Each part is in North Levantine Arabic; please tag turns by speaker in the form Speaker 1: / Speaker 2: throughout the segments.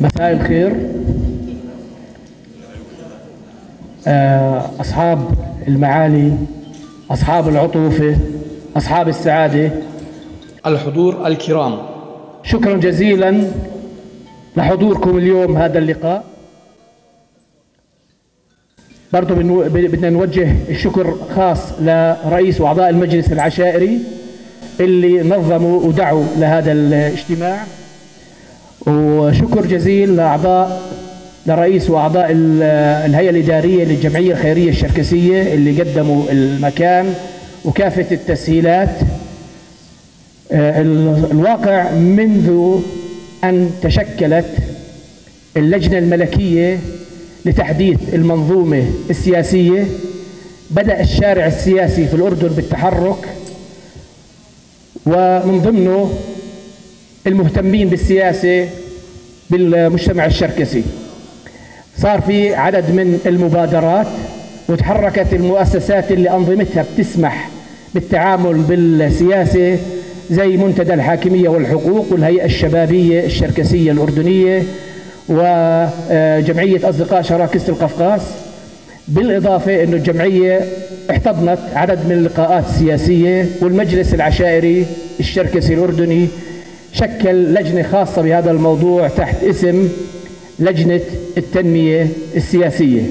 Speaker 1: مساء الخير أصحاب المعالي، أصحاب العطوفة، أصحاب السعادة،
Speaker 2: الحضور الكرام،
Speaker 1: شكرا جزيلا لحضوركم اليوم هذا اللقاء. برضو بدنا نوجه الشكر خاص لرئيس وأعضاء المجلس العشائري اللي نظموا ودعوا لهذا الاجتماع، وشكر جزيل لرئيس وأعضاء الهيئة الإدارية للجمعية الخيرية الشركسية اللي قدموا المكان وكافة التسهيلات. الواقع منذ أن تشكلت اللجنة الملكية لتحديث المنظومة السياسية بدأ الشارع السياسي في الأردن بالتحرك، ومن ضمنه المهتمين بالسياسة بالمجتمع الشركسي. صار في عدد من المبادرات وتحركت المؤسسات اللي أنظمتها بتسمح بالتعامل بالسياسة زي منتدى الحاكمية والحقوق والهيئة الشبابية الشركسية الأردنية وجمعية أصدقاء شراكسة القفقاس. بالإضافة أنه الجمعية احتضنت عدد من اللقاءات السياسية، والمجلس العشائري الشركسي الأردني شكل لجنة خاصة بهذا الموضوع تحت اسم لجنة التنمية السياسية.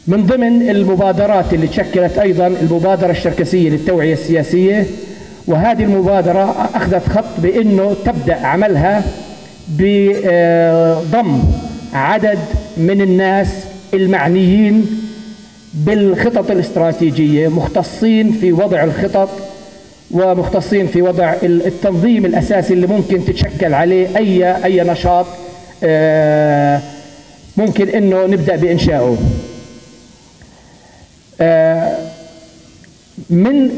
Speaker 1: من ضمن المبادرات اللي تشكلت أيضا المبادرة الشركسية للتوعية السياسية، وهذه المبادرة أخذت خط بأنه تبدأ عملها بضم عدد من الناس المعنيين بالخطط الاستراتيجية، مختصين في وضع الخطط ومختصين في وضع التنظيم الأساسي اللي ممكن تتشكل عليه أي نشاط ممكن إنه نبدأ بإنشائه.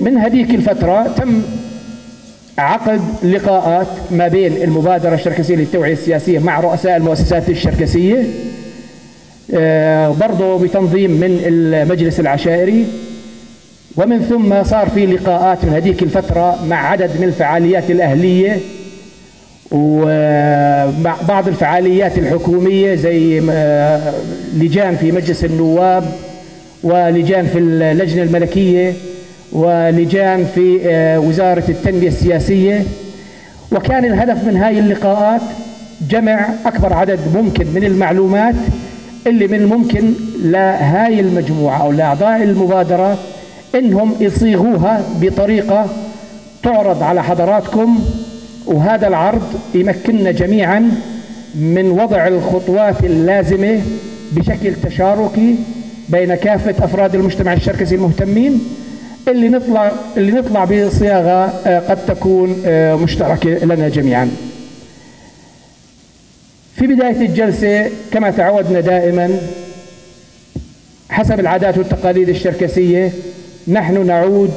Speaker 1: من هذيك الفترة تم عقد لقاءات ما بين المبادرة الشركسية للتوعية السياسية مع رؤساء المؤسسات الشركسية، برضو بتنظيم من المجلس العشائري، ومن ثم صار في لقاءات من هذيك الفترة مع عدد من الفعاليات الأهلية ومع بعض الفعاليات الحكومية زي لجان في مجلس النواب ولجان في اللجنة الملكية ولجان في وزارة التنمية السياسية. وكان الهدف من هاي اللقاءات جمع أكبر عدد ممكن من المعلومات اللي من الممكن لهاي المجموعة أو لأعضاء المبادرة إنهم يصيغوها بطريقة تعرض على حضراتكم، وهذا العرض يمكننا جميعا من وضع الخطوات اللازمة بشكل تشاركي بين كافة أفراد المجتمع الشركسي المهتمين اللي نطلع بصياغة قد تكون مشتركة لنا جميعا. في بداية الجلسة كما تعودنا دائما حسب العادات والتقاليد الشركسية نحن نعود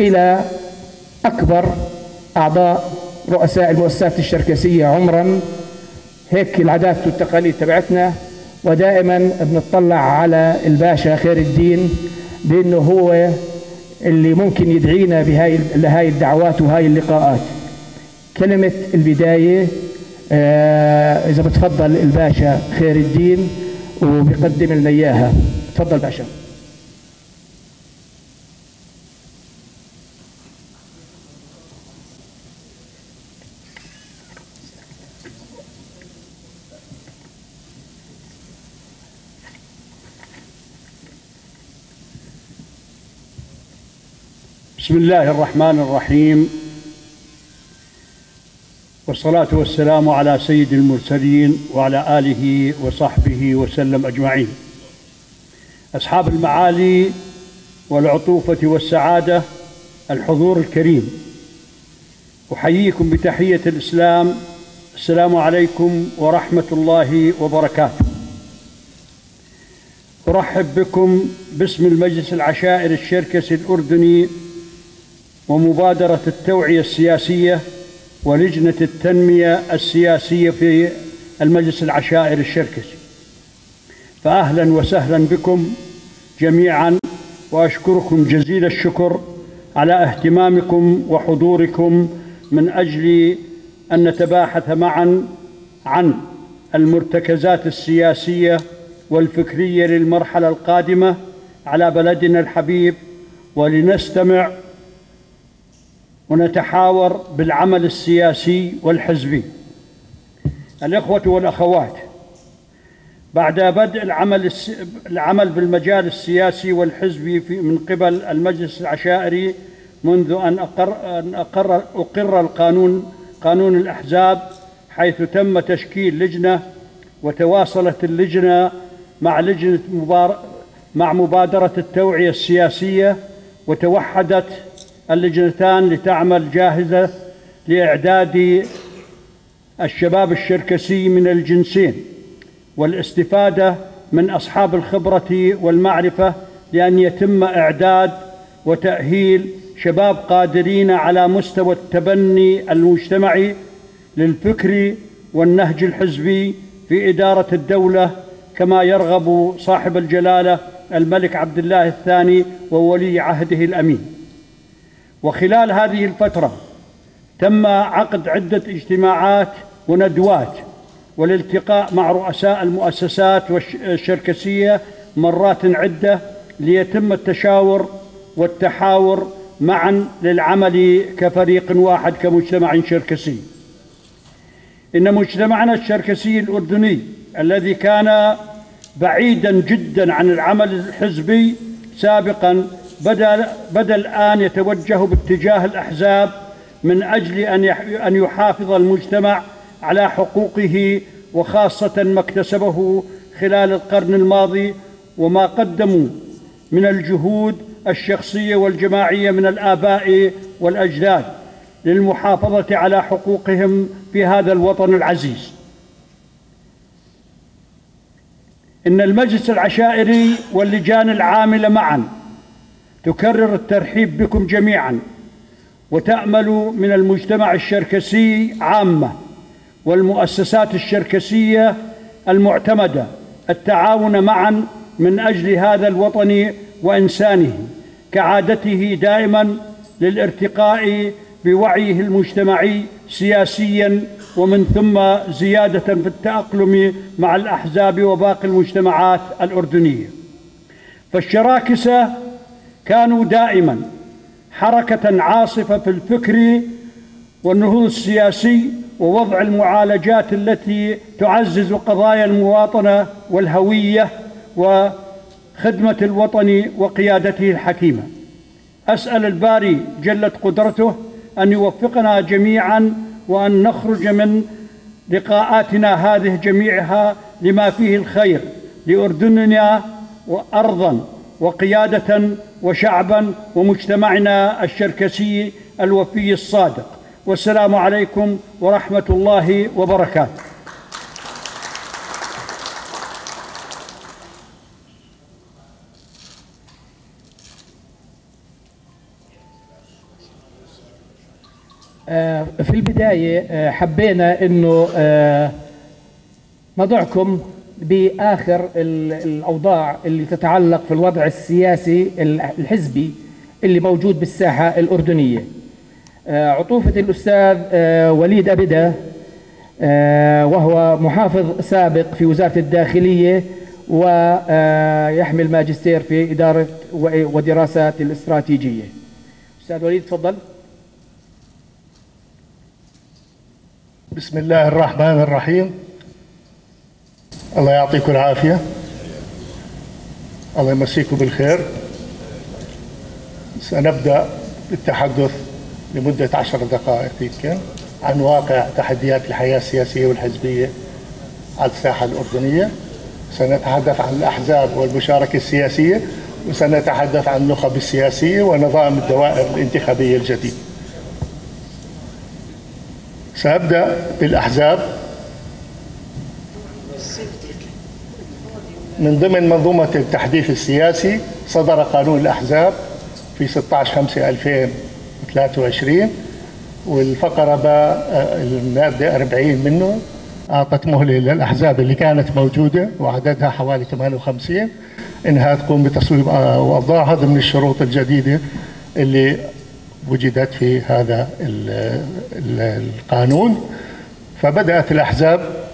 Speaker 1: إلى أكبر أعضاء رؤساء المؤسسات الشركسية عمرا، هيك العادات والتقاليد تبعتنا، ودائما بنطلع على الباشا خير الدين بأنه هو اللي ممكن يدعينا لهاي الدعوات وهاي اللقاءات. كلمة البداية إذا بتفضل الباشا خير الدين وبيقدم لنا إياها. تفضل باشا.
Speaker 3: بسم الله الرحمن الرحيم، والصلاة والسلام على سيد المرسلين وعلى آله وصحبه وسلم أجمعين. أصحاب المعالي والعطوفة والسعادة، الحضور الكريم، أحييكم بتحية الإسلام، السلام عليكم ورحمة الله وبركاته. أرحب بكم باسم المجلس العشائري الشركسي الأردني ومبادرة التوعية السياسية ولجنة التنمية السياسية في المجلس العشائري الشركسي. فأهلا وسهلا بكم جميعا، وأشكركم جزيل الشكر على اهتمامكم وحضوركم من أجل أن نتباحث معا عن المرتكزات السياسية والفكرية للمرحلة القادمة على بلدنا الحبيب، ولنستمع ونتحاور بالعمل السياسي والحزبي. الإخوة والأخوات، بعد بدء العمل بالمجال السياسي والحزبي من قبل المجلس العشائري منذ أن أقر القانون قانون الأحزاب، حيث تم تشكيل لجنة، وتواصلت اللجنة مع مبادرة التوعية السياسية، وتوحدت اللجنتان لتعمل جاهزة لإعداد الشباب الشركسي من الجنسين والاستفادة من أصحاب الخبرة والمعرفة، لأن يتم إعداد وتأهيل شباب قادرين على مستوى التبني المجتمعي للفكر والنهج الحزبي في إدارة الدولة، كما يرغب صاحب الجلالة الملك عبد الله الثاني وولي عهده الأمين. وخلال هذه الفترة تم عقد عدة اجتماعات وندوات والالتقاء مع رؤساء المؤسسات الشركسية مرات عدة ليتم التشاور والتحاور معا للعمل كفريق واحد كمجتمع شركسي. إن مجتمعنا الشركسي الأردني الذي كان بعيدا جدا عن العمل الحزبي سابقا بدأ الآن يتوجه باتجاه الأحزاب من أجل أن يحافظ المجتمع على حقوقه، وخاصة ما اكتسبه خلال القرن الماضي وما قدموا من الجهود الشخصية والجماعية من الآباء والأجداد للمحافظة على حقوقهم في هذا الوطن العزيز. إن المجلس العشائري واللجان العاملة معا تكرر الترحيب بكم جميعا، وتأمل من المجتمع الشركسي عامة والمؤسسات الشركسية المعتمدة التعاون معا من أجل هذا الوطن وإنسانه، كعادته دائما للارتقاء بوعيه المجتمعي سياسيا، ومن ثم زيادة في التأقلم مع الأحزاب وباقي المجتمعات الأردنية. فالشراكسة كانوا دائما حركة عاصفة في الفكر والنهوض السياسي ووضع المعالجات التي تعزز قضايا المواطنة والهوية وخدمة الوطن وقيادته الحكيمة. أسأل الباري جلت قدرته أن يوفقنا جميعا، وأن نخرج من لقاءاتنا هذه جميعها لما فيه الخير لأردننا وأرضا وقيادة وشعبا ومجتمعنا الشركسي الوفي الصادق. والسلام عليكم ورحمة الله وبركاته.
Speaker 1: في البداية حبينا أنه نضعكم بآخر الأوضاع اللي تتعلق في الوضع السياسي الحزبي اللي موجود بالساحة الأردنية. عطوفة الأستاذ وليد أبدا، وهو محافظ سابق في وزارة الداخلية ويحمل ماجستير في إدارة ودراسات الاستراتيجية. أستاذ وليد تفضل.
Speaker 4: بسم الله الرحمن الرحيم. الله يعطيكم العافية، الله يمسيكم بالخير. سنبدأ بالتحدث لمدة 10 دقائق يمكن عن واقع تحديات الحياة السياسية والحزبية على الساحة الأردنية. سنتحدث عن الأحزاب والمشاركة السياسية، وسنتحدث عن النخب السياسية ونظام الدوائر الانتخابية الجديد. سأبدأ بالأحزاب. من ضمن منظومة التحديث السياسي صدر قانون الأحزاب في 16/5/2023، والفقرة المادة 40 منه أعطت مهلة للأحزاب اللي كانت موجودة وعددها حوالي 58 إنها تقوم بتصويب وأوضاعها ضمن الشروط الجديدة اللي وجدت في هذا القانون. فبدأت الأحزاب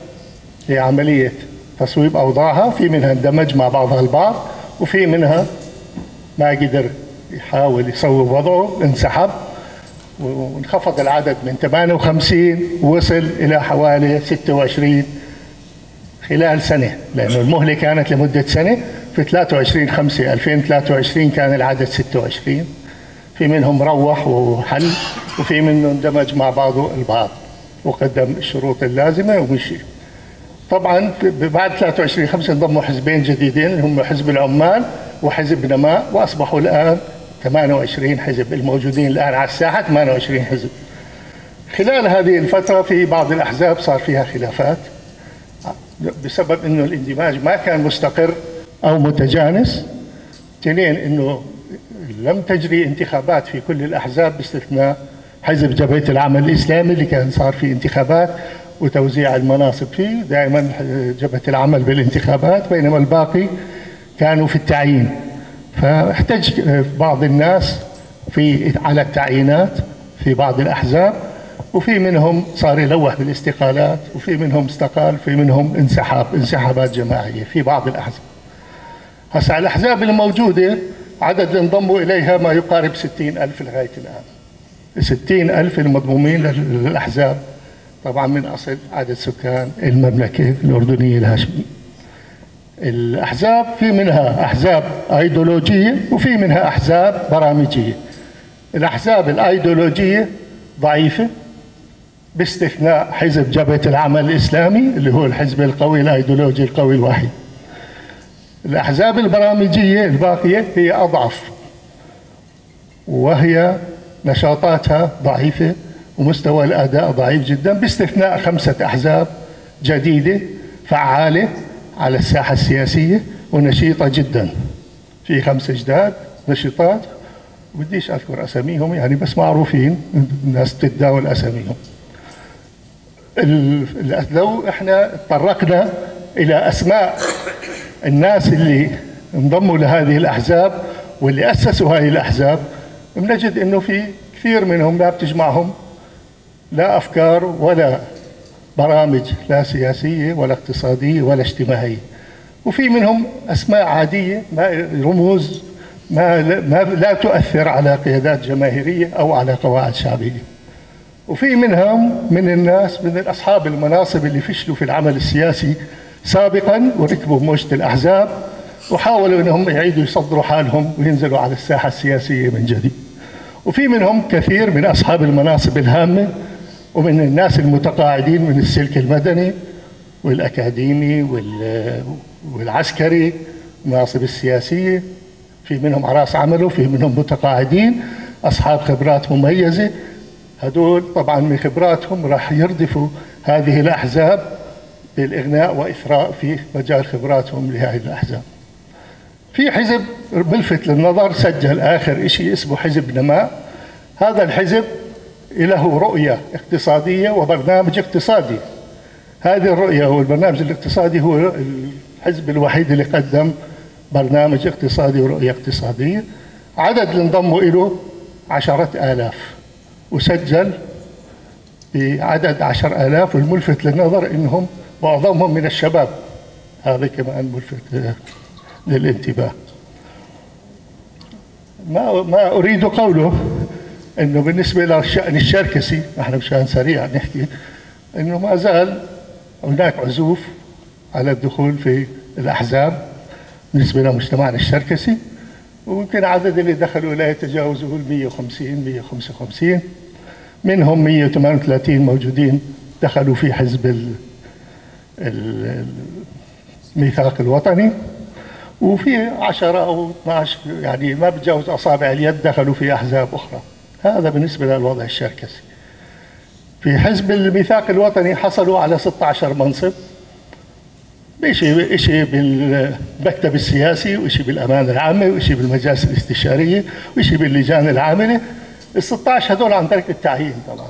Speaker 4: لعملية تصويب أوضاعها، في منها اندمج مع بعضها البعض، وفي منها ما قدر يحاول يصوب وضعه، انسحب وانخفض العدد من 58 ووصل إلى حوالي 26 خلال سنة، لأنه المهلة كانت لمدة سنة. في 23/5/2023 كان العدد 26. في منهم روح وحل، وفي منهم اندمج مع بعضه البعض وقدم الشروط اللازمة ومشي. طبعا بعد 23/5 انضموا حزبين جديدين هم حزب العمال وحزب نماء، واصبحوا الان 28 حزب الموجودين الان على الساحه، 28 حزب. خلال هذه الفتره في بعض الاحزاب صار فيها خلافات بسبب انه الاندماج ما كان مستقر او متجانس. اثنين، انه لم تجري انتخابات في كل الاحزاب باستثناء حزب جبهه العمل الاسلامي اللي كان صار في انتخابات وتوزيع المناصب فيه، دائما جبهه العمل بالانتخابات، بينما الباقي كانوا في التعيين. فاحتج بعض الناس على التعيينات في بعض الأحزاب، وفي منهم صار يلوح بالاستقالات، وفي منهم استقال، وفي منهم انسحابات جماعية في بعض الأحزاب. هسا الأحزاب الموجودة عدد اللي انضموا إليها ما يقارب 60,000 لغاية الآن. 60,000 المضمومين للأحزاب، طبعا من أصل عدد سكان المملكة الأردنية الهاشمية. الأحزاب في منها أحزاب أيديولوجية وفي منها أحزاب برامجية. الأحزاب الأيديولوجية ضعيفة باستثناء حزب جبهة العمل الإسلامي اللي هو الحزب القوي الأيديولوجي القوي الوحيد. الأحزاب البرامجية الباقية هي أضعف، وهي نشاطاتها ضعيفة ومستوى الأداء ضعيف جدا، باستثناء 5 أحزاب جديدة فعالة على الساحة السياسية ونشيطة جدا. في 5 جداد نشيطات، بديش أذكر أساميهم يعني، بس معروفين، الناس تتداول أساميهم. لو احنا تطرقنا إلى أسماء الناس اللي انضموا لهذه الأحزاب واللي أسسوا هذه الأحزاب، بنجد إنه في كثير منهم لا بتجمعهم لا أفكار ولا برامج، لا سياسية ولا اقتصادية ولا اجتماعية، وفي منهم أسماء عادية، ما رموز، ما لا تؤثر على قيادات جماهيرية أو على قواعد شعبية. وفي منهم من الناس من أصحاب المناصب اللي فشلوا في العمل السياسي سابقا وركبوا موجة الأحزاب وحاولوا أنهم يعيدوا يصدروا حالهم وينزلوا على الساحة السياسية من جديد. وفي منهم كثير من أصحاب المناصب الهامة ومن الناس المتقاعدين من السلك المدني والأكاديمي والعسكري، المناصب السياسية، في منهم عراس عمله، في منهم متقاعدين أصحاب خبرات مميزة. هدول طبعا من خبراتهم راح يردفوا هذه الأحزاب بالإغناء وإثراء في مجال خبراتهم لهذه الأحزاب. في حزب ملفت للنظر سجل آخر شيء اسمه حزب نماء. هذا الحزب له رؤية اقتصادية وبرنامج اقتصادي. هذه الرؤية والبرنامج الاقتصادي هو الحزب الوحيد اللي قدم برنامج اقتصادي ورؤية اقتصادية. عدد اللي انضموا له 10,000 وسجل بعدد 10,000، والملفت للنظر انهم معظمهم من الشباب. هذا كمان ملفت للانتباه. ما اريد قوله انه بالنسبه للشأن الشركسي، احنا مشان سريع نحكي انه ما زال هناك عزوف على الدخول في الاحزاب بالنسبه لمجتمعنا الشركسي، ويمكن عدد اللي دخلوا لا يتجاوزوا 150 155، منهم 138 موجودين دخلوا في حزب الميثاق الوطني، وفي 10 أو 12 يعني ما بتجاوز أصابع اليد دخلوا في أحزاب أخرى. هذا بالنسبة للوضع الشركسي. في حزب الميثاق الوطني حصلوا على 16 منصب، شيء بالمكتب السياسي، وشيء بالأمانة العامة، وشيء بالمجالس الاستشارية، وشيء باللجان العاملة. ال 16 هذول عن طريق التعيين طبعا.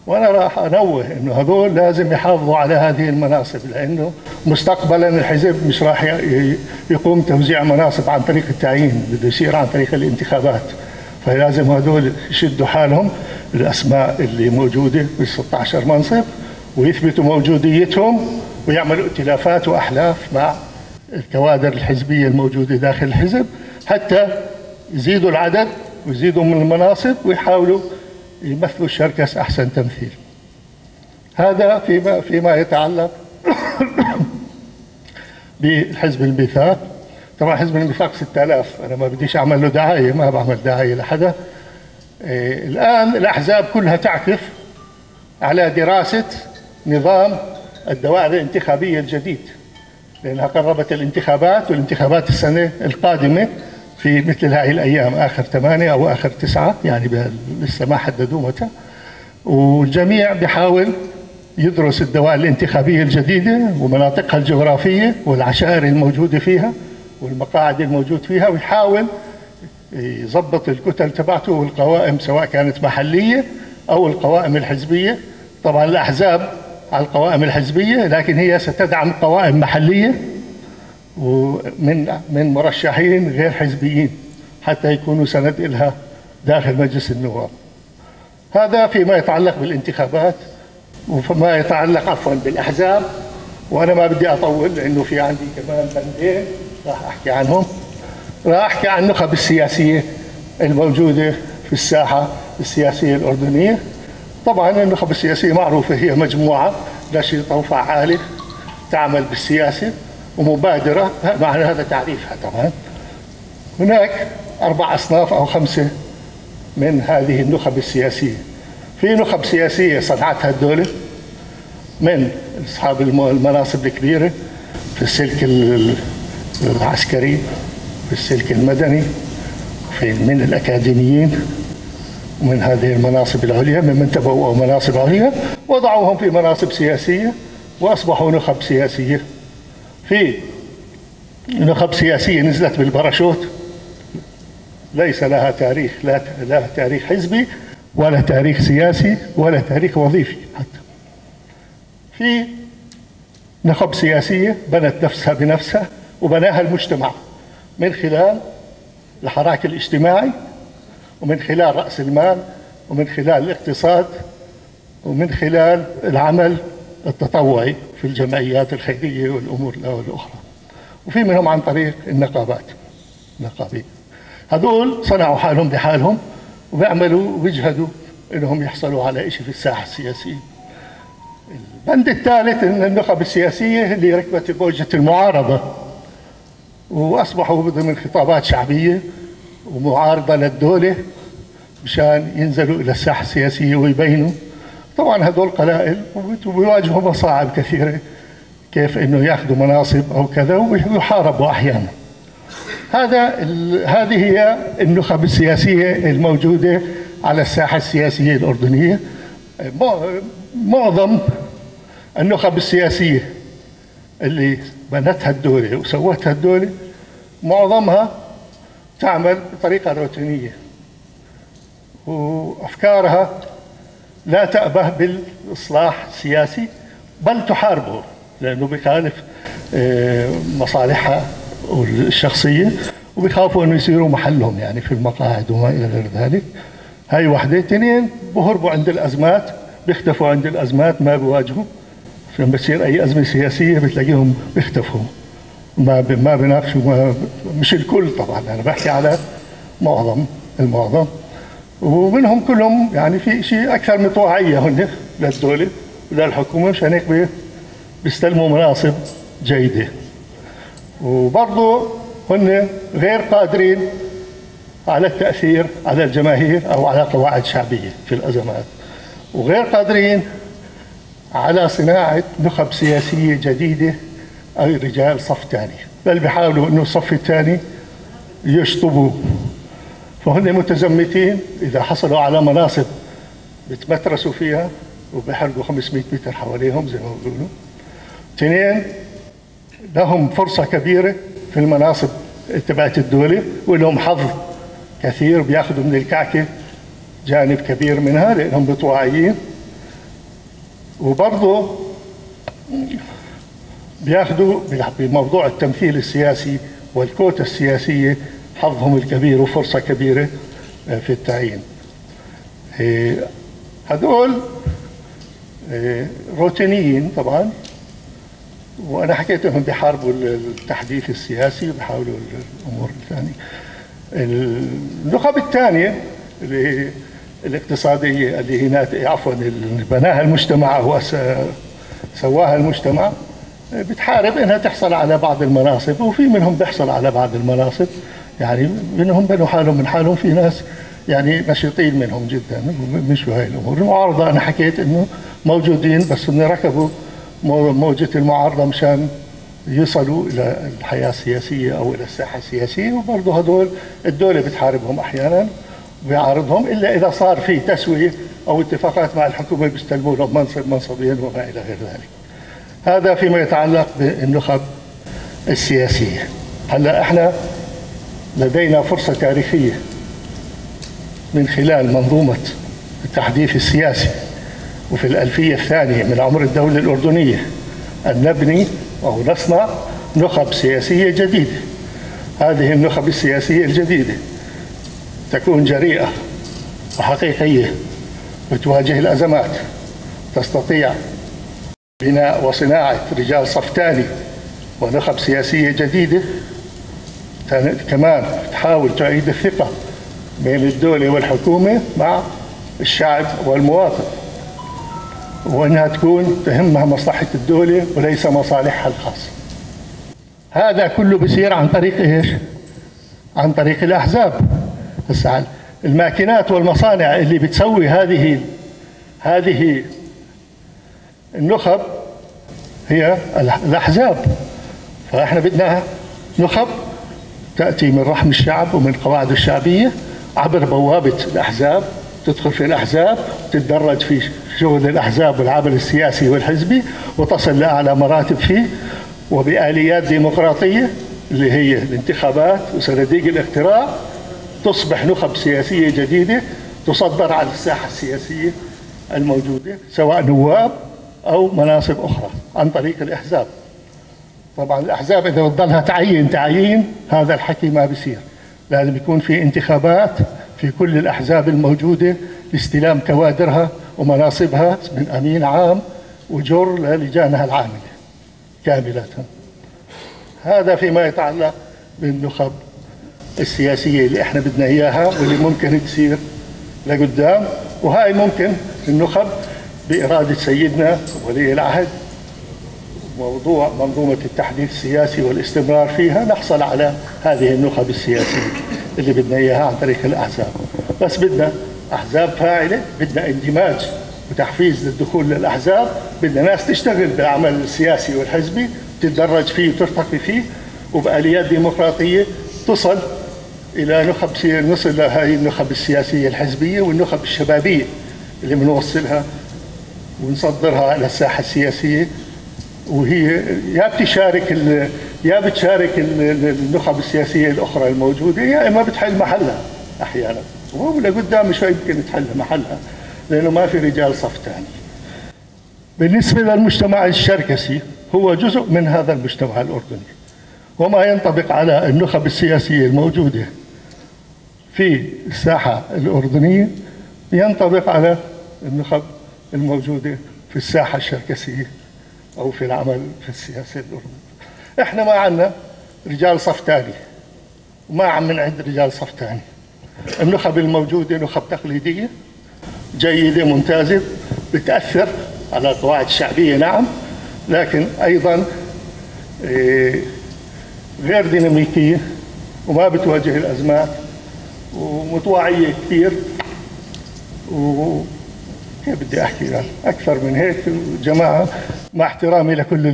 Speaker 4: وأنا راح أنوه إنه هذول لازم يحافظوا على هذه المناصب، لأنه مستقبلا الحزب مش راح يقوم توزيع مناصب عن طريق التعيين، بده يصير عن طريق الانتخابات. فلازم هذول يشدوا حالهم، الأسماء اللي موجودة بال 16 منصب، ويثبتوا موجوديتهم ويعملوا ائتلافات وأحلاف مع الكوادر الحزبية الموجودة داخل الحزب حتى يزيدوا العدد ويزيدوا من المناصب ويحاولوا يمثلوا الشركس أحسن تمثيل. هذا فيما يتعلق بالحزب الميثاق. طبعا حزب الميثاق 6000، أنا ما بديش أعمل له دعاية، ما بعمل دعاية لحدا. الآن الأحزاب كلها تعكف على دراسة نظام الدوائر الانتخابية الجديد، لأنها قربت الانتخابات، والانتخابات السنة القادمة في مثل هذه الأيام، آخر 8 أو آخر 9، يعني لسه ما حددوا متى. والجميع بيحاول يدرس الدوائر الانتخابية الجديدة ومناطقها الجغرافية والعشائر الموجودة فيها والمقاعد الموجود فيها، ويحاول يظبط الكتل تبعته والقوائم سواء كانت محلية أو القوائم الحزبية. طبعا الأحزاب على القوائم الحزبية، لكن هي ستدعم قوائم محلية ومن مرشحين غير حزبيين حتى يكونوا سند إلها داخل مجلس النواب. هذا فيما يتعلق بالانتخابات وفيما يتعلق عفوا بالأحزاب. وأنا ما بدي أطول لأنه في عندي كمان بندين راح أحكي عنهم. راح أحكي عن النخب السياسية الموجودة في الساحة السياسية الأردنية. طبعا النخب السياسية معروفة، هي مجموعة نشيطة وفعالة تعمل بالسياسة ومبادرة، معنى هذا تعريفها. طبعا هناك 4 أصناف أو 5 من هذه النخب السياسية. في نخب سياسية صنعتها الدولة من أصحاب المناصب الكبيرة في السلك العسكري، في السلك المدني، في من الأكاديميين، ومن هذه المناصب العليا، ممن تبوأوا مناصب عليا وضعوهم في مناصب سياسية وأصبحوا نخب سياسية. في نخب سياسية نزلت بالباراشوت، ليس لها تاريخ، لا تاريخ حزبي ولا تاريخ سياسي ولا تاريخ وظيفي حتى. في نخب سياسية بنت نفسها بنفسها وبناها المجتمع من خلال الحراك الاجتماعي ومن خلال رأس المال ومن خلال الاقتصاد ومن خلال العمل التطوعي في الجمعيات الخيرية والأمور الأخرى، وفي منهم عن طريق النقابات النقابية. هذول صنعوا حالهم بحالهم وبيعملوا وبيجهدوا انهم يحصلوا على شيء في الساحة السياسية. البند الثالث ان النخب السياسية اللي ركبت بوجهة المعارضة واصبحوا ضمن خطابات شعبية ومعارضة للدولة مشان ينزلوا الى الساحة السياسية ويبينوا. طبعا هذول قلائل وبيواجهوا مصاعب كثيرة، كيف انه ياخذوا مناصب او كذا ويحاربوا احيانا. هذه هي النخب السياسية الموجودة على الساحة السياسية الأردنية. معظم النخب السياسية اللي بنتها الدولة وسوتها الدولة معظمها تعمل بطريقة روتينية، وأفكارها لا تأبه بالإصلاح السياسي بل تحاربه لأنه بيخالف مصالحها الشخصية، وبيخافوا انه يصيروا محلهم يعني في المقاعد وما الى غير ذلك. هاي وحده. اثنين، بهربوا عند الازمات، بيختفوا عند الازمات، ما بيواجهوا. لما بتصير اي ازمة سياسية بتلاقيهم بيختفوا، ما بيناقشوا. مش الكل طبعا، انا بحكي على معظم المعظم، ومنهم كلهم يعني في شيء اكثر من طوعيه هن للدولة وللحكومه، مشان هيك بيستلموا مناصب جيدة. وبرضه هن غير قادرين على التأثير على الجماهير أو على قواعد شعبية في الأزمات، وغير قادرين على صناعة نخب سياسية جديدة أو رجال صف ثاني، بل بيحاولوا أنه الصف الثاني يشطبوه. فهن متزمتين، إذا حصلوا على مناصب بتمترسوا فيها وبيحرقوا 500 متر حواليهم زي ما بيقولوا. اثنين، لهم فرصة كبيرة في المناصب تبعت الدولة، ولهم حظ كثير، بياخذوا من الكعكة جانب كبير منها لأنهم بطواعيين. وبرضه بياخذوا بموضوع التمثيل السياسي والكوتا السياسية حظهم الكبير وفرصة كبيرة في التعيين. هذول روتينيين طبعا، وأنا حكيت إنهم بيحاربوا التحديث السياسي وبيحاولوا الأمور الثانية. النخب الثانية اللي الاقتصادية اللي هي عفوا اللي بناها المجتمع أو سواها المجتمع، بتحارب إنها تحصل على بعض المناصب، وفي منهم بيحصل على بعض المناصب، يعني منهم بنوا حالهم من حالهم، في ناس يعني نشيطين منهم جدا مشوا هاي الأمور. المعارضة أنا حكيت إنه موجودين، بس إنه ركبوا موجة المعارضة مشان يصلوا إلى الحياة السياسية أو إلى الساحة السياسية، وبرضه هدول الدولة بتحاربهم أحيانا وبيعارضهم، إلا إذا صار في تسوية أو اتفاقات مع الحكومة بيستلموا لهم منصب منصبين وما إلى غير ذلك. هذا فيما يتعلق بالنخب السياسية. هلا احنا لدينا فرصة تاريخية من خلال منظومة التحديث السياسي وفي الألفية الثانية من عمر الدولة الأردنية أن نبني أو نصنع نخب سياسية جديدة. هذه النخب السياسية الجديدة تكون جريئة وحقيقية وتواجه الأزمات، تستطيع بناء وصناعة رجال صف ثاني ونخب سياسية جديدة، كمان تحاول تعيد الثقة بين الدولة والحكومة مع الشعب والمواطن، وأنها تكون تهمها مصلحة الدولة وليس مصالحها الخاصة. هذا كله بيصير عن طريق إيش؟ عن طريق الأحزاب. هسه الماكينات والمصانع اللي بتسوي هذه النخب هي الأحزاب. فإحنا بدنا نخب تأتي من رحم الشعب ومن قواعده الشعبية عبر بوابة الأحزاب، تدخل في الأحزاب، تتدرج في شغل الأحزاب والعمل السياسي والحزبي، وتصل لأعلى مراتب فيه، وبآليات ديمقراطية اللي هي الانتخابات وصناديق الاقتراع تصبح نخب سياسية جديدة تصدر على الساحة السياسية الموجودة، سواء نواب أو مناصب أخرى عن طريق الأحزاب. طبعا الأحزاب إذا بتضلها تعين تعيين هذا الحكي ما بيصير، لازم يكون في انتخابات في كل الأحزاب الموجودة لاستلام كوادرها ومناصبها من أمين عام وجر للجانها العاملة كاملة. هذا فيما يتعلق بالنخب السياسية اللي احنا بدنا إياها واللي ممكن تصير لقدام، وهاي ممكن النخب بإرادة سيدنا ولي العهد موضوع منظومة التحديث السياسي والاستمرار فيها نحصل على هذه النخب السياسية اللي بدنا إياها عن طريق الأحزاب. بس بدنا أحزاب فاعلة، بدنا اندماج وتحفيز للدخول للأحزاب، بدنا ناس تشتغل بالعمل السياسي والحزبي، تتدرج فيه وترتقي فيه، وبآليات ديمقراطية تصل إلى نخب، نصل لهذه النخب السياسية الحزبية والنخب الشبابية اللي بنوصلها ونصدرها على الساحة السياسية، وهي يا بتشارك النخب السياسية الأخرى الموجودة، يا إما بتحل محلها أحيانا، ولقدام شوي يمكن تحل محلها لأنه ما في رجال صف ثاني. بالنسبة للمجتمع الشركسي هو جزء من هذا المجتمع الأردني، وما ينطبق على النخب السياسية الموجودة في الساحة الأردنية ينطبق على النخب الموجودة في الساحة الشركسية أو في العمل في السياسة الأردنية. إحنا ما عندنا رجال صف ثاني، وما عم نعد رجال صف ثاني. النخب الموجودة نخب تقليدية جيدة ممتازة، بتأثر على القواعد الشعبية نعم، لكن أيضا غير ديناميكية وما بتواجه الأزمات ومتواعية كثير. و كيف بدي أحكي يعني أكثر من هيك جماعة، مع احترامي لكل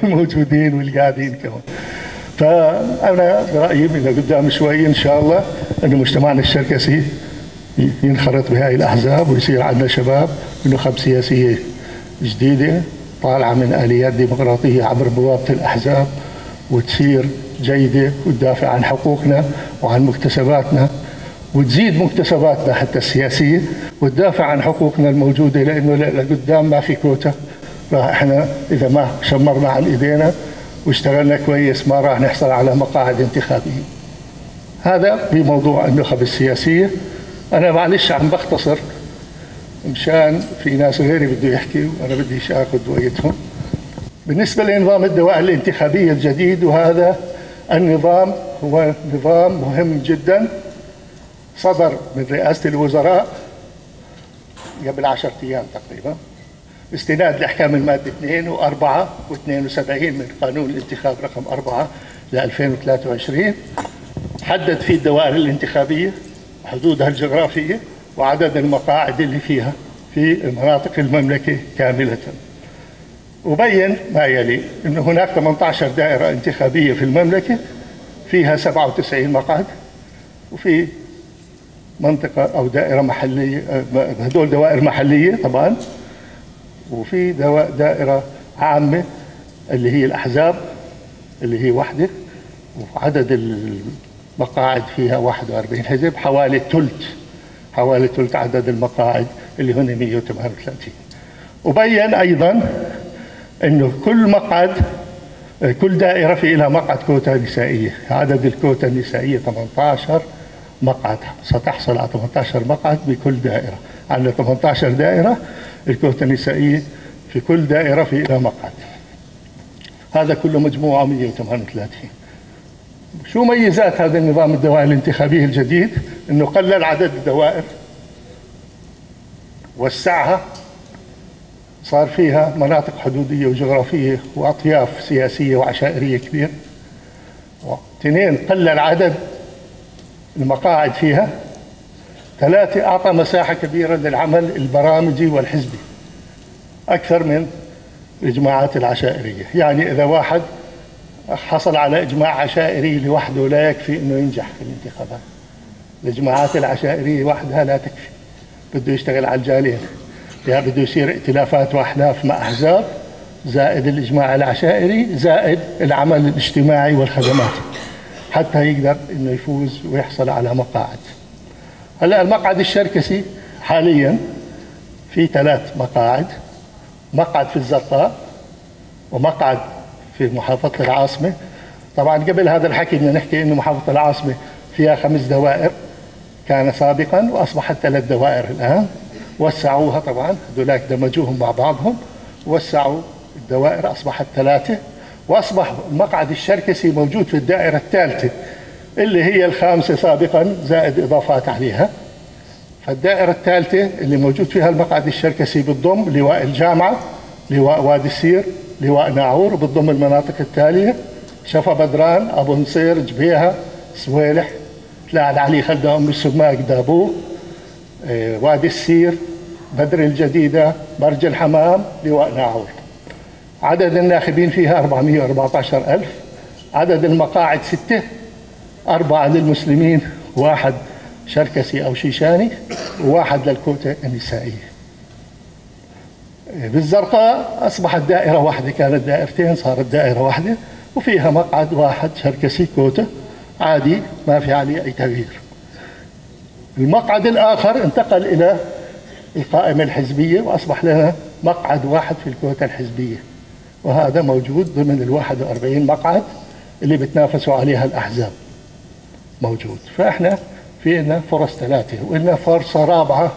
Speaker 4: الموجودين والقاعدين كمان. فأنا برأيي من قدام شوي إن شاء الله إنه مجتمعنا الشركسي ينخرط بهاي الأحزاب ويصير عندنا شباب ونخب سياسية جديدة طالعة من آليات ديمقراطية عبر بوابة الأحزاب، وتصير جيدة وتدافع عن حقوقنا وعن مكتسباتنا وتزيد مكتسباتنا حتى السياسية، وتدافع عن حقوقنا الموجودة، لأنه لقدام ما في كوتا. راح احنا إذا ما شمرنا عن إيدينا واشتغلنا كويس ما راح نحصل على مقاعد انتخابية. هذا بموضوع النخب السياسية. أنا معلش عم بختصر مشان في ناس غيري بده يحكي وأنا بديش آخذ وقتهم. بالنسبة لنظام الدوائر الانتخابية الجديد، وهذا النظام هو نظام مهم جدا، صدر من رئاسة الوزراء قبل 10 أيام تقريبا، باستناد لأحكام المادة 2 و4 و72 من قانون الانتخاب رقم 4 ل 2023، حدد فيه الدوائر الانتخابية حدودها الجغرافية وعدد المقاعد اللي فيها في مناطق المملكة كاملة. وبين ما يلي: أن هناك 18 دائرة انتخابية في المملكة فيها 97 مقعد، وفي منطقة أو دائرة محلية، هدول دوائر محلية طبعا، وفي دائرة عامة اللي هي الأحزاب اللي هي وحدة، وعدد المقاعد فيها 41 حزب، حوالي ثلث عدد المقاعد اللي هن 138. وبين أيضا أنه كل دائرة في لها مقعد كوتا نسائية، عدد الكوتا النسائية 18 مقعد، ستحصل على 18 مقعد بكل دائرة. عندنا 18 دائرة، الكوتا النسائية في كل دائرة في لها مقعد. هذا كله مجموعة 138. شو ميزات هذا النظام الدوائر الانتخابية الجديد؟ انه قلل عدد الدوائر، وسعها، صار فيها مناطق حدودية وجغرافية وأطياف سياسية وعشائرية كبيرة. اثنين، قلل عدد المقاعد فيها. ثلاثة، أعطى مساحة كبيرة للعمل البرامجي والحزبي أكثر من الإجماعات العشائرية. يعني إذا واحد حصل على إجماع عشائري لوحده لا يكفي أنه ينجح في الانتخابات. الإجماعات العشائرية وحدها لا تكفي، بده يشتغل على الجالين، يا بده يصير ائتلافات وأحلاف مع أحزاب، زائد الإجماع العشائري، زائد العمل الاجتماعي والخدمات، حتى يقدر أنه يفوز ويحصل على مقاعد. هلا المقعد الشركسي حاليا في 3 مقاعد، مقعد في الزرقاء ومقعد في محافظة العاصمة. طبعا قبل هذا الحكي بدنا نحكي انه محافظة العاصمة فيها 5 دوائر كان سابقا، واصبحت 3 دوائر الان، وسعوها طبعا، هذولاك دمجوهم مع بعضهم، وسعوا الدوائر اصبحت 3، واصبح المقعد الشركسي موجود في الدائرة الثالثة اللي هي الخامسة سابقا زائد اضافات عليها. فالدائرة الثالثة اللي موجود فيها المقعد الشركسي بتضم لواء الجامعة، لواء وادي السير، لواء ناعور، بتضم المناطق التالية: شفا بدران، أبو نصير، جبيهة، سويلح، تلاع العلي، خلدا، أم السماق، دابوه، وادي السير، بدر الجديدة، برج الحمام، لواء ناعور. عدد الناخبين فيها 414,000، عدد المقاعد 6، 4 للمسلمين، 1 شركسي أو شيشاني، و1 للكوتا النسائية. بالزرقاء أصبحت دائرة واحدة، كانت دائرتين صارت دائرة واحدة، وفيها مقعد واحد شركسي كوتا عادي ما في عليه أي تغيير. المقعد الآخر انتقل إلى القائمة الحزبية، وأصبح لنا مقعد واحد في الكوتا الحزبية، وهذا موجود ضمن 41 مقعد اللي بتنافسوا عليها الأحزاب موجود. فإحنا في لنا فرص 3، وإلنا فرصة رابعة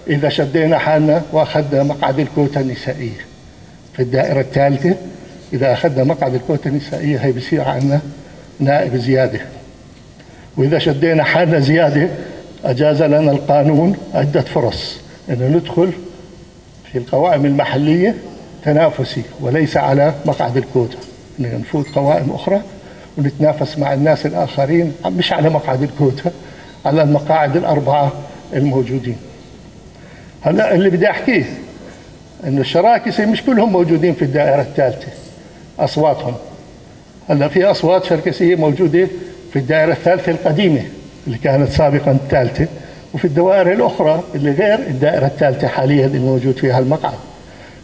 Speaker 4: إذا شدينا حالنا وأخذنا مقعد الكوتا النسائية في الدائرة الثالثة. إذا أخذنا مقعد الكوتا النسائية هي بصير عندنا نائب زيادة، وإذا شدينا حالنا زيادة أجاز لنا القانون عدة فرص أن ندخل في القوائم المحلية تنافسي وليس على مقعد الكوتا، أن نفوت قوائم أخرى ونتنافس مع الناس الآخرين مش على مقعد الكوتا، على المقاعد 4 الموجودين. هلا اللي بدي احكيه انه الشراكسه مش كلهم موجودين في الدائرة الثالثة اصواتهم. هلا في اصوات شركسيه موجودة في الدائرة الثالثة القديمة اللي كانت سابقا الثالثة، وفي الدوائر الاخرى اللي غير الدائرة الثالثة حاليا اللي موجود فيها المقعد.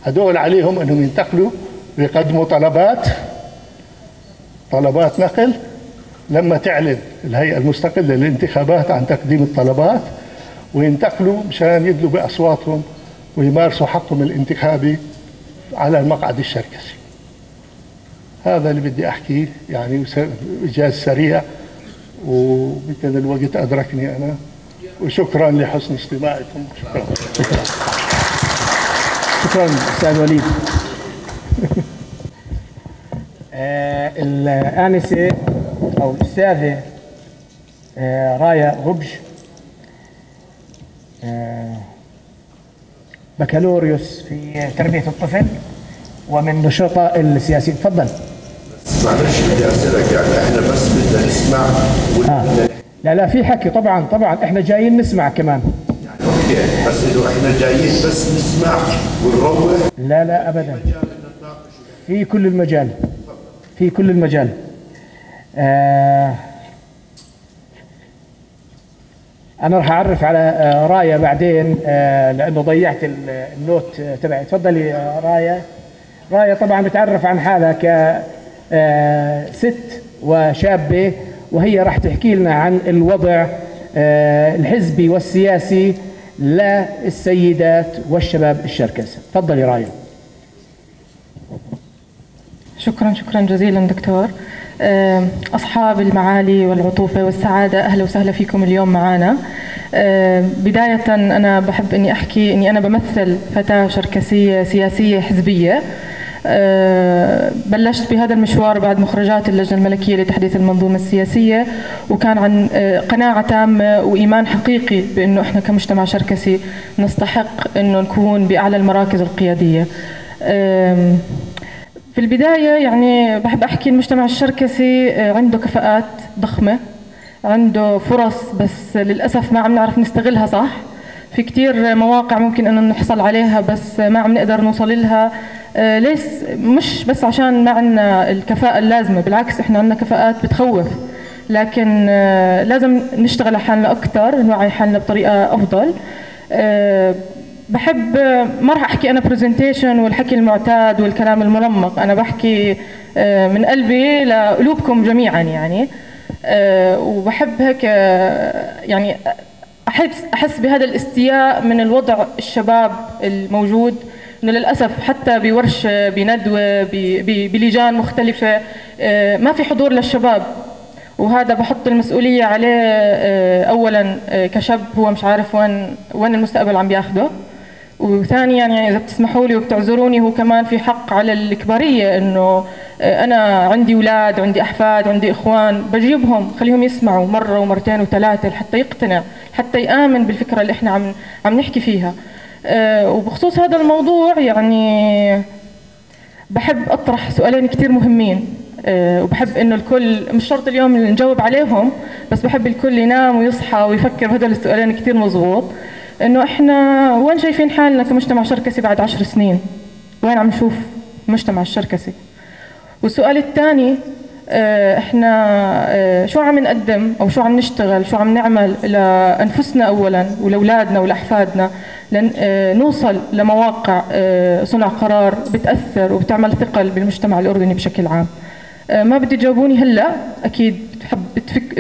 Speaker 4: هدول عليهم انهم ينتقلوا ويقدموا طلبات نقل لما تعلن الهيئة المستقلة للانتخابات عن تقديم الطلبات، وينتقلوا مشان يدلوا بأصواتهم ويمارسوا حقهم الانتخابي على المقعد الشركسي. هذا اللي بدي أحكيه، يعني إيجاز سريع، ويمكن الوقت أدركني أنا، وشكرا لحسن استماعكم. شكرا.
Speaker 1: شكرا أستاذ وليد. الآنسة أو الأستاذة رايا غبج، بكالوريوس في تربية الطفل ومن نشطاء السياسيين. تفضل.
Speaker 5: معلش بدي اسالك، يعني احنا بس بدنا نسمع ولا
Speaker 1: لا لا، في حكي طبعا طبعا، احنا جايين نسمع كمان.
Speaker 5: يعني okay، بس انه احنا جايين بس نسمع ونروح؟
Speaker 1: لا لا ابدا، في كل المجال، في كل المجال. انا راح اعرف على رايا بعدين لانه ضيعت ال note تبعي. تفضلي رايا. رايا طبعا بتعرف عن حالها كست وشابه، وهي راح تحكي لنا عن الوضع الحزبي والسياسي للسيدات والشباب الشركس. تفضلي رايا.
Speaker 6: شكرا شكرا جزيلا دكتور. أصحاب المعالي والعطوفة والسعادة، أهلا وسهلا فيكم اليوم معنا. بداية أنا بحب أني أحكي أني أنا بمثل فتاة شركسية سياسية حزبية. بلشت بهذا المشوار بعد مخرجات اللجنة الملكية لتحديث المنظومة السياسية، وكان عن قناعة تامة وإيمان حقيقي بأنه إحنا كمجتمع شركسي نستحق أنه نكون بأعلى المراكز القيادية. في البداية يعني بحب أحكي المجتمع الشركسي عنده كفاءات ضخمة، عنده فرص، بس للأسف ما عم نعرف نستغلها صح. في كتير مواقع ممكن أنه نحصل عليها بس ما عم نقدر نوصل لها. ليس مش بس عشان ما عندنا الكفاءة اللازمة، بالعكس إحنا عندنا كفاءات بتخوف، لكن لازم نشتغل على حالنا أكثر، نوعي حالنا بطريقة أفضل. بحب ما راح احكي انا presentation والحكي المعتاد والكلام المنمق، انا بحكي من قلبي لقلوبكم جميعا يعني. وبحب هيك يعني احس بهذا الاستياء من الوضع الشباب الموجود، انه للاسف حتى بورشه، بندوه، بلجان مختلفة ما في حضور للشباب، وهذا بحط المسؤولية عليه. اولا كشاب هو مش عارف وين المستقبل عم بياخده، وثانيا يعني اذا بتسمحوا لي وبتعذروني هو كمان في حق على الكباريه، انه انا عندي اولاد، عندي احفاد، عندي اخوان، بجيبهم خليهم يسمعوا مرة ومرتين وثلاثة لحتى يقتنع، حتى يامن بالفكرة اللي احنا عم نحكي فيها. وبخصوص هذا الموضوع يعني بحب اطرح سؤالين كثير مهمين، وبحب انه الكل مش شرط اليوم نجاوب عليهم، بس بحب الكل ينام ويصحى ويفكر بهدول السؤالين كثير مزبوط. انه احنا وين شايفين حالنا كمجتمع شركسي بعد 10 سنين؟ وين عم نشوف المجتمع الشركسي؟ والسؤال الثاني، احنا شو عم نقدم او شو عم نشتغل، شو عم نعمل لانفسنا اولا ولاولادنا ولاحفادنا لن نوصل لمواقع صنع قرار بتاثر وبتعمل ثقل بالمجتمع الاردني بشكل عام. ما بدي تجاوبوني هلا، اكيد بتحب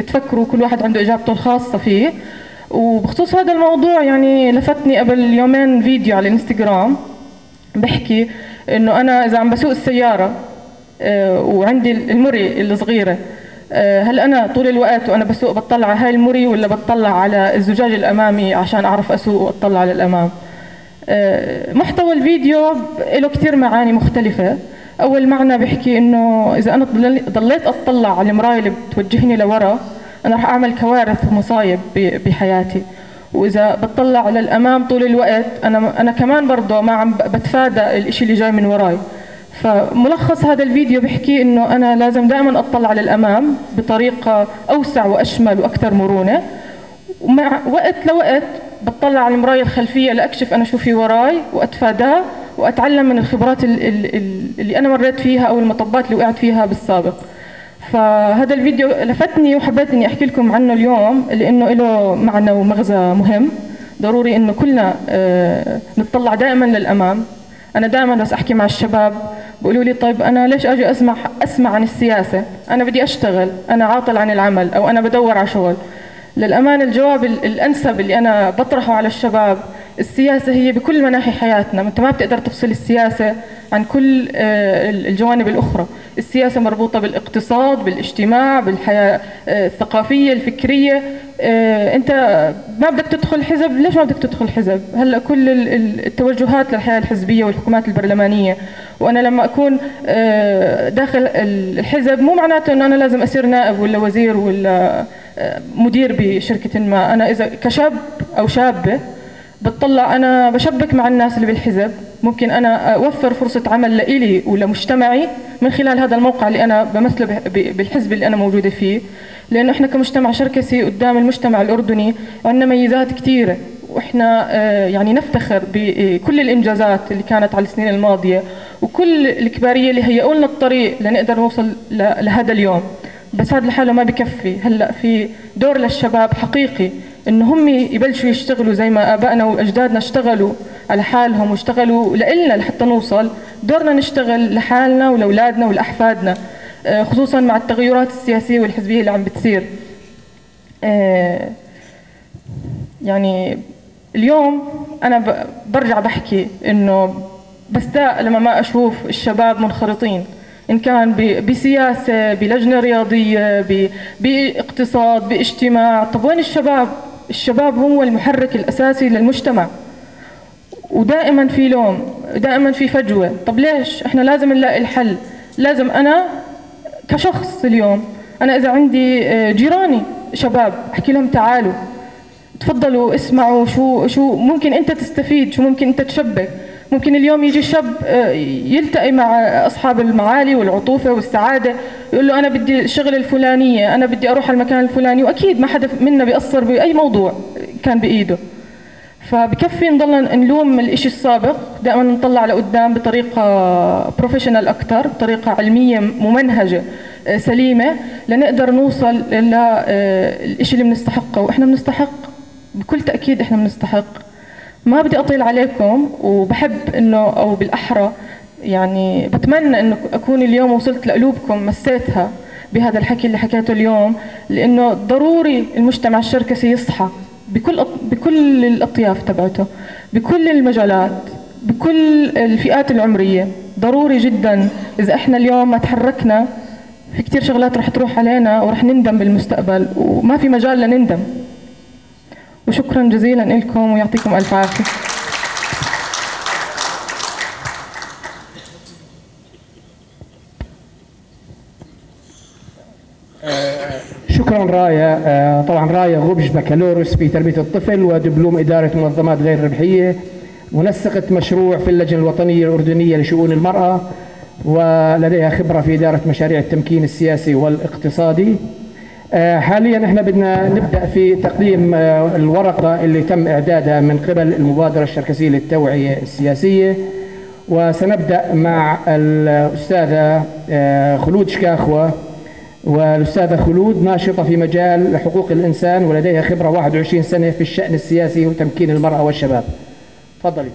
Speaker 6: تفكروا، كل واحد عنده اجابته الخاصة فيه. وبخصوص هذا الموضوع يعني لفتني قبل يومين فيديو على الانستغرام بحكي انه انا اذا عم بسوق السيارة وعندي المري الصغيرة، هل انا طول الوقت وانا بسوق بطلع على هاي المري ولا بطلع على الزجاج الامامي عشان اعرف اسوق واطلع على الامام؟ محتوى الفيديو له كثير معاني مختلفة. اول معنى بحكي انه اذا انا ضليت اطلع على المراية اللي بتوجهني لورا انا رح اعمل كوارث ومصايب بحياتي، واذا بطلع للامام طول الوقت انا كمان برضه ما عم بتفادى الاشي اللي جاي من وراي. فملخص هذا الفيديو بحكي انه انا لازم دائما اطلع للامام بطريقة اوسع واشمل واكثر مرونة، ومع وقت لوقت بطلع على المراية الخلفية لاكشف انا شو في وراي واتفاداه واتعلم من الخبرات اللي انا مريت فيها او المطبات اللي وقعت فيها بالسابق. فهذا الفيديو لفتني وحبيت اني احكي لكم عنه اليوم لانه له معنى ومغزى مهم. ضروري انه كلنا نتطلع دائما للامام. انا دائما بس احكي مع الشباب بيقولوا لي طيب انا ليش اجي اسمع عن السياسة؟ انا بدي اشتغل، انا عاطل عن العمل، او انا بدور على شغل. للامانة الجواب الانسب اللي انا بطرحه على الشباب، السياسة هي بكل مناحي حياتنا، انت ما بتقدر تفصل السياسة عن كل الجوانب الأخرى. السياسة مربوطة بالاقتصاد، بالاجتماع، بالحياة الثقافية الفكرية. أنت ما بدك تدخل حزب، ليش ما بدك تدخل حزب؟ هلأ كل التوجهات للحياة الحزبية والحكومات البرلمانية، وأنا لما أكون داخل الحزب مو معناته أنه أنا لازم أصير نائب ولا وزير ولا مدير بشركة ما. أنا إذا كشاب أو شابة بتطلع أنا بشبك مع الناس اللي بالحزب، ممكن أنا أوفر فرصة عمل لإلي ولمجتمعي من خلال هذا الموقع اللي أنا بمثله بالحزب اللي أنا موجودة فيه. لأنه إحنا كمجتمع شركسي قدام المجتمع الأردني عندنا ميزات كثيرة، وإحنا يعني نفتخر بكل الإنجازات اللي كانت على السنين الماضية وكل الكبارية اللي هيئوا لنا الطريق لنقدر نوصل لهذا اليوم. بس هذا لحاله ما بكفي. هلأ في دور للشباب حقيقي إنه هم يبلشوا يشتغلوا زي ما آبائنا وأجدادنا اشتغلوا على حالهم واشتغلوا لإلنا لحتى نوصل. دورنا نشتغل لحالنا ولأولادنا ولأحفادنا، خصوصا مع التغيرات السياسية والحزبية اللي عم بتصير. يعني اليوم أنا برجع بحكي إنه بستاء لما ما أشوف الشباب منخرطين، إن كان بسياسة، بلجنة رياضية، باقتصاد، باجتماع. طب وين الشباب؟ الشباب هو المحرك الأساسي للمجتمع، ودائما في لوم، دائما في فجوة. طب ليش؟ إحنا لازم نلاقي الحل. لازم أنا كشخص اليوم، أنا إذا عندي جيراني شباب أحكي لهم تعالوا تفضلوا اسمعوا شو ممكن أنت تستفيد، شو ممكن أنت تشبك. ممكن اليوم يجي شاب يلتقي مع أصحاب المعالي والعطوفة والسعادة، يقول له أنا بدي الشغلة الفلانية، أنا بدي أروح على المكان الفلاني، وأكيد ما حدا منا بيقصر بأي موضوع كان بإيده. فبكفي نضلنا نلوم الإشي السابق، دائما نطلع لقدام بطريقة professional أكثر، بطريقة علمية ممنهجة سليمة، لنقدر نوصل للإشي اللي بنستحقه. وإحنا بنستحق، بكل تأكيد إحنا بنستحق. ما بدي أطيل عليكم، وبحب إنه أو بالأحرى يعني بتمنى إنه أكون اليوم وصلت لقلوبكم، مسيتها بهذا الحكي اللي حكيته اليوم، لأنه ضروري المجتمع الشركسي يصحى بكل الأطياف تبعته، بكل المجالات، بكل الفئات العمرية. ضروري جدا. إذا إحنا اليوم ما تحركنا في كتير شغلات رح تروح علينا ورح نندم بالمستقبل، وما في مجال لنندم. وشكرا جزيلا لكم ويعطيكم ألف عافية.
Speaker 1: شكرا رايا. طبعا رايا غبش بكالوريوس في تربية الطفل ودبلوم إدارة منظمات غير ربحية، منسقة مشروع في اللجنة الوطنية الأردنية لشؤون المرأة، ولديها خبرة في إدارة مشاريع التمكين السياسي والاقتصادي. حاليا احنا بدنا نبدأ في تقديم الورقة اللي تم إعدادها من قبل المبادرة الشركسية للتوعية السياسية، وسنبدأ مع الأستاذة خلود شكاخوة. والأستاذة خلود ناشطة في مجال حقوق الإنسان ولديها خبرة 21 سنة في الشأن السياسي وتمكين المرأة والشباب. تفضلي.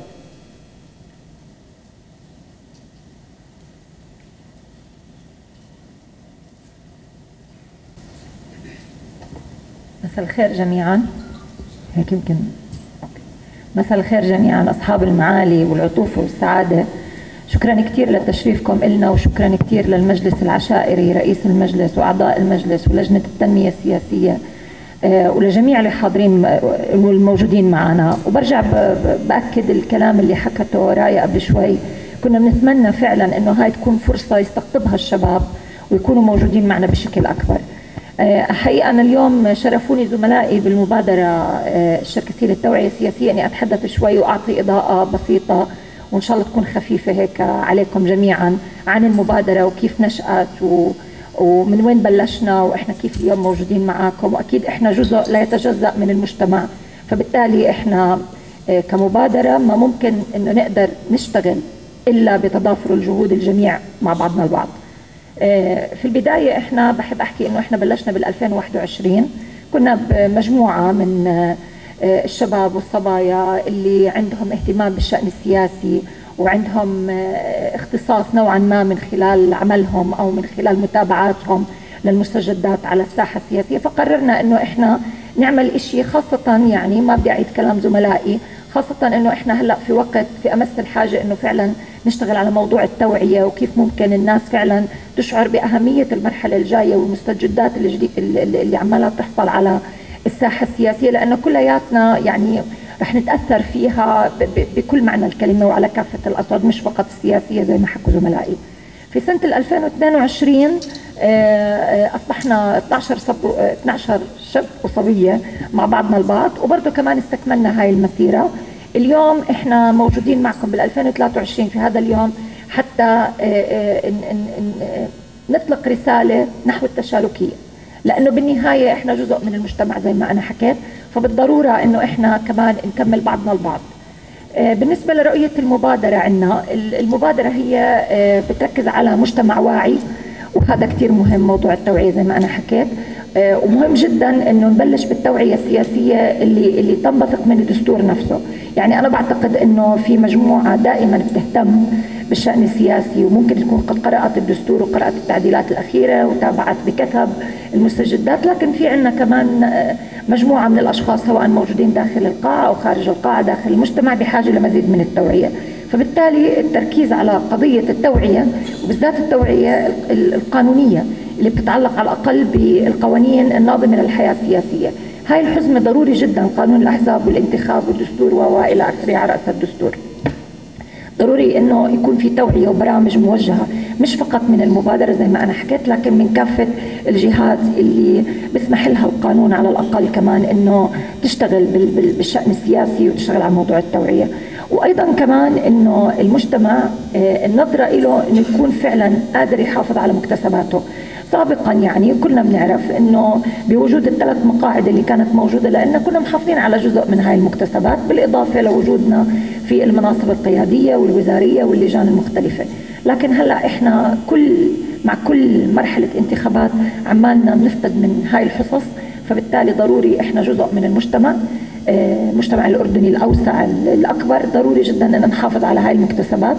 Speaker 7: مساء الخير جميعا. هيك يمكن. مساء الخير جميعا أصحاب المعالي والعطوفة والسعادة. شكرا كثير لتشريفكم إلنا، وشكرا كثير للمجلس العشائري، رئيس المجلس وأعضاء المجلس ولجنة التنمية السياسية، ولجميع اللي حاضرين والموجودين معنا. وبرجع بأكد الكلام اللي حكته رايا قبل شوي، كنا بنتمنى فعلا إنه هاي تكون فرصة يستقطبها الشباب ويكونوا موجودين معنا بشكل أكبر. حقيقة أنا اليوم شرفوني زملائي بالمبادرة الشركسية للتوعية السياسية إني أتحدث شوي وأعطي إضاءة بسيطة وإن شاء الله تكون خفيفة هيك عليكم جميعا عن المبادرة وكيف نشأت ومن وين بلشنا وإحنا كيف اليوم موجودين معاكم. وأكيد إحنا جزء لا يتجزأ من المجتمع، فبالتالي إحنا كمبادرة ما ممكن إنه نقدر نشتغل إلا بتضافر الجهود الجميع مع بعضنا البعض. في البداية إحنا بحب أحكي إنه إحنا بلشنا بال2021، كنا بمجموعة من الشباب والصبايا اللي عندهم اهتمام بالشأن السياسي وعندهم اختصاص نوعا ما من خلال عملهم أو من خلال متابعاتهم للمستجدات على الساحة السياسية. فقررنا إنه إحنا نعمل إشي، خاصة يعني ما بدي أعيد كلام زملائي، خاصة إنه إحنا هلأ في وقت في أمس الحاجة إنه فعلا نشتغل على موضوع التوعية، وكيف ممكن الناس فعلا تشعر بأهمية المرحلة الجاية والمستجدات اللي عمالها تحصل على الساحة السياسية، لأنه كلياتنا يعني رح نتأثر فيها بكل معنى الكلمة وعلى كافة الأصعد، مش فقط السياسية زي ما حكوا زملائي. في سنة 2022 أصبحنا 12 شاب وصبية مع بعضنا البعض، وبرضه كمان استكملنا هاي المسيرة. اليوم إحنا موجودين معكم بال 2023 في هذا اليوم حتى نطلق رسالة نحو التشاركية، لأنه بالنهاية إحنا جزء من المجتمع زي ما أنا حكيت، فبالضرورة إنه إحنا كمان نكمل بعضنا البعض. بالنسبة لرؤية المبادرة عندنا، المبادرة هي بتركز على مجتمع واعي، وهذا كتير مهم موضوع التوعية زي ما أنا حكيت، ومهم جدا إنه نبلش بالتوعية السياسية اللي تنبثق من الدستور نفسه. يعني أنا بعتقد إنه في مجموعة دائما بتهتم بالشأن السياسي، وممكن تكون قد قرأت الدستور وقرأت التعديلات الأخيرة وتابعت بكثب المستجدات، لكن في عندنا كمان مجموعة من الأشخاص سواء موجودين داخل القاعة أو خارج القاعة داخل المجتمع بحاجة لمزيد من التوعية. فبالتالي التركيز على قضية التوعية، وبالذات التوعية القانونية اللي بتتعلق على الأقل بالقوانين الناظمة للحياة السياسية. هاي الحزمة ضروري جدا، قانون الأحزاب والانتخاب والدستور وإلى آخره على رأس الدستور. ضروري انه يكون في توعيه وبرامج موجهة، مش فقط من المبادرة زي ما انا حكيت، لكن من كافة الجهات اللي بسمح لها القانون على الاقل كمان انه تشتغل بالشان السياسي وتشتغل على موضوع التوعية. وايضا كمان انه المجتمع النظرة له انه يكون فعلا قادر يحافظ على مكتسباته. سابقا يعني كلنا بنعرف انه بوجود الثلاث مقاعد اللي كانت موجودة لان كنا محافظين على جزء من هاي المكتسبات، بالاضافة لوجودنا في المناصب القيادية والوزاريه واللجان المختلفة. لكن هلا احنا مع كل مرحلة انتخابات عمالنا بنفقد من هاي الحصص، فبالتالي ضروري احنا جزء من المجتمع، المجتمع الاردني الاوسع الاكبر، ضروري جدا ان نحافظ على هاي المكتسبات.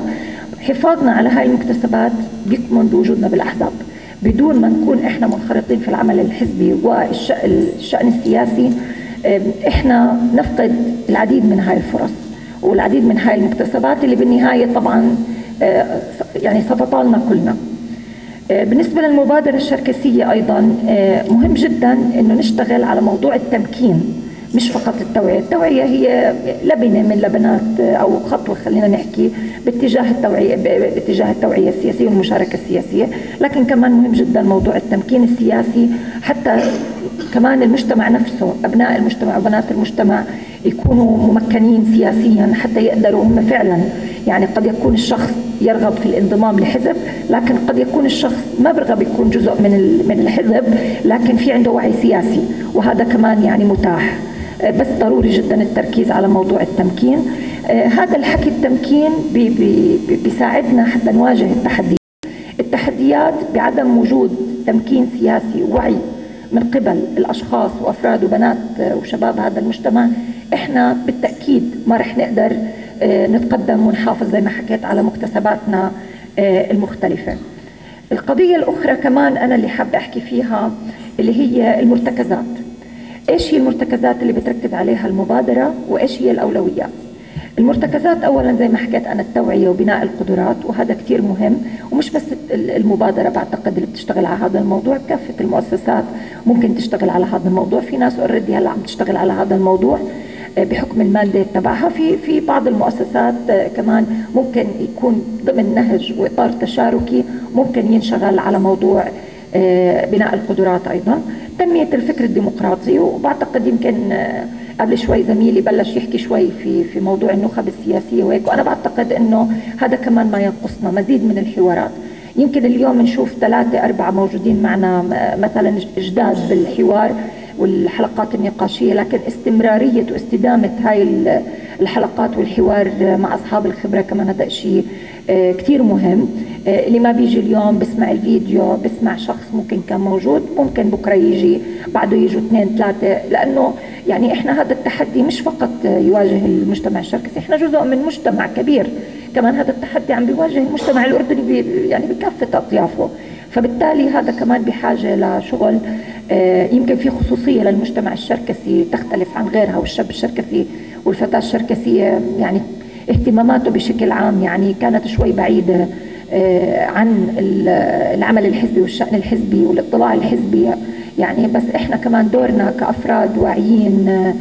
Speaker 7: حفاظنا على هاي المكتسبات بيكمن بوجودنا بالاحزاب، بدون ما نكون احنا منخرطين في العمل الحزبي والشأن السياسي احنا نفقد العديد من هاي الفرص والعديد من هاي المكتسبات اللي بالنهاية طبعا يعني ستطالنا كلنا. بالنسبة للمبادرة الشركسية أيضا مهم جدا انه نشتغل على موضوع التمكين، مش فقط التوعية. التوعية هي لبنة من لبنات أو خطوة خلينا نحكي باتجاه التوعية، باتجاه التوعية السياسية والمشاركة السياسية، لكن كمان مهم جدا موضوع التمكين السياسي حتى كمان المجتمع نفسه، أبناء المجتمع وبنات المجتمع يكونوا ممكنين سياسيا حتى يقدروا هم فعلا. يعني قد يكون الشخص يرغب في الانضمام لحزب، لكن قد يكون الشخص ما برغب يكون جزء من الحزب، لكن في عنده وعي سياسي، وهذا كمان يعني متاح. بس ضروري جدا التركيز على موضوع التمكين. هذا الحكي التمكين بيساعدنا حتى نواجه التحديات. التحديات بعدم وجود تمكين سياسي ووعي من قبل الأشخاص وأفراد وبنات وشباب هذا المجتمع، إحنا بالتأكيد ما رح نقدر نتقدم ونحافظ زي ما حكيت على مكتسباتنا المختلفة. القضية الأخرى كمان أنا اللي حابة أحكي فيها اللي هي المرتكزات. إيش هي المرتكزات اللي بتركز عليها المبادرة وإيش هي الأولويات؟ المرتكزات أولا زي ما حكيت أنا التوعية وبناء القدرات، وهذا كتير مهم، ومش بس المبادرة بعتقد اللي بتشتغل على هذا الموضوع، كافة المؤسسات ممكن تشتغل على هذا الموضوع. في ناس already هلا عم تشتغل على هذا الموضوع بحكم ال mandate تبعها. في بعض المؤسسات كمان ممكن يكون ضمن نهج وإطار تشاركي ممكن ينشغل على موضوع بناء القدرات. أيضا تنمية الفكر الديمقراطي، وبعتقد يمكن قبل شوي زميلي بلش يحكي شوي في موضوع النخب السياسية وهيك، وأنا بعتقد إنه هذا كمان ما ينقصنا، مزيد من الحوارات. يمكن اليوم نشوف 3 4 موجودين معنا مثلا جداد بالحوار والحلقات النقاشية، لكن استمرارية واستدامة هاي الحلقات والحوار مع أصحاب الخبرة كمان هذا شيء كتير مهم. اللي ما بيجي اليوم بسمع الفيديو، بسمع شخص ممكن كان موجود، ممكن بكرة يجي، بعده يجوا 2 3، لأنه يعني إحنا هذا التحدي مش فقط يواجه المجتمع الشركسي، إحنا جزء من مجتمع كبير، كمان هذا التحدي عم بيواجه المجتمع الأردني يعني بكافة أطيافه، فبالتالي هذا كمان بحاجة لشغل. يمكن في خصوصية للمجتمع الشركسي تختلف عن غيرها، والشاب الشركسي والفتاة الشركسية يعني اهتماماته بشكل عام يعني كانت شوي بعيدة عن العمل الحزبي والشأن الحزبي والاطلاع الحزبي يعني. بس احنا كمان دورنا كأفراد واعيين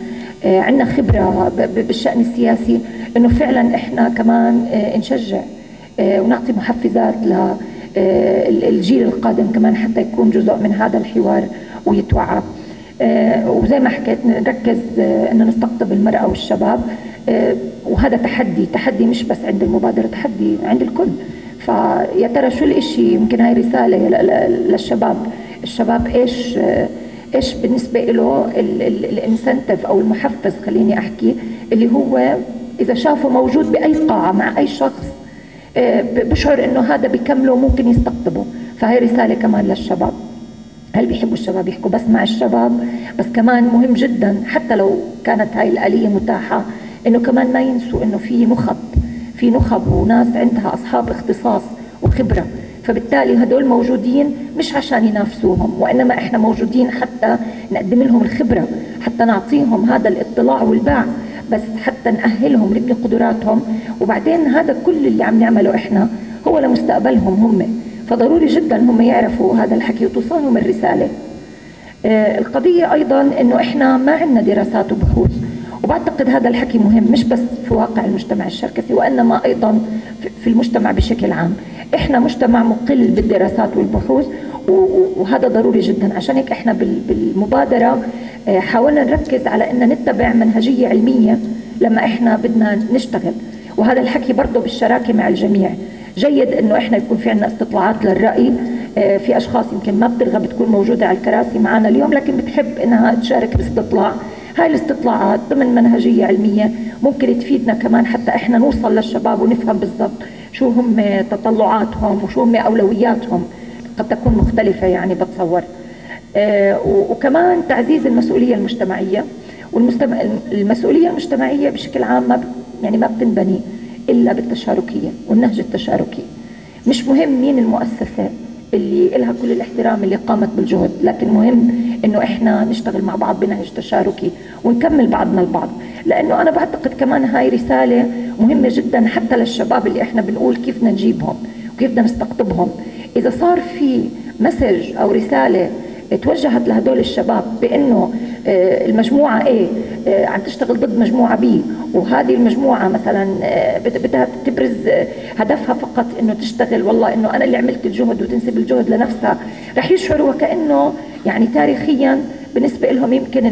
Speaker 7: عندنا خبرة بالشأن السياسي انه فعلا احنا كمان نشجع ونعطي محفزات للجيل القادم كمان حتى يكون جزء من هذا الحوار ويتوعى. وزي ما حكيت نركز انه نستقطب المرأة والشباب، وهذا تحدي مش بس عند المبادرة، تحدي عند الكل. فيا ترى شو الاشي، يمكن هاي رسالة للشباب، الشباب ايش بالنسبة له الانسنتف او المحفز، خليني احكي، اللي هو اذا شافه موجود باي قاعة مع اي شخص بشعر انه هذا بكمله وممكن يستقطبه. فهي رسالة كمان للشباب. هل بيحبوا الشباب يحكوا بس مع الشباب؟ بس كمان مهم جدا حتى لو كانت هاي الآلية متاحة انه كمان ما ينسوا انه في نخب، في نخب وناس عندها اصحاب اختصاص وخبرة، فبالتالي هدول موجودين مش عشان ينافسوهم، وإنما إحنا موجودين حتى نقدم لهم الخبرة، حتى نعطيهم هذا الاطلاع والباع، بس حتى نأهلهم نبني قدراتهم. وبعدين هذا كل اللي عم نعمله إحنا هو لمستقبلهم هم، فضروري جدا هم يعرفوا هذا الحكي وتوصلهم الرسالة. القضية أيضا إنه إحنا ما عندنا دراسات وبحوث، وبعتقد هذا الحكي مهم مش بس في واقع المجتمع الشركسي وإنما أيضا في المجتمع بشكل عام. إحنا مجتمع مقل بالدراسات والبحوث، وهذا ضروري جدا. عشان هيك إحنا بالمبادرة حاولنا نركز على إن نتبع منهجية علمية لما إحنا بدنا نشتغل، وهذا الحكي برضه بالشراكة مع الجميع. جيد إنه إحنا يكون في عندنا استطلاعات للرأي، في أشخاص يمكن ما بترغب تكون موجودة على الكراسي معنا اليوم لكن بتحب إنها تشارك باستطلاع. هاي الاستطلاعات ضمن منهجية علمية ممكن تفيدنا كمان حتى إحنا نوصل للشباب ونفهم بالضبط شو هم تطلعاتهم وشو هم أولوياتهم، قد تكون مختلفة يعني بتصور. وكمان تعزيز المسؤولية المجتمعية، والمسؤولية المجتمعية بشكل عام ما يعني ما بتنبني إلا بالتشاركية والنهج التشاركي. مش مهم مين المؤسسة اللي إلها كل الاحترام اللي قامت بالجهد، لكن مهم إنه إحنا نشتغل مع بعض بنهج تشاركي ونكمل بعضنا البعض. لأنه أنا بعتقد كمان هاي رسالة مهمة جدا حتى للشباب اللي إحنا بنقول كيف بدنا نجيبهم وكيف بدنا نستقطبهم. إذا صار في مسج أو رسالة توجهت لهدول الشباب بأنه المجموعة A عم تشتغل ضد مجموعة B، وهذه المجموعة مثلا بدها تبرز هدفها فقط انه تشتغل، والله انه انا اللي عملت الجهد، وتنسب الجهد لنفسها، رح يشعروا وكأنه يعني تاريخيا بالنسبة لهم يمكن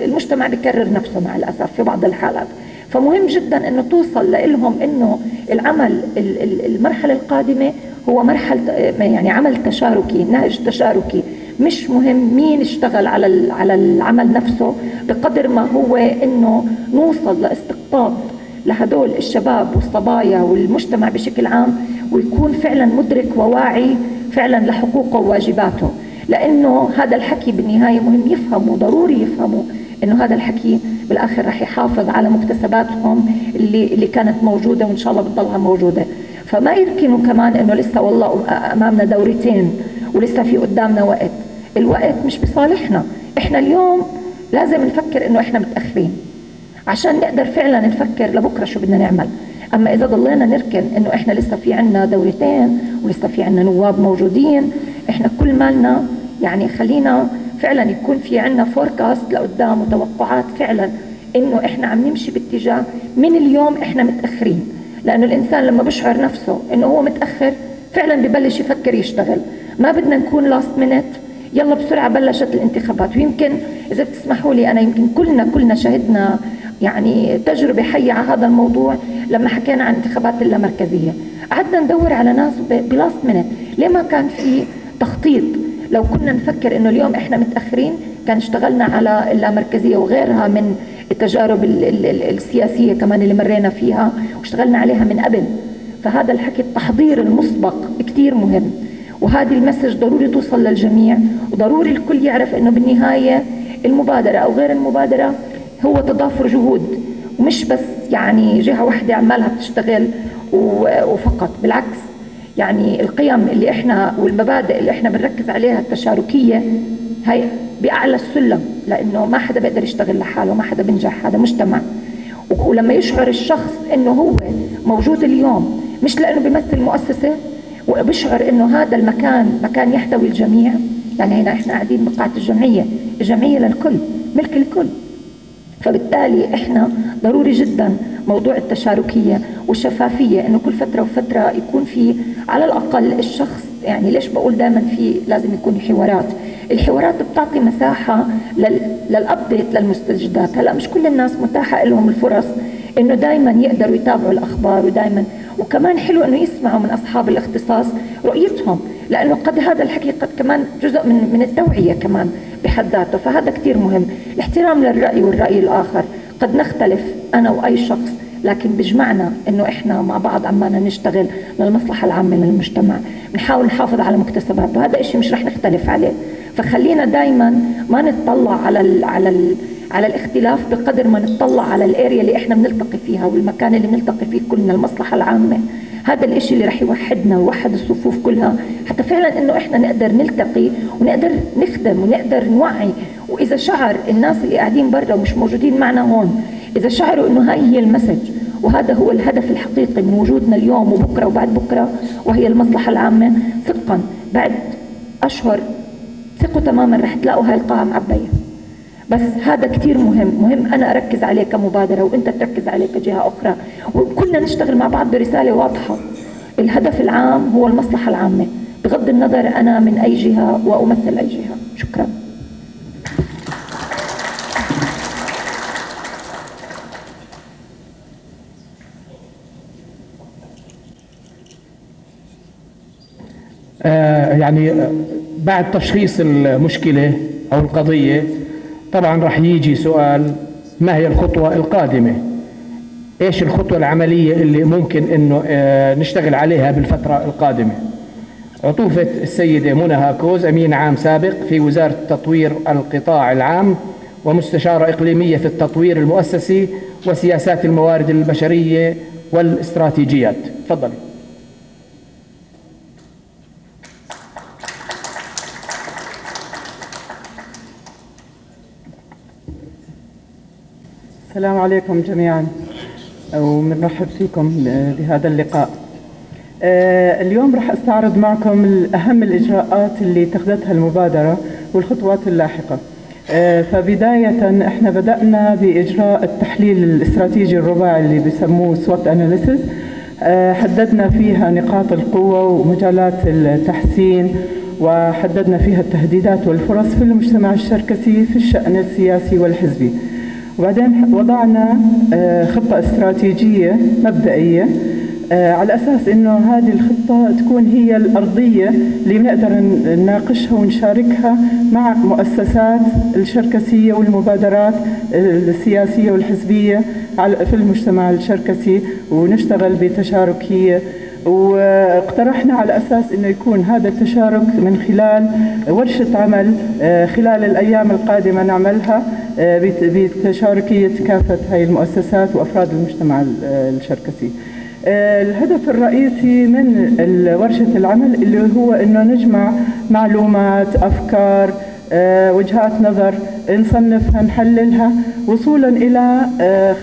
Speaker 7: المجتمع بكرر نفسه مع الأسف في بعض الحالات. فمهم جدا انه توصل لهم انه العمل المرحلة القادمة هو مرحلة يعني عمل تشاركي، نهج تشاركي. مش مهم مين اشتغل على العمل نفسه بقدر ما هو انه نوصل لاستقطاب لهدول الشباب والصبايا والمجتمع بشكل عام، ويكون فعلا مدرك وواعي فعلا لحقوقه وواجباته. لانه هذا الحكي بالنهايه مهم يفهموا، ضروري يفهموا انه هذا الحكي بالاخر رح يحافظ على مكتسباتهم اللي كانت موجوده وان شاء الله بتضلها موجوده. فما يركنوا كمان انه لسه والله امامنا دورتين ولسه في قدامنا وقت. الوقت مش بصالحنا، احنا اليوم لازم نفكر انه احنا متاخرين عشان نقدر فعلا نفكر لبكره شو بدنا نعمل. اما اذا ضلينا نركن انه احنا لسه في عنا دورتين ولسه في عنا نواب موجودين، احنا كل مالنا يعني خلينا فعلا يكون في عنا فوركاست لقدام وتوقعات فعلا انه احنا عم نمشي باتجاه من اليوم احنا متاخرين. لانه الانسان لما بشعر نفسه انه هو متاخر فعلا ببلش يفكر يشتغل. ما بدنا نكون last minute، يلا بسرعه بلشت الانتخابات. ويمكن اذا بتسمحوا لي انا يمكن كلنا شهدنا يعني تجربه حيه على هذا الموضوع لما حكينا عن انتخابات اللامركزيه، قعدنا ندور على ناس ب last minute. ليه ما كان في تخطيط؟ لو كنا نفكر انه اليوم احنا متاخرين كان اشتغلنا على اللامركزيه وغيرها من التجارب السياسيه كمان اللي مرينا فيها واشتغلنا عليها من قبل. فهذا الحكي التحضير المسبق كثير مهم، وهذه ال message ضروري توصل للجميع، وضروري الكل يعرف انه بالنهايه المبادره او غير المبادره هو تضافر جهود، ومش بس يعني جهه واحده عمالها بتشتغل وفقط. بالعكس يعني القيم اللي احنا والمبادئ اللي احنا بنركز عليها التشاركيه هي باعلى السلم، لانه ما حدا بيقدر يشتغل لحاله، ما حدا بينجح، هذا مجتمع. ولما يشعر الشخص إنه هو موجود اليوم مش لأنه بيمثل مؤسسة، وبيشعر إنه هذا المكان مكان يحتوي الجميع. يعني هنا إحنا قاعدين بقاعة الجمعية، الجمعية للكل، ملك الكل. فبالتالي إحنا ضروري جدا موضوع التشاركية والشفافية، إنه كل فترة وفترة يكون في على الأقل الشخص، يعني ليش بقول دائما في لازم يكون حوارات؟ الحوارات بتعطي مساحة للأبديت للمستجدات. هلا مش كل الناس متاحة لهم الفرص إنه دائما يقدروا يتابعوا الأخبار، ودائما وكمان حلو إنه يسمعوا من أصحاب الاختصاص رؤيتهم، لأنه قد هذا الحكي قد كمان جزء من التوعية كمان بحد ذاته. فهذا كثير مهم، الاحترام للرأي والرأي الآخر. قد نختلف أنا وأي شخص، لكن بجمعنا إنه إحنا مع بعض عمالنا نشتغل للمصلحة العامة للمجتمع، بنحاول نحافظ على مكتسباته، وهذا إشي مش رح نختلف عليه. فخلينا دائما ما نتطلع على الاختلاف بقدر ما نتطلع على الاريا اللي احنا بنلتقي فيها والمكان اللي بنلتقي فيه كلنا، المصلحة العامة. هذا الاشي اللي رح يوحدنا ويوحد الصفوف كلها، حتى فعلا انه احنا نقدر نلتقي ونقدر نخدم ونقدر نوعي. واذا شعر الناس اللي قاعدين برا ومش موجودين معنا هون، اذا شعروا انه هاي هي المسج وهذا هو الهدف الحقيقي من وجودنا اليوم وبكره وبعد بكره، وهي المصلحة العامة، صدقا بعد اشهر ثقوا تماما رح تلاقوا هاي القاعة معبيه. بس هذا كثير مهم أنا أركز عليه كمبادرة وأنت تركز عليه كجهة أخرى، وكلنا نشتغل مع بعض برسالة واضحة. الهدف العام هو المصلحة العامة، بغض النظر أنا من أي جهة وأمثل أي جهة. شكرا.
Speaker 1: يعني بعد تشخيص المشكلة أو القضية طبعا رح يجي سؤال، ما هي الخطوة القادمة؟ ايش الخطوة العملية اللي ممكن انه نشتغل عليها بالفترة القادمة؟ عطوفة السيدة منى هاكوز، أمين عام سابق في وزارة تطوير القطاع العام ومستشارة إقليمية في التطوير المؤسسي وسياسات الموارد البشرية والاستراتيجيات. تفضلي.
Speaker 8: السلام عليكم جميعا، وبنرحب فيكم بهذا اللقاء. اليوم راح استعرض معكم أهم الإجراءات اللي اتخذتها المبادرة والخطوات اللاحقة. فبداية احنا بدأنا بإجراء التحليل الاستراتيجي الرباعي اللي بيسموه SWOT analysis. حددنا فيها نقاط القوة ومجالات التحسين، وحددنا فيها التهديدات والفرص في المجتمع الشركسي في الشأن السياسي والحزبي. وبعدين وضعنا خطة استراتيجية مبدئية على أساس إنه هذه الخطة تكون هي الأرضية اللي بنقدر نناقشها ونشاركها مع مؤسسات الشركسية والمبادرات السياسية والحزبية في المجتمع الشركسي، ونشتغل بتشاركية. واقترحنا على أساس إنه يكون هذا التشارك من خلال ورشة عمل خلال الأيام القادمة نعملها بتشاركية كافة هاي المؤسسات وأفراد المجتمع الشركسي. الهدف الرئيسي من ورشة العمل اللي هو إنه نجمع معلومات، أفكار، وجهات نظر، نصنفها، نحللها، وصولا إلى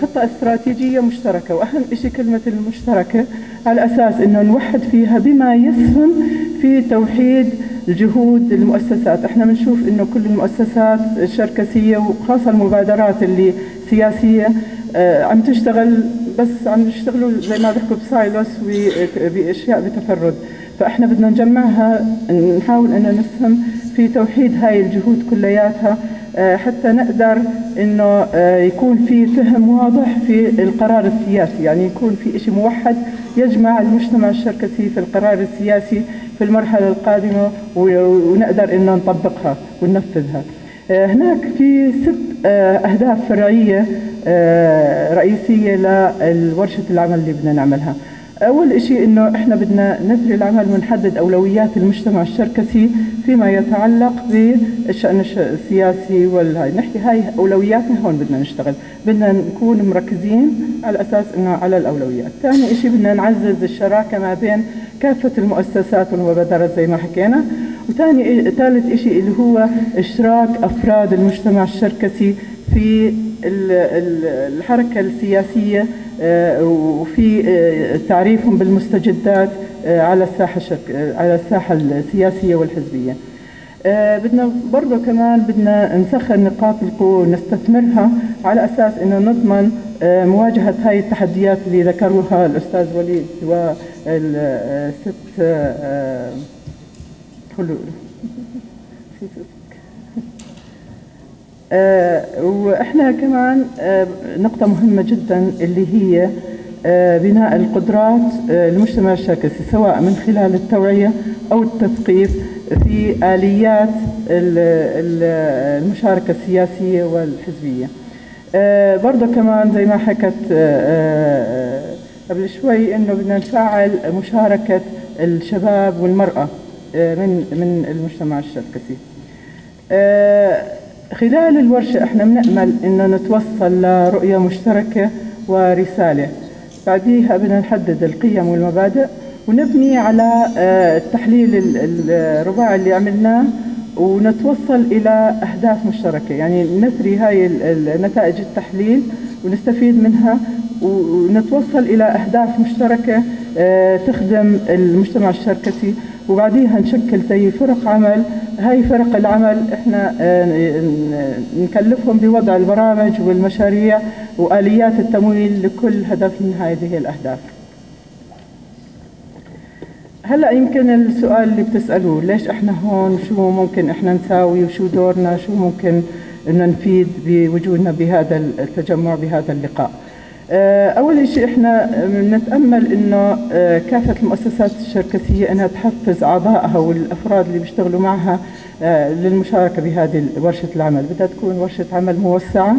Speaker 8: خطة استراتيجية مشتركة. وأهم شيء كلمة المشتركة، على أساس إنه نوحد فيها بما يسهم في توحيد الجهود المؤسسات. احنا بنشوف إنه كل المؤسسات الشركسية وخاصة المبادرات اللي سياسية عم تشتغل، بس عم يشتغلوا زي ما بيحكوا بسايلوس وبأشياء بتفرد. فاحنا بدنا نجمعها، نحاول انه نسهم في توحيد هاي الجهود كلياتها حتى نقدر انه يكون في فهم واضح في القرار السياسي، يعني يكون في شيء موحد يجمع المجتمع الشركسي في القرار السياسي في المرحلة القادمة، ونقدر انه نطبقها وننفذها. هناك في 6 أهداف فرعية رئيسية لورشة العمل اللي بدنا نعملها. أول شيء إنه إحنا بدنا نثري العمل ونحدد أولويات المجتمع الشركسي فيما يتعلق بالشأن السياسي والهاي، نحكي هاي أولوياتنا، هون بدنا نشتغل، بدنا نكون مركزين على أساس إنه على الأولويات. ثاني شيء بدنا نعزز الشراكة ما بين كافة المؤسسات والمبادرات زي ما حكينا، وثاني ثالث شيء اللي هو اشراك افراد المجتمع الشركسي في الحركة السياسية وفي تعريفهم بالمستجدات على الساحة السياسية والحزبية. بدنا برضه كمان بدنا نسخر نقاط القوة ونستثمرها على أساس إنه نضمن مواجهة هاي التحديات اللي ذكروها الأستاذ وليد والست خلود. وإحنا كمان نقطة مهمة جدا اللي هي بناء القدرات المجتمع الشركسي، سواء من خلال التوعية أو التثقيف في آليات المشاركة السياسية والحزبية. برضه كمان زي ما حكت قبل شوي إنه بدنا نفعل مشاركة الشباب والمرأة من المجتمع الشركسي. خلال الورشة احنا بنأمل إنه نتوصل لرؤية مشتركة ورسالة، بعديها بدنا نحدد القيم والمبادئ ونبني على التحليل الرباعي اللي عملناه ونتوصل إلى أهداف مشتركة. يعني نثري هاي نتائج التحليل ونستفيد منها ونتوصل إلى أهداف مشتركة تخدم المجتمع الشركسي، وبعديها نشكل زي فرق عمل. هاي فرق العمل احنا نكلفهم بوضع البرامج والمشاريع وآليات التمويل لكل هدف من هذه الأهداف. هلا يمكن السؤال اللي بتسألوه، ليش احنا هون؟ شو ممكن احنا نساوي؟ وشو دورنا؟ شو ممكن ان نفيد بوجودنا بهذا التجمع بهذا اللقاء؟ أول شيء إحنا بنتأمل إنه كافة المؤسسات الشركسية إنها تحفز أعضائها والأفراد اللي بيشتغلوا معها للمشاركة بهذه ورشة العمل. بدها تكون ورشة عمل موسعة،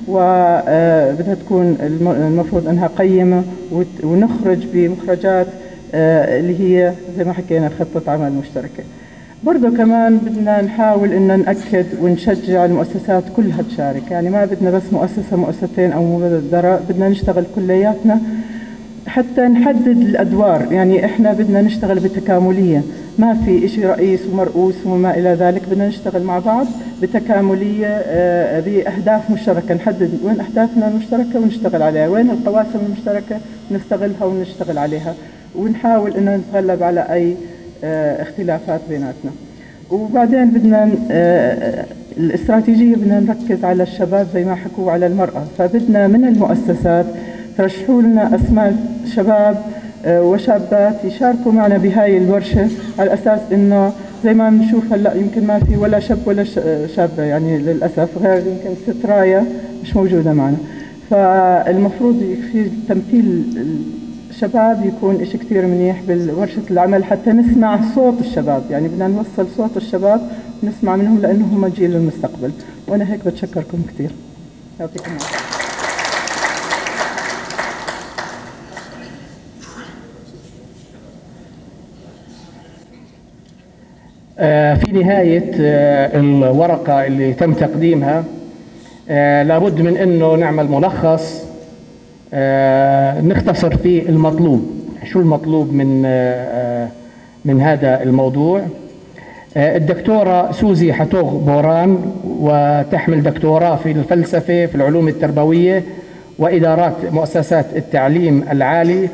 Speaker 8: وبدها تكون المفروض إنها قيمة، ونخرج بمخرجات اللي هي زي ما حكينا خطة عمل مشتركة. برضه كمان بدنا نحاول إن نأكد ونشجع المؤسسات كلها تشارك، يعني ما بدنا بس مؤسسة مؤسستين أو مبادرة، بدنا نشتغل كلياتنا حتى نحدد الأدوار. يعني إحنا بدنا نشتغل بتكاملية، ما في إشي رئيس ومرؤوس وما إلى ذلك، بدنا نشتغل مع بعض بتكاملية بأهداف مشتركة، نحدد وين أهدافنا المشتركة ونشتغل عليها، وين القواسم المشتركة نستغلها ونشتغل عليها، ونحاول إن نتغلب على أي اختلافات بيناتنا. وبعدين بدنا الاستراتيجية بدنا نركز على الشباب زي ما حكوا، على المرأة، فبدنا من المؤسسات ترشحوا لنا أسماء شباب وشابات يشاركوا معنا بهاي الورشة، على أساس إنه زي ما بنشوف هلا يمكن ما في ولا شاب ولا شابة، يعني للأسف غير يمكن ست راية مش موجودة معنا، فالمفروض في تمثيل الشباب يكون إشي كثير منيح بالورشة العمل حتى نسمع صوت الشباب. يعني بدنا نوصل صوت الشباب ونسمع منهم لأنه هم جيل المستقبل. وأنا هيك بتشكركم كثير، يعطيكم العافية.
Speaker 1: في نهاية الورقة اللي تم تقديمها لابد من أنه نعمل ملخص نختصر فيه المطلوب. شو المطلوب من هذا الموضوع؟ الدكتورة سوزي حتوغ بوران، وتحمل دكتوراه في الفلسفة في العلوم التربوية وإدارات مؤسسات التعليم العالي،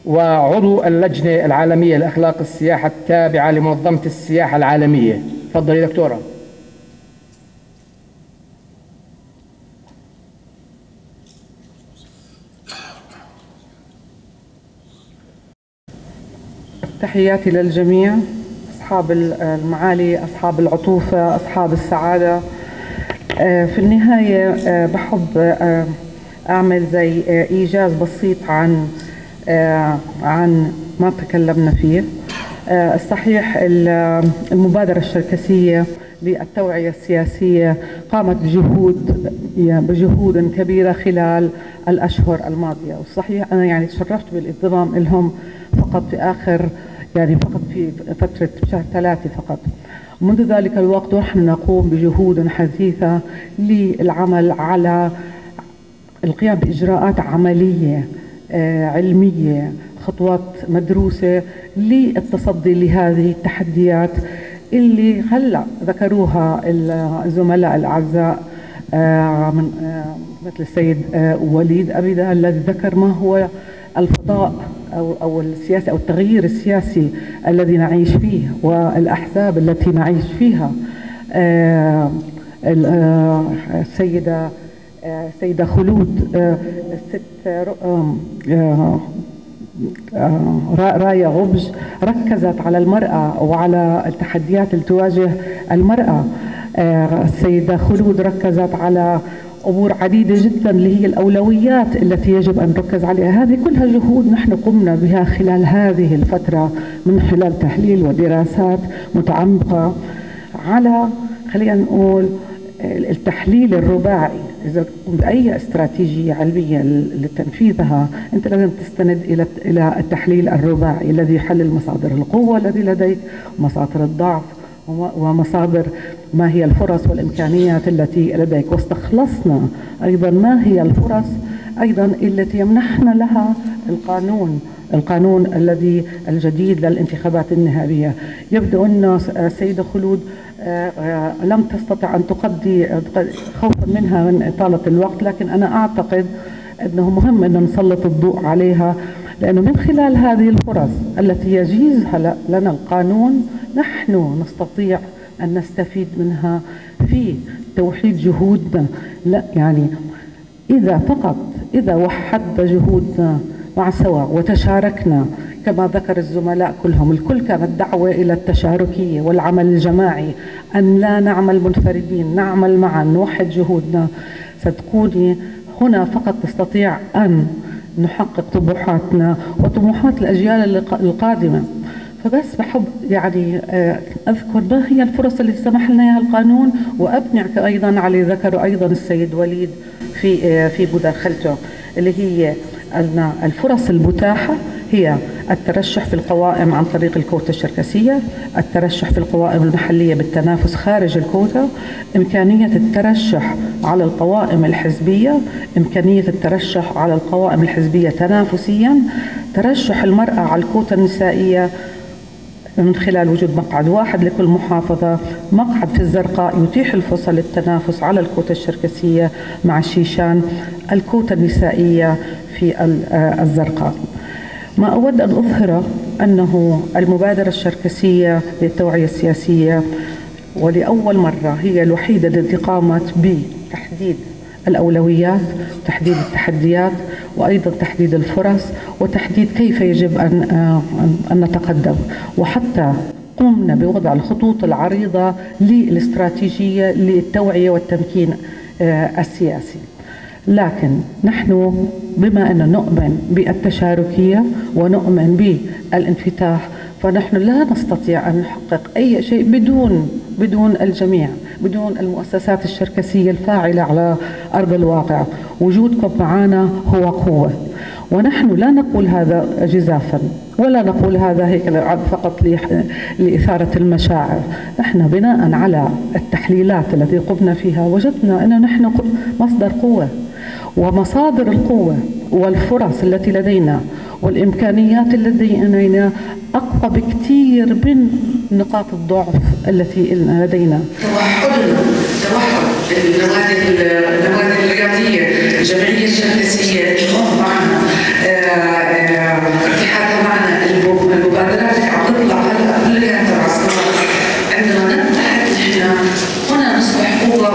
Speaker 1: وعضو اللجنة العالمية لأخلاق السياحة التابعة لمنظمة السياحة العالمية. تفضلي دكتورة.
Speaker 9: تحياتي للجميع، أصحاب المعالي، أصحاب العطوفة، أصحاب السعادة. في النهاية بحب أعمل زي إيجاز بسيط عن ما تكلمنا فيه. الصحيح المبادرة الشركسية للتوعية السياسية قامت بجهود كبيرة خلال الأشهر الماضية، والصحيح أنا يعني تشرفت بالانضمام لهم فقط في آخر، يعني فقط في فترة شهر 3 فقط. منذ ذلك الوقت ونحن نقوم بجهود حثيثة للعمل على القيام بإجراءات عملية علمية، خطوات مدروسة للتصدي لهذه التحديات اللي هلأ ذكروها الزملاء الأعزاء من مثل السيد وليد أبيدال الذي ذكر ما هو الفضاء أو السياسي أو التغيير السياسي الذي نعيش فيه والأحزاب التي نعيش فيها. السيدة خلود، الست رايا غبج ركزت على المرأة وعلى التحديات اللي تواجه المرأة. السيدة خلود ركزت على أمور عديدة جدا اللي هي الأولويات التي يجب أن نركز عليها. هذه كلها جهود نحن قمنا بها خلال هذه الفترة من خلال تحليل ودراسات متعمقة على، خلينا نقول، التحليل الرباعي. إذا تقوم بأي استراتيجية علمية لتنفيذها أنت لازم تستند إلى التحليل الرباعي الذي يحلل مصادر القوة التي لديك، مصادر الضعف، ومصادر ما هي الفرص والإمكانيات التي لديك. واستخلصنا أيضا ما هي الفرص أيضا التي يمنحنا لها القانون الذي الجديد للانتخابات النهائية. يبدو أن السيدة خلود لم تستطع أن تقضي خوفا منها من إطالة الوقت، لكن أنا أعتقد أنه مهم أن نسلط الضوء عليها، لأنه من خلال هذه الفرص التي يجيزها لنا القانون نحن نستطيع أن نستفيد منها في توحيد جهودنا. لا يعني إذا وحدنا جهودنا مع سوا وتشاركنا كما ذكر الزملاء كلهم، الكل كانت دعوة إلى التشاركية والعمل الجماعي، أن لا نعمل منفردين، نعمل معا، نوحد جهودنا. صدقوني هنا فقط نستطيع أن نحقق طموحاتنا وطموحات الأجيال القادمة. فبس بحب يعني أذكر ما هي الفرص اللي سمح لنا إياها القانون، وأبني أيضا على اللي ذكره أيضا السيد وليد في مداخلته، اللي هي أن الفرص المتاحة هي الترشح في القوائم عن طريق الكوتا الشركسية، الترشح في القوائم المحلية بالتنافس خارج الكوتا، إمكانية الترشح على القوائم الحزبية، إمكانية الترشح على القوائم الحزبية تنافسيا، ترشح المرأة على الكوتا النسائية من خلال وجود مقعد واحد لكل محافظة، مقعد في الزرقاء يتيح الفرصة للتنافس على الكوتا الشركسية مع الشيشان، الكوتا النسائية في الزرقاء. ما أود أن أظهره أنه المبادرة الشركسية للتوعية السياسية ولأول مرة هي الوحيدة التي قامت بتحديد الأولويات، تحديد التحديات، وأيضا تحديد الفرص، وتحديد كيف يجب أن نتقدم. وحتى قمنا بوضع الخطوط العريضة للاستراتيجية للتوعية والتمكين السياسي. لكن نحن بما أن نؤمن بالتشاركية ونؤمن بالانفتاح، فنحن لا نستطيع أن نحقق أي شيء بدون الجميع، بدون المؤسسات الشركسية الفاعلة على أرض الواقع. وجودكم معنا هو قوة، ونحن لا نقول هذا جزافا ولا نقول هذا هيك فقط لإثارة المشاعر. نحن بناء على التحليلات التي قمنا فيها وجدنا أن نحن مصدر قوة، ومصادر القوة والفرص التي لدينا والإمكانيات التي لدينا أقوى بكثير من نقاط الضعف التي لدينا.
Speaker 10: توحد النوادي الرياضية، الجمعية الشركسية، الأم معنا، اتحادها معنا، المبادرات اللي عم تطلع هلا كلها تبع الصغار. عندما نتحد نحن هنا نصبح قوة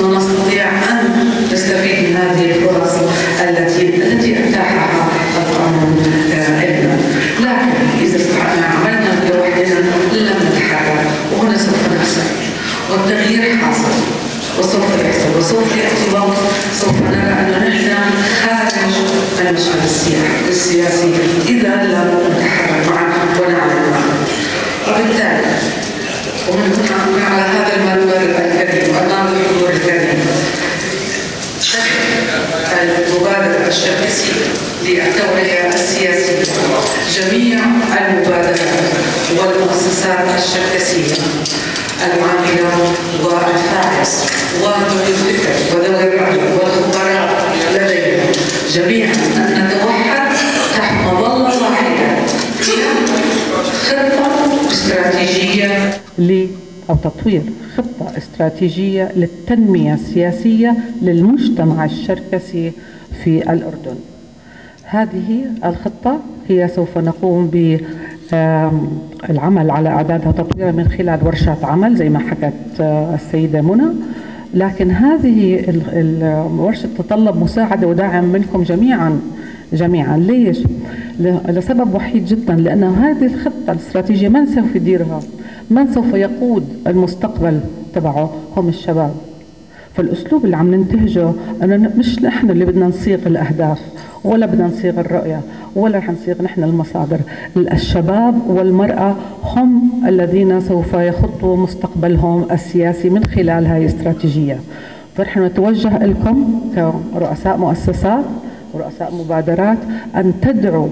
Speaker 10: ونستطيع أن نستفيد من هذه الفرص التي أتاحها القانون لنا. لكن إذا عملنا لوحدنا لم نتحرك، وهنا سوف نخسر، والتغيير حاصل وسوف يحصل، وسوف يأتي وقت سوف نرى أن نحن خارج المشهد السياسي إذا لم نتحرك معا ونعمل معا. وبالتالي ومن هنا على هذا المنبر الكريم وأمام الحضور الكريم المبادرة الشركسية للتوعية السياسية، جميع المبادرات والمؤسسات الشركسية العاملة والفاعلة وذوي الفكر وذوي الرأي والخبراء لدينا جميعا أن نتوحد تحت مظلة واحدة هي خطة استراتيجية.
Speaker 9: أو تطوير خطة استراتيجية للتنمية السياسية للمجتمع الشركسي في الأردن. هذه الخطة هي سوف نقوم بالعمل على إعدادها وتطويرها من خلال ورشات عمل زي ما حكت السيدة منى، لكن هذه الورشة تتطلب مساعدة ودعم منكم جميعا. ليش؟ لسبب وحيد جدا، لأن هذه الخطة الاستراتيجية من سوف يديرها؟ من سوف يقود المستقبل تبعه؟ هم الشباب. فالأسلوب اللي عم ننتهجه أنه مش نحن اللي بدنا نصيغ الأهداف، ولا بدنا نصيغ الرؤية، ولا رح نصيغ نحن المصادر. الشباب والمرأة هم الذين سوف يخطوا مستقبلهم السياسي من خلال هاي الاستراتيجية. فنحن نتوجه لكم كرؤساء مؤسسات ورؤساء مبادرات أن تدعوا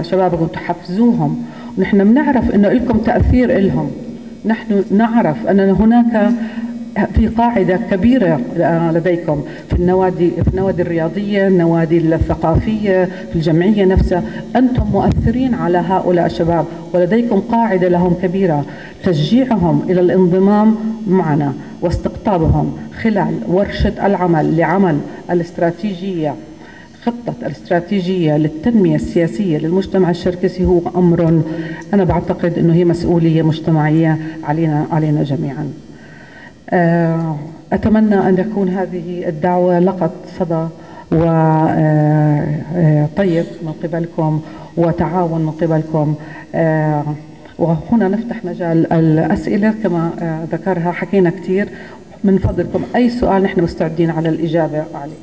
Speaker 9: شبابكم، تحفزوهم. ونحن بنعرف أنه لكم تأثير لهم، نحن نعرف أن هناك في قاعدة كبيرة لديكم في النوادي الرياضية، النوادي الثقافية، في الجمعية نفسها. أنتم مؤثرين على هؤلاء الشباب ولديكم قاعدة لهم كبيرة. تشجيعهم إلى الانضمام معنا واستقطابهم خلال ورشة العمل لعمل الاستراتيجية، خطة الاستراتيجية للتنمية السياسية للمجتمع الشركسي، هو أمر أنا بعتقد أنه هي مسؤولية مجتمعية علينا جميعا. أتمنى أن تكون هذه الدعوة لقت صدى وطيب من قبلكم وتعاون من قبلكم. وهنا نفتح مجال الأسئلة كما ذكرها، حكينا كثير. من فضلكم أي سؤال نحن مستعدين على الإجابة عليه.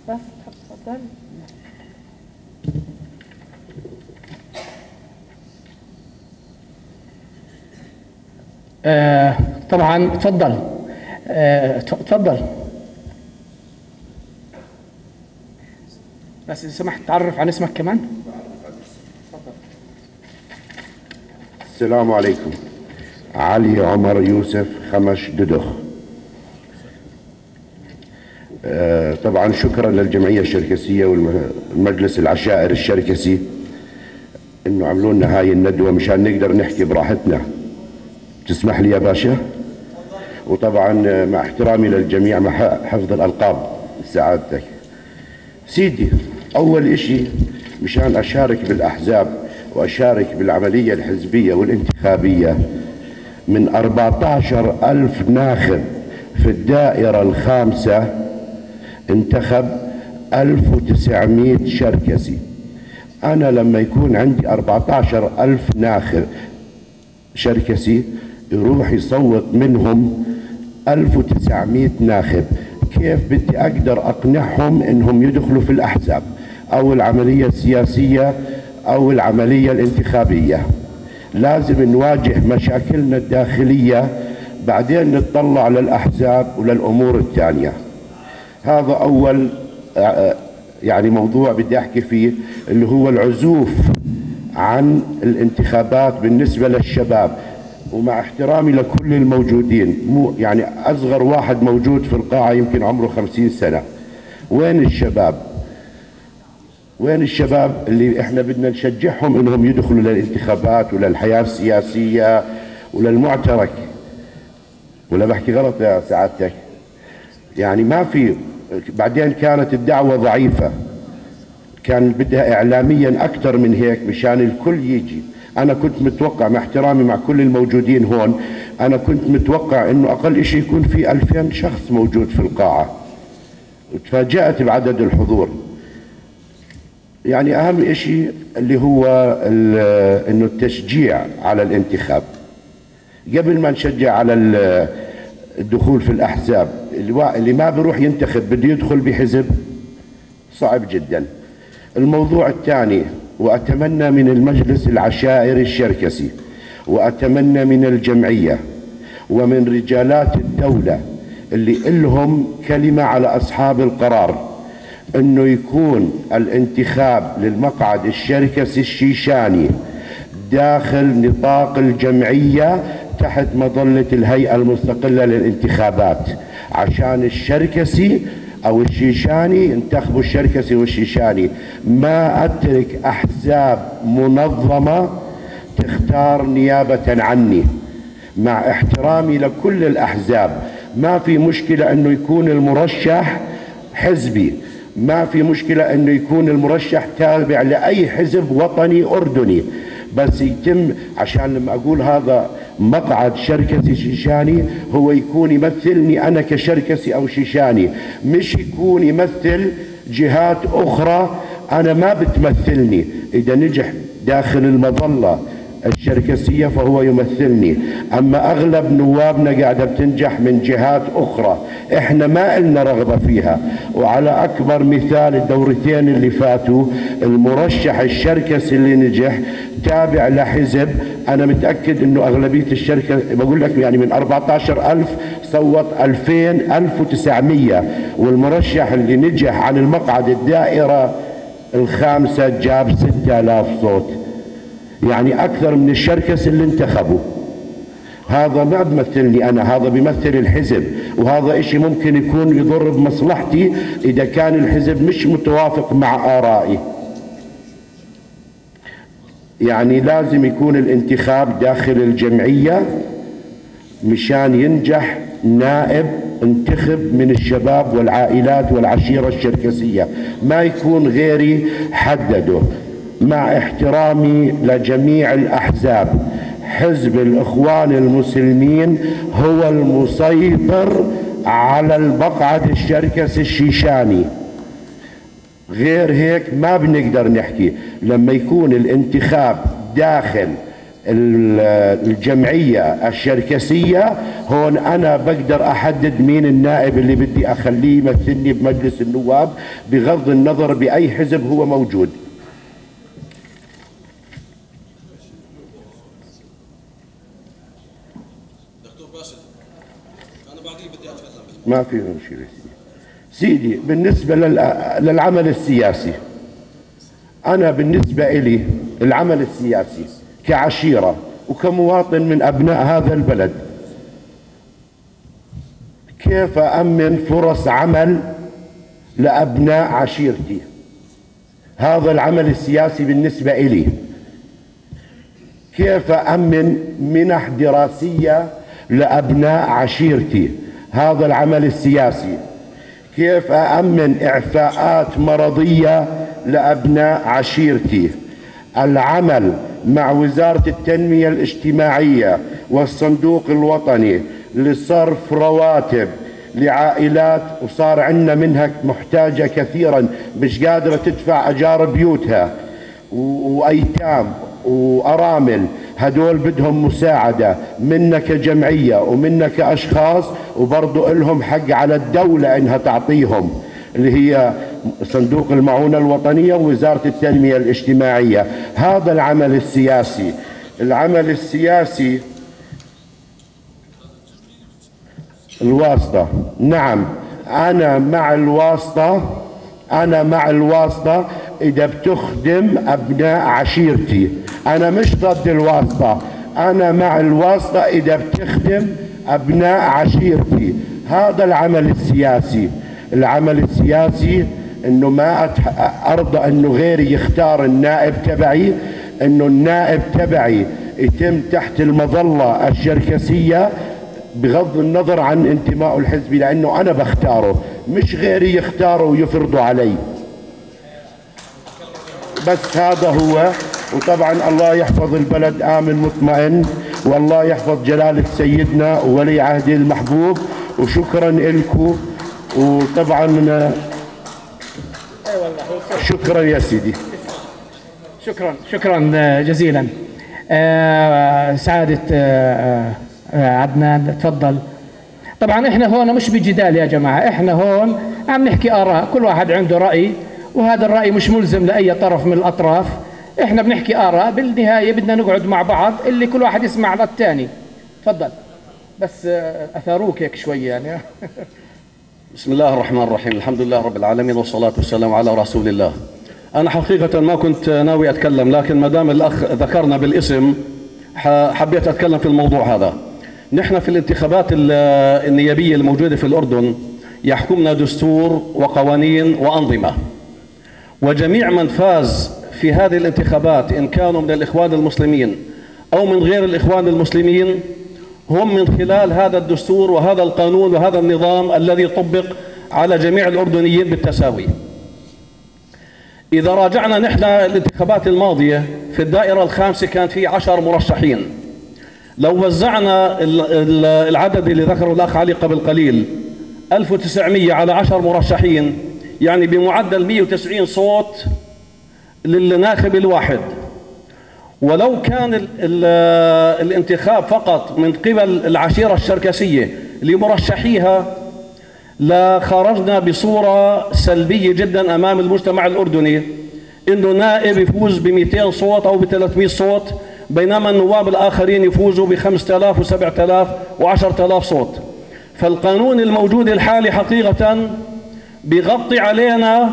Speaker 9: بس تفضل.
Speaker 1: طبعا تفضل. تفضل بس إذا سمحت تعرف عن اسمك كمان.
Speaker 5: السلام عليكم، علي عمر يوسف خمش ددخ. طبعا شكرا للجمعية الشركسية والمجلس العشائر الشركسي انه عملوا لنا هاي الندوة مشان نقدر نحكي براحتنا. تسمح لي يا باشا؟ وطبعا مع احترامي للجميع مع حفظ الألقاب سعادتك سيدي. أول إشي مشان أشارك بالأحزاب وأشارك بالعملية الحزبية والانتخابية، من 14,000 ناخب في الدائرة الخامسة انتخب 1900 شركسي. أنا لما يكون عندي 14,000 ناخب شركسي يروح يصوت منهم 1900 ناخب، كيف بدي أقدر أقنعهم إنهم يدخلوا في الأحزاب أو العملية السياسية أو العملية الانتخابية؟ لازم نواجه مشاكلنا الداخلية بعدين نتطلع للأحزاب وللأمور الثانية. هذا أول يعني موضوع بدي أحكي فيه، اللي هو العزوف عن الانتخابات بالنسبة للشباب. ومع احترامي لكل الموجودين، مو يعني أصغر واحد موجود في القاعة يمكن عمره 50 سنة. وين الشباب؟ وين الشباب اللي احنا بدنا نشجعهم انهم يدخلوا للانتخابات وللحياة السياسية وللمعترك؟ ولا بحكي غلط يا سعادتك؟ يعني ما في. بعدين كانت الدعوة ضعيفة، كان بدها إعلاميا أكثر من هيك مشان الكل يجي. أنا كنت متوقع، مع احترامي مع كل الموجودين هون، أنا كنت متوقع إنه أقل شيء يكون في 2000 شخص موجود في القاعة. وتفاجأت بعدد الحضور. يعني أهم شيء اللي هو إنه التشجيع على الانتخاب قبل ما نشجع على الدخول في الأحزاب. اللي ما بيروح ينتخب بده يدخل بحزب، صعب جدا. الموضوع الثاني، وأتمنى من المجلس العشائري الشركسي وأتمنى من الجمعية ومن رجالات الدولة اللي إلهم كلمة على أصحاب القرار، أنه يكون الانتخاب للمقعد الشركسي الشيشاني داخل نطاق الجمعية تحت مظلة الهيئة المستقلة للانتخابات، عشان الشركسي أو الشيشاني انتخبوا الشركسي والشيشاني. ما أترك أحزاب منظمة تختار نيابة عني، مع احترامي لكل الأحزاب. ما في مشكلة أنه يكون المرشح حزبي، ما في مشكلة أنه يكون المرشح تابع لأي حزب وطني أردني، بس يتم عشان لما أقول هذا مقعد شركسي شيشاني هو يكون يمثلني أنا كشركسي أو شيشاني، مش يكون يمثل جهات أخرى أنا ما بتمثلني. إذا نجح داخل المظلة الشركسية فهو يمثلني، أما أغلب نوابنا قاعدة بتنجح من جهات أخرى إحنا ما إلنا رغبة فيها. وعلى أكبر مثال الدورتين اللي فاتوا المرشح الشركسي اللي نجح تابع لحزب، أنا متأكد إنه أغلبية الشركة، بقول لك يعني من 14,000 صوت 2900، والمرشح اللي نجح عن المقعد الدائرة الخامسة جاب 6000 صوت، يعني أكثر من الشركس اللي انتخبوا. هذا ما بمثلني أنا، هذا بيمثل الحزب، وهذا إشي ممكن يكون يضر بمصلحتي إذا كان الحزب مش متوافق مع آرائي. يعني لازم يكون الانتخاب داخل الجمعية مشان ينجح نائب انتخب من الشباب والعائلات والعشيرة الشركسية، ما يكون غيري حدده. مع احترامي لجميع الأحزاب، حزب الإخوان المسلمين هو المسيطر على المقعد الشركسي الشيشاني، غير هيك ما بنقدر نحكي. لما يكون الانتخاب داخل الجمعية الشركسية هون أنا بقدر أحدد مين النائب اللي بدي أخليه يمثلني بمجلس النواب، بغض النظر بأي حزب هو موجود.
Speaker 11: دكتور باسل، أنا بعدين بدي أتكلم.
Speaker 5: ما في مشكلة سيدي. بالنسبة للعمل السياسي، أنا بالنسبة إلي العمل السياسي كعشيرة وكمواطن من أبناء هذا البلد، كيف أأمن فرص عمل لأبناء عشيرتي؟ هذا العمل السياسي بالنسبة إلي. كيف أأمن منح دراسية لأبناء عشيرتي؟ هذا العمل السياسي. كيف أأمن إعفاءات مرضية لأبناء عشيرتي؟ العمل مع وزارة التنمية الاجتماعية والصندوق الوطني لصرف رواتب لعائلات وصار عندنا منها محتاجة كثيرا، مش قادرة تدفع أجار بيوتها، وأيتام وأرامل، هدول بدهم مساعدة منا كجمعية ومنا كأشخاص، وبرضو إلهم حق على الدولة إنها تعطيهم، اللي هي صندوق المعونة الوطنية ووزارة التنمية الاجتماعية. هذا العمل السياسي. العمل السياسي الواسطة، نعم أنا مع الواسطة، أنا مع الواسطة إذا بتخدم أبناء عشيرتي. أنا مش ضد الواسطة، أنا مع الواسطة إذا بتخدم أبناء عشيرتي. هذا العمل السياسي. العمل السياسي إنه ما أرضى إنه غيري يختار النائب تبعي، إنه النائب تبعي يتم تحت المظلة الشركسية بغض النظر عن انتمائه الحزبي، لأنه أنا بختاره، مش غيري يختاره ويفرضه علي. بس هذا هو. وطبعا الله يحفظ البلد آمن مطمئن، والله يحفظ جلالة سيدنا وولي عهده المحبوب، وشكرا لكم. وطبعا شكرا يا سيدي.
Speaker 1: شكرا، شكرا جزيلا. سعادة عدنان تفضل. طبعا احنا هون مش بجدال يا جماعة، احنا هون عم نحكي آراء، كل واحد عنده رأي، وهذا الرأي مش ملزم لأي طرف من الأطراف. احنا بنحكي آراء، بالنهاية بدنا نقعد مع بعض اللي كل واحد يسمع على الثاني. تفضل، بس أثاروك هيك شوي يعني.
Speaker 11: بسم الله الرحمن الرحيم، الحمد لله رب العالمين، والصلاة والسلام على رسول الله. أنا حقيقة ما كنت ناوي أتكلم، لكن ما دام الأخ ذكرنا بالاسم حبيت أتكلم في الموضوع هذا. نحن في الانتخابات النيابية الموجودة في الأردن، يحكمنا دستور وقوانين وأنظمة، وجميع من فاز في هذه الانتخابات إن كانوا من الإخوان المسلمين أو من غير الإخوان المسلمين هم من خلال هذا الدستور وهذا القانون وهذا النظام الذي طبق على جميع الأردنيين بالتساوي. إذا راجعنا نحن الانتخابات الماضية في الدائرة الخامسة كان في 10 مرشحين، لو وزعنا العدد اللي ذكره الأخ علي قبل قليل 1900 على 10 مرشحين، يعني بمعدل 190 صوت للناخب الواحد. ولو كان الانتخاب فقط من قبل العشيرة الشركسية لمرشحيها لخرجنا بصورة سلبية جدا أمام المجتمع الأردني، إنه نائب يفوز ب 200 صوت أو ب 300 صوت، بينما النواب الآخرين يفوزوا ب 5000 و7000 و10000 صوت. فالقانون الموجود الحالي حقيقة بيغطي علينا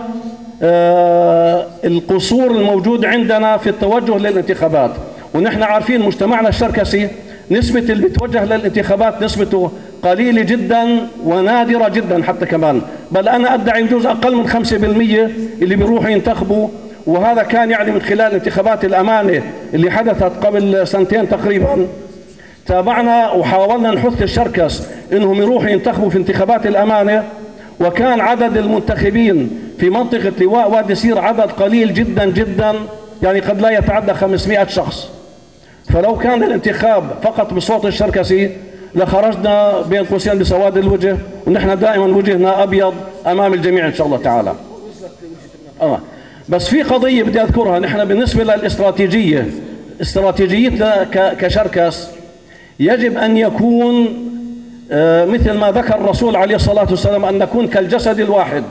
Speaker 11: القصور الموجود عندنا في التوجه للانتخابات. ونحن عارفين مجتمعنا الشركسي نسبة اللي بيتوجه للانتخابات نسبته قليلة جدا ونادرة جدا حتى كمان، بل أنا أدعي يجوز أقل من 5% اللي بيروحوا ينتخبوا. وهذا كان يعني من خلال انتخابات الأمانة اللي حدثت قبل سنتين تقريبا، تابعنا وحاولنا نحث الشركس إنهم يروحوا ينتخبوا في انتخابات الأمانة، وكان عدد المنتخبين في منطقة لواء وادي سير عدد قليل جدا جدا، يعني قد لا يتعدى 500 شخص. فلو كان الانتخاب فقط بصوت الشركسي لخرجنا بين قوسين بسواد الوجه، ونحن دائما وجهنا أبيض أمام الجميع إن شاء الله تعالى. بس في قضية بدي أذكرها، نحن بالنسبة للاستراتيجية، استراتيجيتنا كشركس يجب أن يكون مثل ما ذكر الرسول عليه الصلاة والسلام، أن نكون كالجسد الواحد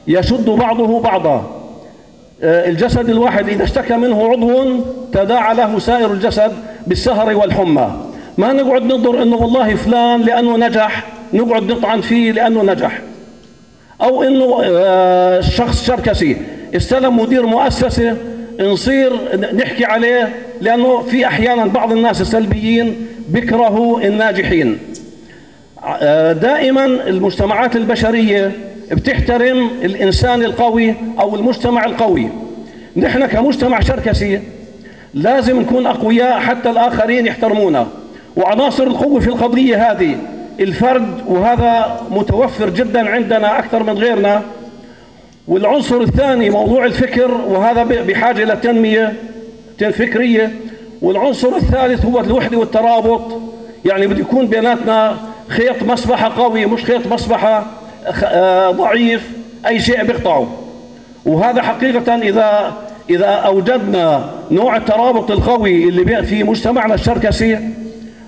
Speaker 11: يشد بعضه بعضا. الجسد الواحد إذا اشتكى منه عضو تداعى له سائر الجسد بالسهر والحمى. ما نقعد ننظر إنه والله فلان لأنه نجح نقعد نطعن فيه لأنه نجح، أو إنه شخص شركسي استلم مدير مؤسسة نصير نحكي عليه، لأنه في أحيانا بعض الناس السلبيين بيكرهوا الناجحين. دائما المجتمعات البشرية بتحترم الإنسان القوي أو المجتمع القوي. نحن كمجتمع شركسي لازم نكون أقوياء حتى الآخرين يحترمونا. وعناصر القوة في القضية هذه الفرد، وهذا متوفر جدا عندنا أكثر من غيرنا. والعنصر الثاني موضوع الفكر، وهذا بحاجة لتنمية فكرية. والعنصر الثالث هو الوحدة والترابط، يعني بده يكون بيناتنا خيط مسبحة قوي، مش خيط مسبحة ضعيف أي شيء بيقطعه. وهذا حقيقة إذا أوجدنا نوع الترابط القوي اللي في مجتمعنا الشركسي،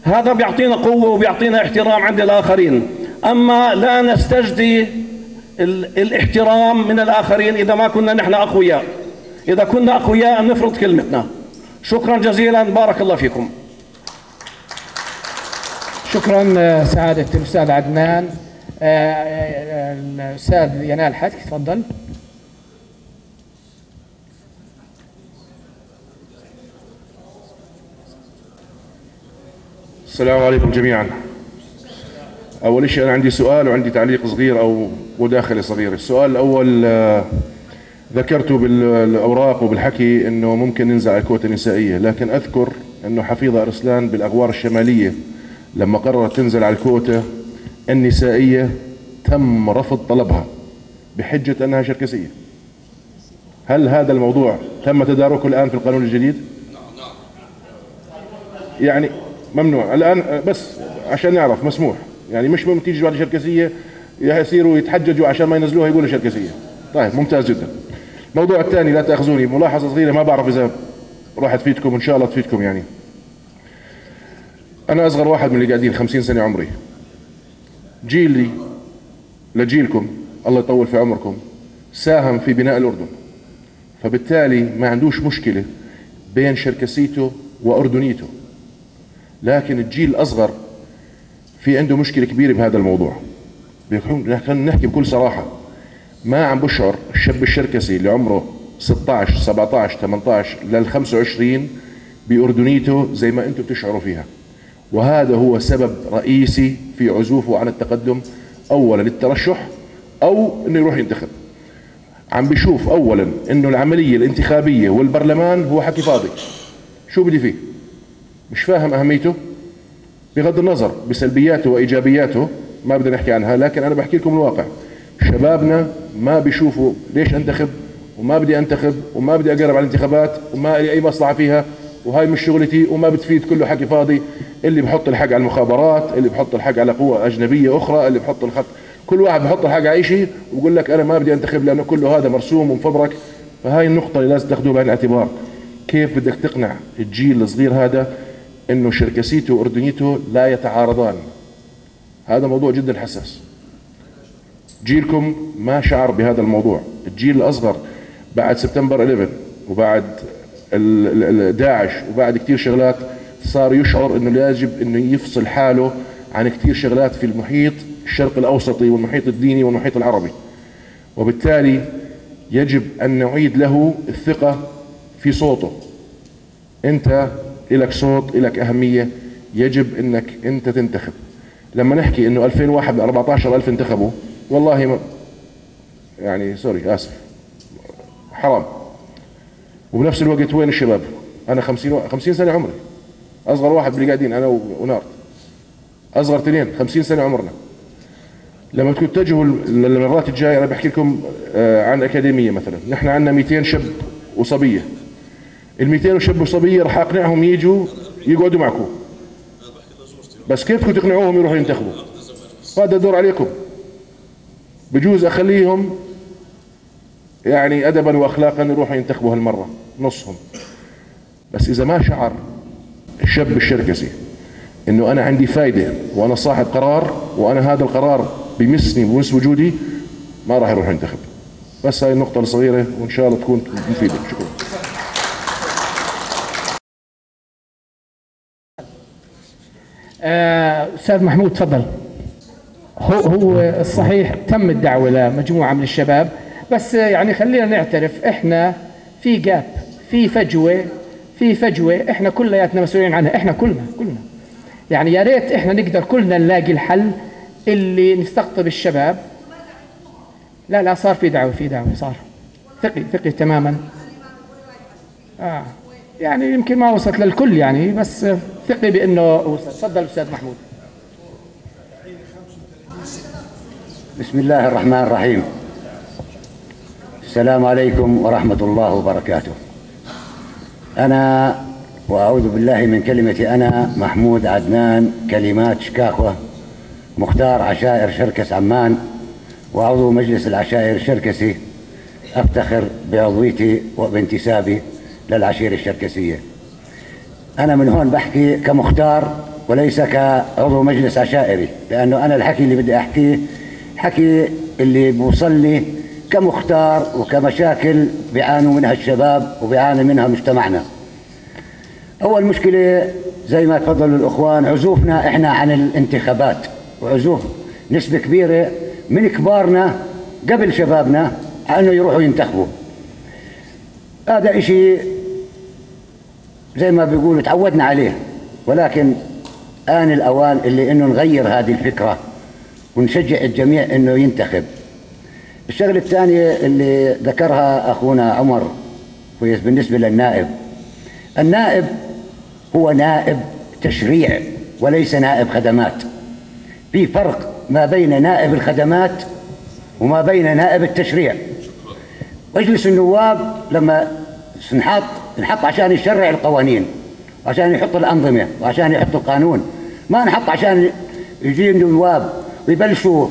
Speaker 11: هذا بيعطينا قوة وبيعطينا احترام عند الآخرين. أما لا نستجدي الاحترام من الآخرين إذا ما كنا نحن أقوياء. إذا كنا أقوياء نفرض كلمتنا. شكرا جزيلا، بارك الله فيكم.
Speaker 1: شكرا سعادة الأستاذ عدنان. الأستاذ ينال حتك، تفضل.
Speaker 12: السلام عليكم جميعا. أول شيء أنا عندي سؤال وعندي تعليق صغير أو مداخلة صغيرة. السؤال الأول، ذكرته بالأوراق وبالحكي أنه ممكن ننزع الكوتا النسائية، لكن أذكر أنه حفيظة أرسلان بالأغوار الشمالية لما قررت تنزل على الكوتا النسائية تم رفض طلبها بحجة أنها شركسية. هل هذا الموضوع تم تداركه الآن في القانون الجديد؟ يعني ممنوع الآن، بس عشان نعرف مسموح، يعني مش ممكن تيجي بعد شركسية يصيروا يتحججوا عشان ما ينزلوها يقولوا شركسية. طيب ممتاز جدا. الموضوع الثاني، لا تأخذوني، ملاحظة صغيرة ما بعرف إذا راح تفيدكم، إن شاء الله تفيدكم. يعني أنا أصغر واحد من اللي قاعدين، 50 سنة عمري. جيلي لجيلكم الله يطول في عمركم ساهم في بناء الأردن، فبالتالي ما عندوش مشكلة بين شركسيته وأردنيته. لكن الجيل الأصغر في عنده مشكلة كبيرة بهذا الموضوع. خلينا نحكي بكل صراحة، ما عم بشعر الشاب الشركسي اللي عمره 16 17 18 لل 25 بأردنيته زي ما أنتم بتشعروا فيها. وهذا هو سبب رئيسي في عزوفه عن التقدم، أولا للترشح، او انه يروح ينتخب. عم بيشوف اولا انه العملية الانتخابية والبرلمان هو حكي فاضي، شو بدي فيه؟ مش فاهم اهميته، بغض النظر بسلبياته وايجابياته ما بدنا نحكي عنها، لكن انا بحكي لكم الواقع. شبابنا ما بيشوفوا ليش انتخب، وما بدي انتخب، وما بدي اقرب على الانتخابات، وما لي اي مصلحة فيها، وهاي مش شغلتي، وما بتفيد، كله حكي فاضي. اللي بحط الحق على المخابرات، اللي بحط الحق على قوى اجنبية اخرى، اللي بحط الخط، كل واحد بحط الحق على شيء وبقول لك انا ما بدي انتخب لانه كله هذا مرسوم ومفبرك. فهاي النقطة اللي لازم تاخذوها بعين الاعتبار، كيف بدك تقنع الجيل الصغير هذا انه شركسيته واردنيته لا يتعارضان؟ هذا موضوع جدا حساس. جيلكم ما شعر بهذا الموضوع، الجيل الاصغر بعد سبتمبر 11 وبعد داعش وبعد كثير شغلات صار يشعر انه يجب انه يفصل حاله عن كثير شغلات في المحيط الشرق الاوسطي والمحيط الديني والمحيط العربي، وبالتالي يجب ان نعيد له الثقة في صوته. انت لك صوت، لك اهمية، يجب انك انت تنتخب. لما نحكي انه 2001 14000 انتخبوا، والله ما يعني سوري اسف، حرام. وبنفس الوقت وين الشباب؟ انا 50 سنة عمري، اصغر واحد باللي قاعدين انا ونارت، اصغر اثنين، 50 سنة عمرنا. لما بدكم تتجهوا للمرات الجاية، انا بحكي لكم عن اكاديمية مثلا، نحن عندنا 200 شاب وصبية، ال 200 شاب وصبية راح اقنعهم يجوا يقعدوا معكم، بس كيف بدكم تقنعوهم يروحوا ينتخبوا؟ هذا دور عليكم. بجوز اخليهم يعني ادبا واخلاقا يروحوا ينتخبوا هالمرة نصهم، بس اذا ما شعر الشاب الشركسي انه انا عندي فايده وانا صاحب قرار وانا هذا القرار بيمسني وبمس وجودي، ما راح يروح ينتخب. بس هاي النقطة الصغيرة وان شاء الله تكون مفيدة. شكرا.
Speaker 1: استاذ محمود تفضل. هو الصحيح تم الدعوة لمجموعة من الشباب، بس يعني خلينا نعترف احنا في جاب، في فجوة، في فجوة احنا كلياتنا مسؤولين عنها، احنا كلنا يعني يا ريت احنا نقدر كلنا نلاقي الحل اللي نستقطب الشباب. لا لا صار في دعوه، في دعوه صار، ثقي تماما. يعني يمكن ما وصلت للكل يعني، بس ثقي بانه وصلت. تفضل استاذ محمود.
Speaker 13: بسم الله الرحمن الرحيم. السلام عليكم ورحمة الله وبركاته. أنا وأعوذ بالله من كلمة أنا، محمود عدنان كلمات شكاخوة، مختار عشائر شركس عمان وعضو مجلس العشائر الشركسي، أفتخر بعضويتي وبانتسابي للعشيرة الشركسية. أنا من هون بحكي كمختار وليس كعضو مجلس عشائري، لأنه أنا الحكي اللي بدي أحكيه حكي اللي بوصلني كمختار وكمشاكل بيعانوا منها الشباب وبيعاني منها مجتمعنا. أول مشكلة زي ما تفضلوا الأخوان، عزوفنا إحنا عن الانتخابات، وعزوف نسبة كبيرة من كبارنا قبل شبابنا أنه يروحوا ينتخبوا. هذا إشي زي ما بيقولوا تعودنا عليه، ولكن آن الأوان اللي إنه نغير هذه الفكرة ونشجع الجميع إنه ينتخب. الشغلة الثانية اللي ذكرها أخونا عمر بالنسبة للنائب، النائب هو نائب تشريع وليس نائب خدمات. في فرق ما بين نائب الخدمات وما بين نائب التشريع. مجلس النواب لما نحط عشان يشرع القوانين، وعشان يحط الأنظمة، وعشان يحط القانون، ما نحط عشان يجي النواب ويبلشوا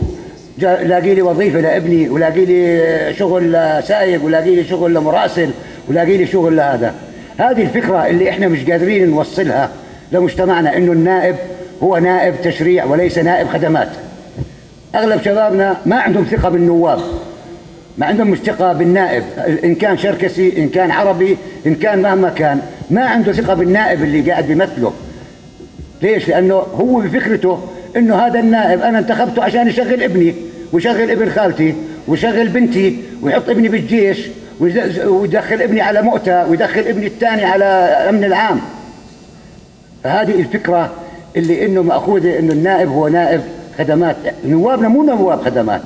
Speaker 13: لاقي لي وظيفة لابني، ولاقي لي شغل لسايق، ولاقي لي شغل لمراسل، ولاقي لي شغل لهذا. هذه الفكرة اللي احنا مش قادرين نوصلها لمجتمعنا، انه النائب هو نائب تشريع وليس نائب خدمات. اغلب شبابنا ما عندهم ثقة بالنواب، ما عندهم مش ثقة بالنائب، ان كان شركسي، ان كان عربي، ان كان مهما كان، ما عنده ثقة بالنائب اللي قاعد بيمثله. ليش؟ لانه هو بفكرته انه هذا النائب انا انتخبته عشان يشغل ابني، ويشغل ابن خالتي، ويشغل بنتي، ويحط ابني بالجيش، ويدخل ابني على مؤتة، ويدخل ابني الثاني على امن العام. فهذه الفكرة اللي انه مأخوذة انه النائب هو نائب خدمات. نوابنا مو نواب خدمات،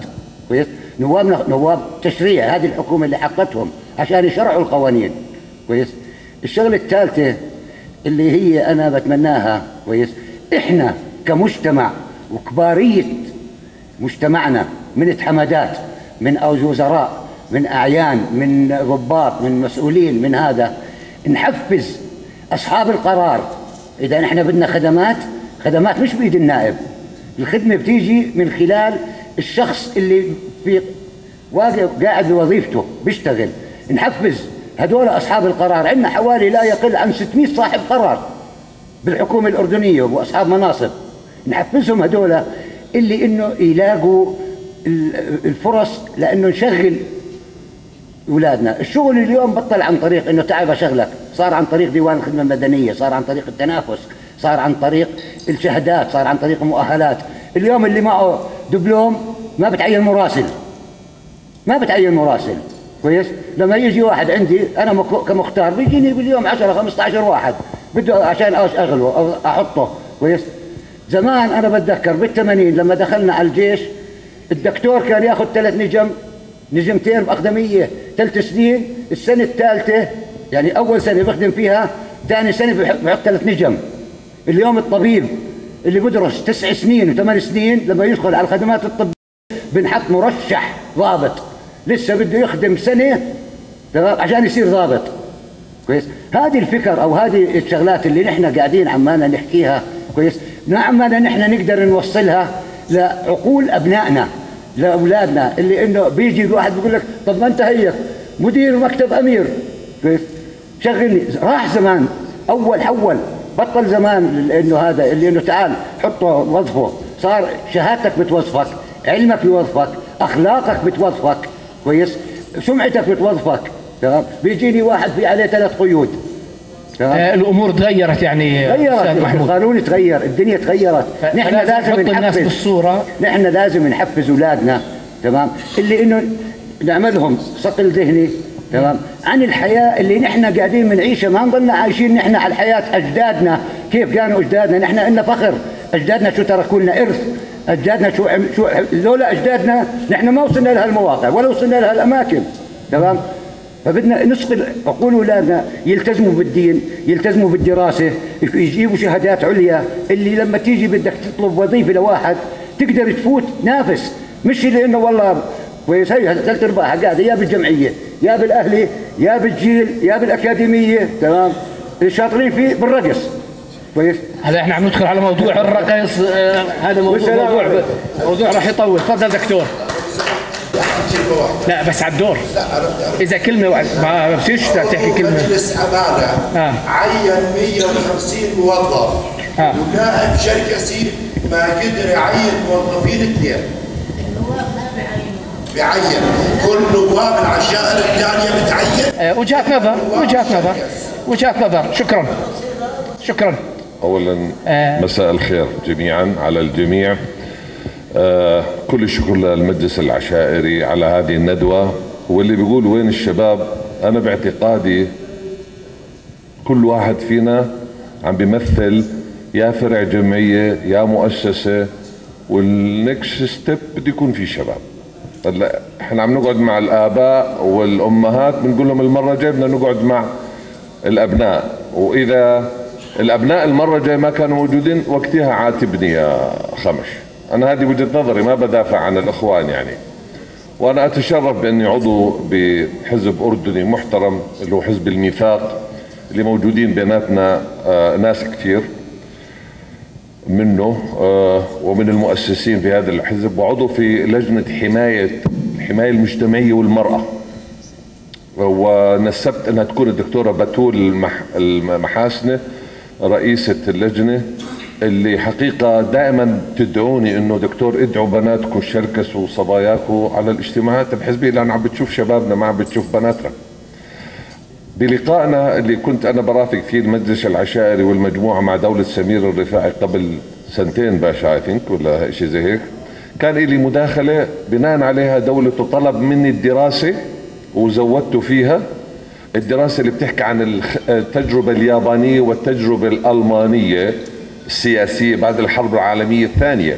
Speaker 13: كويس؟ نوابنا نواب تشريع، هذه الحكومة اللي حطتهم عشان يشرعوا القوانين. كويس. الشغلة الثالثة اللي هي انا بتمناها، كويس، احنا كمجتمع وكباريه مجتمعنا من حمادات، من وزراء، من اعيان، من ضباط، من مسؤولين، من هذا، نحفز اصحاب القرار. اذا نحن بدنا خدمات، خدمات مش بايد النائب، الخدمة بتيجي من خلال الشخص اللي في واقف قاعد بوظيفته بيشتغل. نحفز هذول اصحاب القرار، عندنا حوالي لا يقل عن 600 صاحب قرار بالحكومة الاردنية واصحاب مناصب، نحفزهم هذول اللي انه يلاقوا الفرص لانه نشغل اولادنا. الشغل اليوم بطل عن طريق انه تعال بشغلك، صار عن طريق ديوان الخدمة المدنية، صار عن طريق التنافس، صار عن طريق الشهادات، صار عن طريق المؤهلات. اليوم اللي معه دبلوم ما بتعين مراسل، ما بتعين مراسل. كويس. لما يجي واحد عندي انا كمختار بيجيني باليوم 10 15 واحد بده عشان اشغله او احطه. كويس. زمان انا بتذكر بال80 لما دخلنا على الجيش، الدكتور كان ياخذ 3 نجم، نجمتين باقدميه، 3 سنين، السنة الثالثة يعني اول سنة بخدم فيها، ثاني سنة بحط 3 نجم. اليوم الطبيب اللي بدرس 9 سنين و8 سنين لما يدخل على الخدمات الطبية بنحط مرشح ضابط، لسه بده يخدم سنة عشان يصير ضابط. كويس. هذه الفكر او هذه الشغلات اللي نحن قاعدين عمالنا نحكيها، كويس، عمالنا نحن نقدر نوصلها لعقول ابنائنا، لاولادنا، اللي انه بيجي الواحد بيقول لك طب ما انت هيك مدير مكتب امير، كويس، شغلني. راح زمان اول حول، بطل زمان انه هذا اللي انه تعال حطه وظفه، صار شهادتك بتوظفك، علمك بيوظفك، اخلاقك بتوظفك، كويس، سمعتك بتوظفك. تمام. بيجيني واحد في عليه 3 قيود. تمام.
Speaker 1: الامور تغيرت يعني،
Speaker 13: تغيرت، القانون تغير، الدنيا تغيرت. نحن لازم نحط
Speaker 1: الناس بالصورة،
Speaker 13: نحن لازم نحفز اولادنا، تمام، اللي انه نعملهم صقل ذهني، تمام، عن الحياة اللي نحن قاعدين بنعيشها. ما نضلنا عايشين نحن على حياة اجدادنا، كيف كانوا اجدادنا، نحن لنا فخر، اجدادنا شو تركوا لنا ارث، اجدادنا شو لولا اجدادنا نحن ما وصلنا لهالمواقع ولا وصلنا لهالاماكن. تمام. فبدنا نصقل عقول اولادنا يلتزموا بالدين، يلتزموا بالدراسة، يجيبوا شهادات عليا، اللي لما تيجي بدك تطلب وظيفة لواحد تقدر تفوت تنافس، مش لانه والله كويس هي ثلاث ارباعها قاعدة يا بالجمعيه يا بالاهلي يا بالجيل يا بالاكاديميه. تمام. الشاطرين فيه بالرقص. كويس.
Speaker 1: هلا احنا عم ندخل على موضوع الرقص، هذا موضوع راح يطول. تفضل دكتور. لا بس على الدور. لا اذا كلمة ما بصيرش تحكي كلمة.
Speaker 14: مجلس امانه عين 150 موظف ونائب شركسي ما قدر يعين موظفين 2. بيعين كل نواب العشائر الثانية بتعين.
Speaker 1: وجهات نظر، وجهات نظر، وجهات نظر. شكرا، شكرا.
Speaker 15: اولا مساء الخير جميعا على الجميع. كل الشكر للمجلس العشائري على هذه الندوة. واللي بيقول وين الشباب، أنا باعتقادي كل واحد فينا عم بيمثل يا فرع جمعية يا مؤسسة، وال next step بده يكون في شباب. هلا احنا عم نقعد مع الآباء والأمهات بنقول لهم المرة الجاية بدنا نقعد مع الأبناء، وإذا الأبناء المرة الجاية ما كانوا موجودين وقتها عاتبني يا خمش. أنا هذه وجهة نظري، ما بدافع عن الإخوان يعني. وأنا أتشرف بأني عضو بحزب أردني محترم اللي هو حزب الميثاق، اللي موجودين بيناتنا ناس كثير منه ومن المؤسسين في هذا الحزب، وعضو في لجنة الحماية المجتمعية والمرأة. ونسبت أنها تكون الدكتورة بتول المحاسنة رئيسة اللجنة، اللي حقيقة دائما تدعوني انه دكتور ادعوا بناتكم الشركس وصباياكم على الاجتماعات الحزبية، لان عم بتشوف شبابنا ما عم بتشوف بناتنا. بلقائنا اللي كنت انا برافق فيه المجلس العشائري والمجموعة مع دولة سمير الرفاعي قبل سنتين باشا I think ولا شيء زي هيك، كان لي مداخلة بناء عليها دولته طلب مني الدراسة وزودته فيها، الدراسة اللي بتحكي عن التجربة اليابانية والتجربة الألمانية السياسية بعد الحرب العالمية الثانية.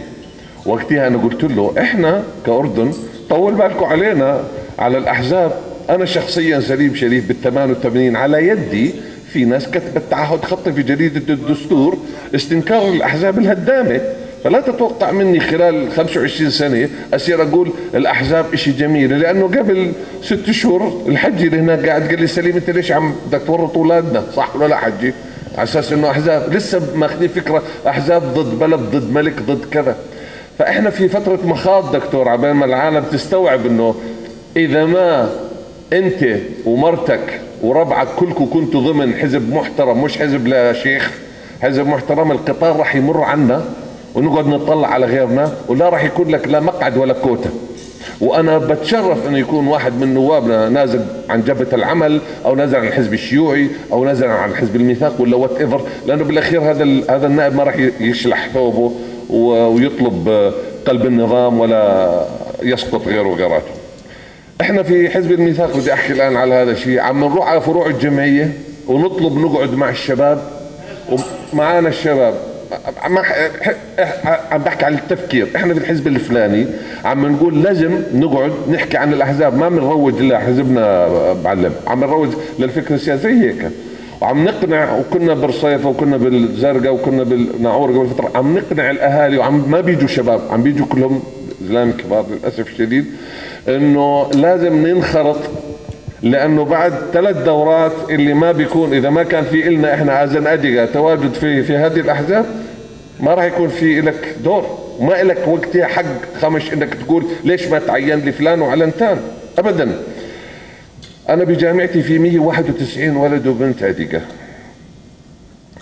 Speaker 15: وقتها أنا قلت له إحنا كأردن طول بالكم علينا على الاحزاب. انا شخصيا سليم شريف بال 88 على يدي في ناس كتبت تعهد خطي في جريدة الدستور استنكار الاحزاب الهدامه، فلا تتوقع مني خلال 25 سنة اصير اقول الاحزاب شيء جميل، لانه قبل 6 شهور الحجي اللي هناك قاعد قال لي سليم انت ليش عم بدك تورط اولادنا، صح ولا لا حجي؟ على اساس انه احزاب لسه ماخذين فكرة احزاب ضد بلد ضد ملك ضد كذا. فاحنا في فترة مخاض دكتور عبال ما العالم تستوعب انه اذا ما انت ومرتك وربعك كلكم كنتوا ضمن حزب محترم، مش حزب لا شيخ، حزب محترم، القطار راح يمر عنا ونقعد نطلع على غيرنا ولا راح يكون لك لا مقعد ولا كوتا. وانا بتشرف انه يكون واحد من نوابنا نازل عن جبهة العمل او نازل عن الحزب الشيوعي او نازل عن حزب الميثاق ولا whatever، لانه بالاخير هذا النائب ما راح يشلح ثوبه ويطلب قلب النظام ولا يسقط غيره وغيراته. احنا في حزب الميثاق بدي احكي الان على هذا الشيء، عم نروح على فروع الجمعية ونطلب نقعد مع الشباب ومعانا الشباب. عم بحكي عن التفكير، احنا في الحزب الفلاني عم نقول لازم نقعد نحكي عن الاحزاب، ما بنروج لحزبنا بعلم، عم نروج للفكر السياسي زي هيك، وعم نقنع، وكنا بالرصيفه وكنا بالزرقاء وكنا بالناعور قبل فترة، عم نقنع الاهالي، وعم ما بيجوا شباب، عم بيجوا كلهم زلام كبار للاسف الشديد، انه لازم ننخرط، لانه بعد 3 دورات اللي ما بيكون اذا ما كان في إلنا احنا عزن ادقه تواجد في هذه الاحزاب ما راح يكون في لك دور، وما لك وقتها حق خمش انك تقول ليش ما تعين لي فلان وعلنتان ابدا. انا بجامعتي في 191 ولد وبنت عدقه،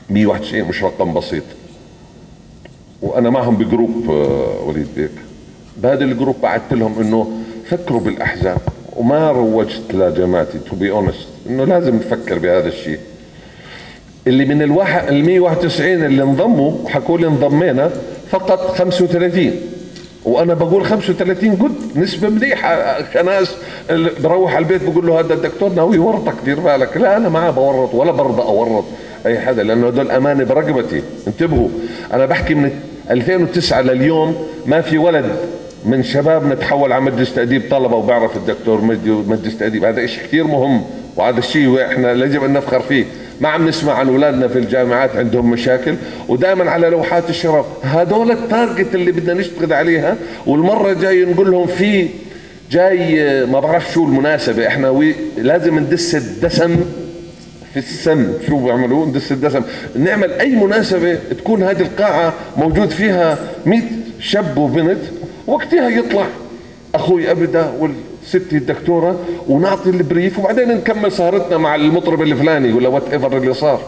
Speaker 15: 191 مش رقم بسيط، وانا معهم ب group وليد بيك، بهذا ال group بعثت لهم انه فكروا بالاحزاب، وما روجت لجماعتي to be honest انه لازم نفكر بهذا الشيء. اللي من ال 191 اللي انضموا وحكوا لي انضمينا فقط 35، وانا بقول 35 good نسبه مليحة كناس. بروح على البيت بقول له هذا الدكتور ناوي يورطك، دير بالك. لا انا ما بورط ولا برضى اورط اي حدا، لانه هدول امانه برقبتي. انتبهوا، انا بحكي من 2009 لليوم ما في ولد من شبابنا تحول على مجلس تأديب طلبه وبعرف الدكتور مجدي ومجلس تأديب. هذا شيء كثير مهم، وهذا الشيء احنا يجب ان نفخر فيه. ما عم نسمع عن اولادنا في الجامعات عندهم مشاكل، ودائما على لوحات الشرف. هذول ال target اللي بدنا نشتغل عليها، والمرة الجاية نقول لهم في جاي ما بعرف شو المناسبة، احنا لازم ندس الدسم في السم. شو بيعملوا؟ ندس الدسم، نعمل اي مناسبة تكون هذه القاعة موجود فيها 100 شاب وبنت، وقتها يطلع اخوي ابدا والستي الدكتورة ونعطي ال brief، وبعدين نكمل سهرتنا مع المطرب الفلاني ولا whatever اللي صار.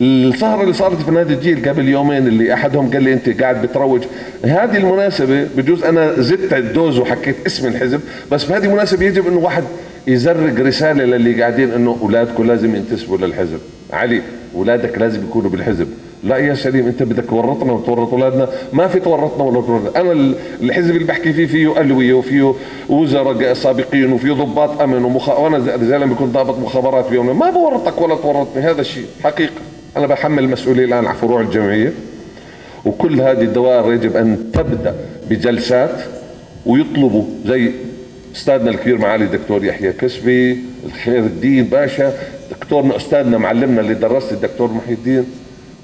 Speaker 15: السهرة اللي صارت في نادي الجيل قبل يومين اللي احدهم قال لي انت قاعد بتروج، هذه المناسبة بجوز انا زدت ال dose وحكيت اسم الحزب، بس بهذه المناسبة يجب انه واحد يزرق رسالة للي قاعدين انه اولادكم لازم ينتسبوا للحزب. علي اولادك لازم يكونوا بالحزب. لا يا سليم انت بدك تورطنا وتورط اولادنا، ما في تورطنا ولا تورطنا. انا الحزب اللي بحكي فيه فيه الوية وفيه وزراء سابقين وفيه ضباط امن وانا زلمة بكون ضابط مخابرات بيوم، ما بورطك ولا تورطني. هذا الشيء حقيقة. انا بحمل المسؤولية الان على فروع الجمعية، وكل هذه الدوائر يجب ان تبدا بجلسات ويطلبوا زي استاذنا الكبير معالي الدكتور يحيى كسبي، الخير الدين باشا، دكتورنا استاذنا معلمنا اللي درست الدكتور محي الدين،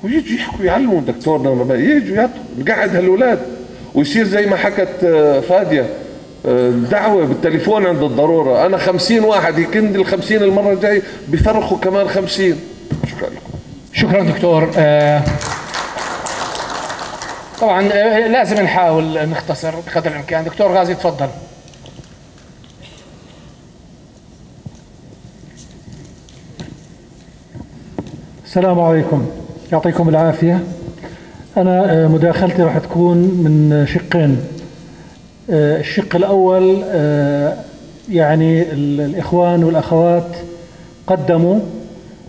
Speaker 15: ويجوا يحكوا يعلموا دكتورنا، يجوا يعطوا نقعد هالولاد، ويصير زي ما حكت فاديه دعوه بالتليفون عند الضرورة. انا 50 واحد يكند ال 50 المرة الجاية بفرخوا كمان 50. شكرا لكم.
Speaker 1: شكرا دكتور. طبعا لازم نحاول نختصر بقدر الامكان. دكتور غازي تفضل.
Speaker 16: السلام عليكم، يعطيكم العافية. أنا مداخلتي راح تكون من شقين. الشق الأول يعني الإخوان والأخوات قدموا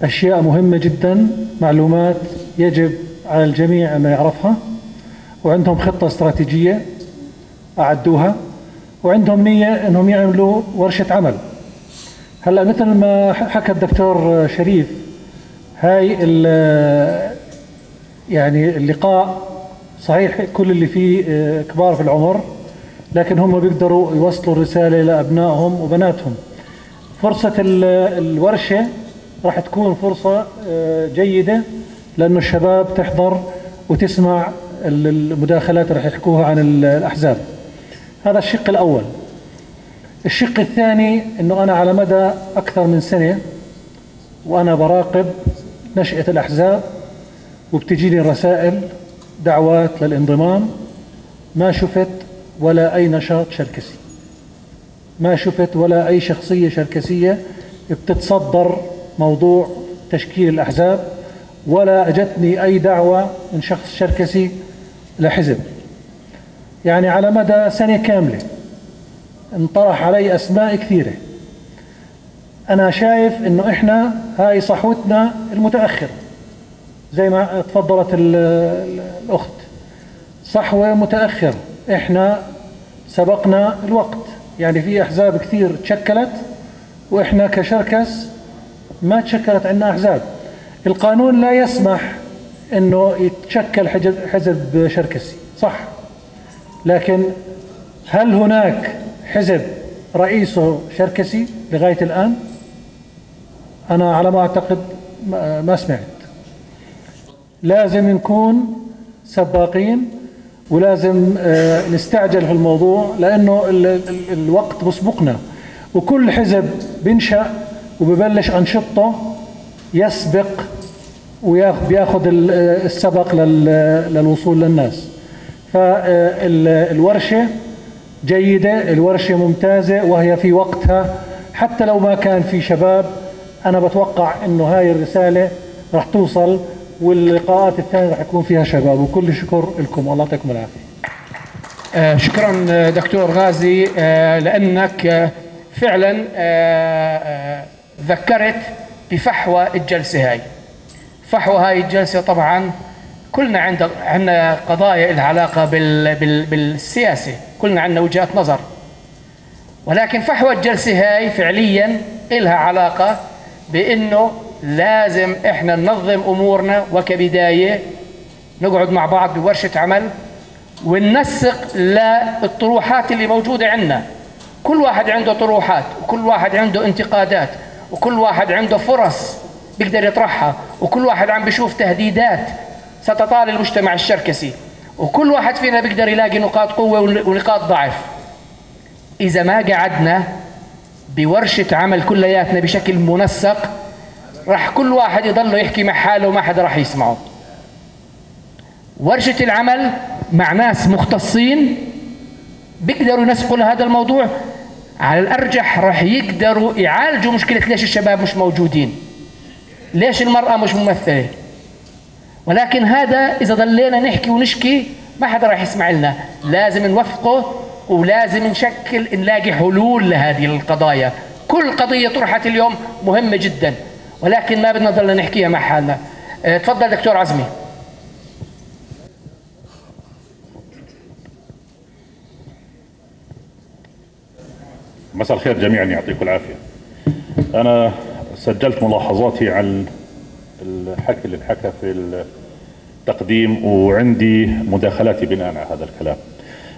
Speaker 16: أشياء مهمة جدا، معلومات يجب على الجميع أن يعرفها، وعندهم خطة استراتيجية أعدوها، وعندهم نية أنهم يعملوا ورشة عمل. هلأ مثل ما حكى الدكتور شريف، هاي يعني اللقاء صحيح كل اللي فيه كبار في العمر، لكن هم بيقدروا يوصلوا الرسالة لأبنائهم وبناتهم. فرصة الورشة راح تكون فرصة جيدة، لأنه الشباب تحضر وتسمع المداخلات اللي راح يحكوها عن الأحزاب. هذا الشق الأول. الشق الثاني أنه أنا على مدى أكثر من سنة وأنا براقب نشأة الأحزاب، وبتجيني رسائل دعوات للانضمام، ما شفت ولا أي نشاط شركسي، ما شفت ولا أي شخصية شركسية بتتصدر موضوع تشكيل الأحزاب، ولا أجتني أي دعوة من شخص شركسي لحزب. يعني على مدى سنة كاملة انطرح علي أسماء كثيرة. أنا شايف إنه إحنا هاي صحوتنا المتأخرة، زي ما تفضلت الأخت، صحوة متأخرة، إحنا سبقنا الوقت. يعني في أحزاب كثير تشكلت، وإحنا كشركس ما تشكلت عندنا أحزاب. القانون لا يسمح إنه يتشكل حزب شركسي، صح، لكن هل هناك حزب رئيسه شركسي لغاية الآن؟ أنا على ما أعتقد ما سمعت. لازم نكون سباقين، ولازم نستعجل في الموضوع، لأنه الوقت بسبقنا، وكل حزب بنشأ وببلش أنشطته يسبق وبياخذ السبق للوصول للناس. فالورشة جيدة، الورشة ممتازة، وهي في وقتها، حتى لو ما كان في شباب. أنا بتوقع إنه هاي الرسالة راح توصل، واللقاءات الثانية راح يكون فيها شباب. وكل شكر لكم، والله يعطيكم العافية.
Speaker 1: شكرا دكتور غازي، لأنك فعلا ذكرت بفحوى الجلسة هاي. فحوى هاي الجلسة طبعا كلنا عندنا قضايا لها علاقة بالسياسة، كلنا عندنا وجهات نظر، ولكن فحوى الجلسة هاي فعليا لها علاقة بأنه لازم إحنا ننظم أمورنا، وكبداية نقعد مع بعض بورشة عمل وننسق للطروحات اللي موجودة عندنا. كل واحد عنده طروحات، وكل واحد عنده انتقادات، وكل واحد عنده فرص بيقدر يطرحها، وكل واحد عم بيشوف تهديدات ستطال المجتمع الشركسي، وكل واحد فينا بيقدر يلاقي نقاط قوة ونقاط ضعف. إذا ما قعدنا بورشة عمل كلياتنا بشكل منسق، راح كل واحد يضل يحكي مع حاله وما حدا راح يسمعه. ورشة العمل مع ناس مختصين بيقدروا ينسقوا لهذا الموضوع، على الأرجح راح يقدروا يعالجوا مشكلة ليش الشباب مش موجودين، ليش المرأة مش ممثلة. ولكن هذا إذا ضلينا نحكي ونشكي ما حدا راح يسمع لنا. لازم نوفقه، ولازم نشكل نلاقي حلول لهذه القضايا. كل قضية طرحت اليوم مهمة جدا، ولكن ما بدنا نضلنا نحكيها مع حالنا. تفضل دكتور عزمي.
Speaker 17: مساء الخير جميعا، يعطيكم العافية. أنا سجلت ملاحظاتي عن الحكي اللي انحكى في التقديم، وعندي مداخلاتي بناء على هذا الكلام.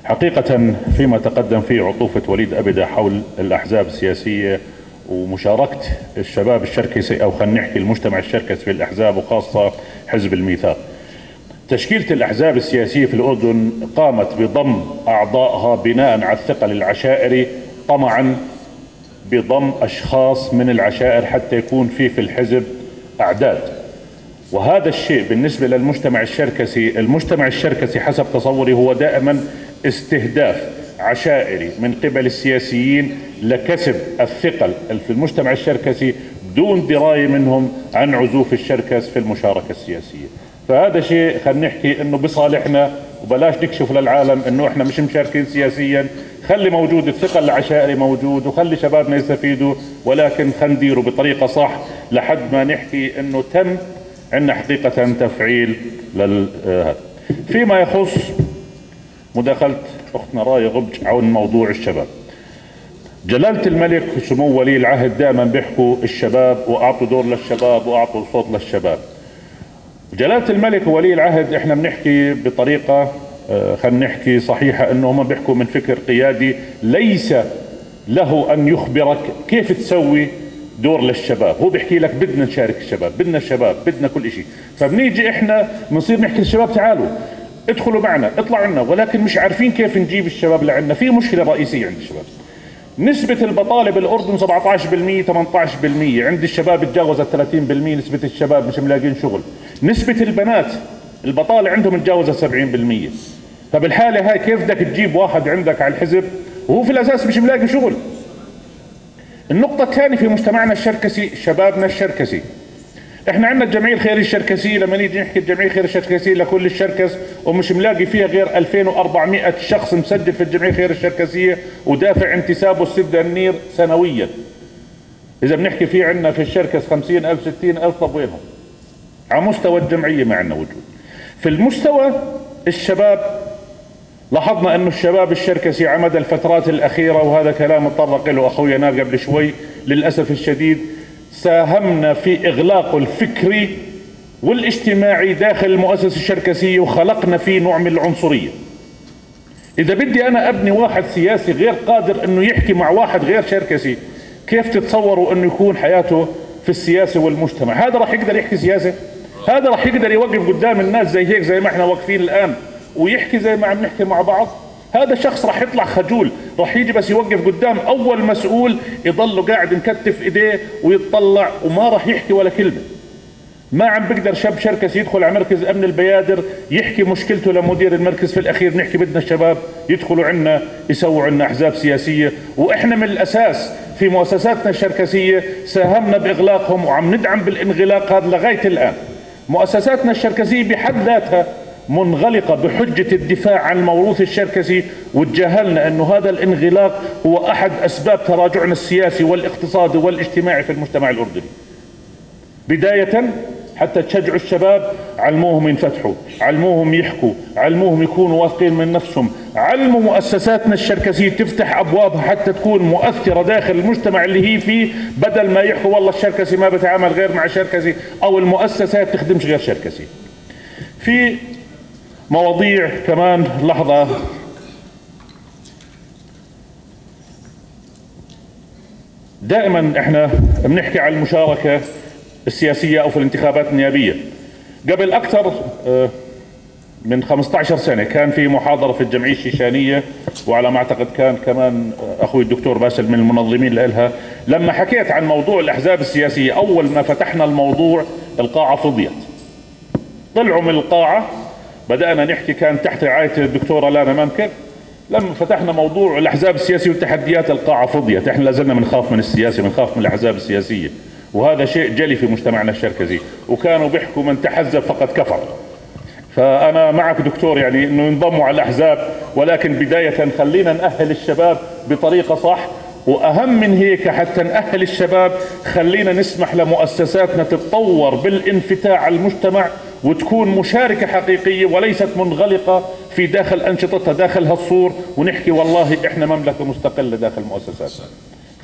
Speaker 17: حقيقة فيما تقدم فيه عطوفة وليد أبدا حول الأحزاب السياسية ومشاركة الشباب الشركسي، أو خلينا نحكي المجتمع الشركسي في الأحزاب، وخاصة حزب الميثاق. تشكيلة الأحزاب السياسية في الأردن قامت بضم أعضائها بناء على الثقل العشائري، طمعا بضم أشخاص من العشائر حتى يكون في الحزب أعداد. وهذا الشيء بالنسبة للمجتمع الشركسي، المجتمع الشركسي حسب تصوري هو دائما استهداف عشائري من قبل السياسيين لكسب الثقل في المجتمع الشركسي دون دراية منهم عن عزوف الشركس في المشاركة السياسية. فهذا شيء خلينا نحكي انه بصالحنا، وبلاش نكشف للعالم انه احنا مش مشاركين سياسيا. خلي موجود الثقل العشائري موجود، وخلي شبابنا يستفيدوا، ولكن خلينا نديره بطريقة صح لحد ما نحكي انه تم عندنا حقيقة تفعيل لهذا. فيما يخص مداخلة أختنا راية غبج عن موضوع الشباب، جلالة الملك وسمو ولي العهد دائما بيحكوا الشباب، وأعطوا دور للشباب وأعطوا صوت للشباب. جلالة الملك وولي العهد احنا بنحكي بطريقة خلينا نحكي صحيحة انه هم بيحكوا من فكر قيادي ليس له ان يخبرك كيف تسوي دور للشباب، هو بيحكي لك بدنا نشارك الشباب، بدنا الشباب، بدنا كل شيء. فبنيجي احنا بنصير نحكي للشباب تعالوا ادخلوا معنا، اطلعوا لنا، ولكن مش عارفين كيف نجيب الشباب لعنا. في مشكلة رئيسية عند الشباب. نسبة البطالة بالأردن 17% 18%، عند الشباب تجاوزت 30% نسبة الشباب مش ملاقين شغل. نسبة البنات البطالة عندهم تجاوزت 70%. فبالحالة هاي كيف بدك تجيب واحد عندك على الحزب وهو في الأساس مش ملاقي شغل؟ النقطة الثانية في مجتمعنا الشركسي، شبابنا الشركسي، احنا عندنا الجمعية الخيرية الشركسية. لما نيجي نحكي الجمعية الخيرية الشركسية لكل الشركس ومش ملاقي فيها غير 2400 شخص مسجل في الجمعية الخيرية الشركسية ودافع انتسابه 6 دنانير سنويا. إذا بنحكي في عندنا في الشركس 50,000 60,000، طب وينهم؟ على مستوى الجمعية ما عندنا وجود. في المستوى الشباب لاحظنا أنه الشباب الشركسي على مدى الفترات الأخيرة، وهذا كلام تطرق له أخوي نار قبل شوي، للأسف الشديد ساهمنا في إغلاقه الفكري والاجتماعي داخل المؤسسة الشركسية، وخلقنا فيه نوع من العنصرية. إذا بدي أنا أبني واحد سياسي غير قادر أنه يحكي مع واحد غير شركسي، كيف تتصوروا أنه يكون حياته في السياسة والمجتمع؟ هذا راح يقدر يحكي سياسة؟ هذا راح يقدر يوقف قدام الناس زي هيك، زي ما احنا واقفين الآن، ويحكي زي ما عم نحكي مع بعض؟ هذا الشخص راح يطلع خجول، راح يجي بس يوقف قدام أول مسؤول يضله قاعد مكتف إيديه ويتطلع وما راح يحكي ولا كلمة. ما عم بقدر شاب شركسي يدخل على مركز أمن البيادر يحكي مشكلته لمدير المركز. في الأخير نحكي بدنا الشباب يدخلوا عنا يسووا عنا أحزاب سياسية، وإحنا من الأساس في مؤسساتنا الشركسية ساهمنا بإغلاقهم وعم ندعم بالانغلاق هذا لغاية الآن. مؤسساتنا الشركسية بحد ذاتها منغلقة بحجة الدفاع عن الموروث الشركسي، وتجاهلنا أنه هذا الانغلاق هو أحد أسباب تراجعنا السياسي والاقتصادي والاجتماعي في المجتمع الأردني. بداية حتى تشجعوا الشباب، علموهم ينفتحوا، علموهم يحكوا، علموهم يكونوا واثقين من نفسهم، علموا مؤسساتنا الشركسية تفتح أبوابها حتى تكون مؤثرة داخل المجتمع اللي هي فيه، بدل ما يحكوا والله الشركسي ما بتعامل غير مع شركسي أو المؤسسات تخدمش غير شركسي. في مواضيع كمان لحظة، دائما احنا بنحكي عن المشاركة السياسية أو في الانتخابات النيابية. قبل أكثر من 15 سنة كان في محاضرة في الجمعية الشيشانية، وعلى ما أعتقد كان كمان أخوي الدكتور باسل من المنظمين لها. لما حكيت عن موضوع الأحزاب السياسية، أول ما فتحنا الموضوع القاعة فضيت، طلعوا من القاعة، بدأنا نحكي، كان تحت رعاية الدكتورة لانا ممكن. لما فتحنا موضوع الأحزاب السياسية والتحديات القاعة فضيت. احنا لازلنا بنخاف من السياسة، بنخاف من الأحزاب السياسية، وهذا شيء جلي في مجتمعنا الشركسي، وكانوا بيحكوا من تحزب فقد كفر. فأنا معك دكتور، يعني إنه ينضموا على الأحزاب، ولكن بداية خلينا نأهل الشباب بطريقة صح، وأهم من هيك حتى نأهل الشباب خلينا نسمح لمؤسساتنا تتطور بالانفتاح على المجتمع وتكون مشاركة حقيقية وليست منغلقة في داخل أنشطتها داخل هالصور، ونحكي والله إحنا مملكة مستقلة داخل مؤسساتنا.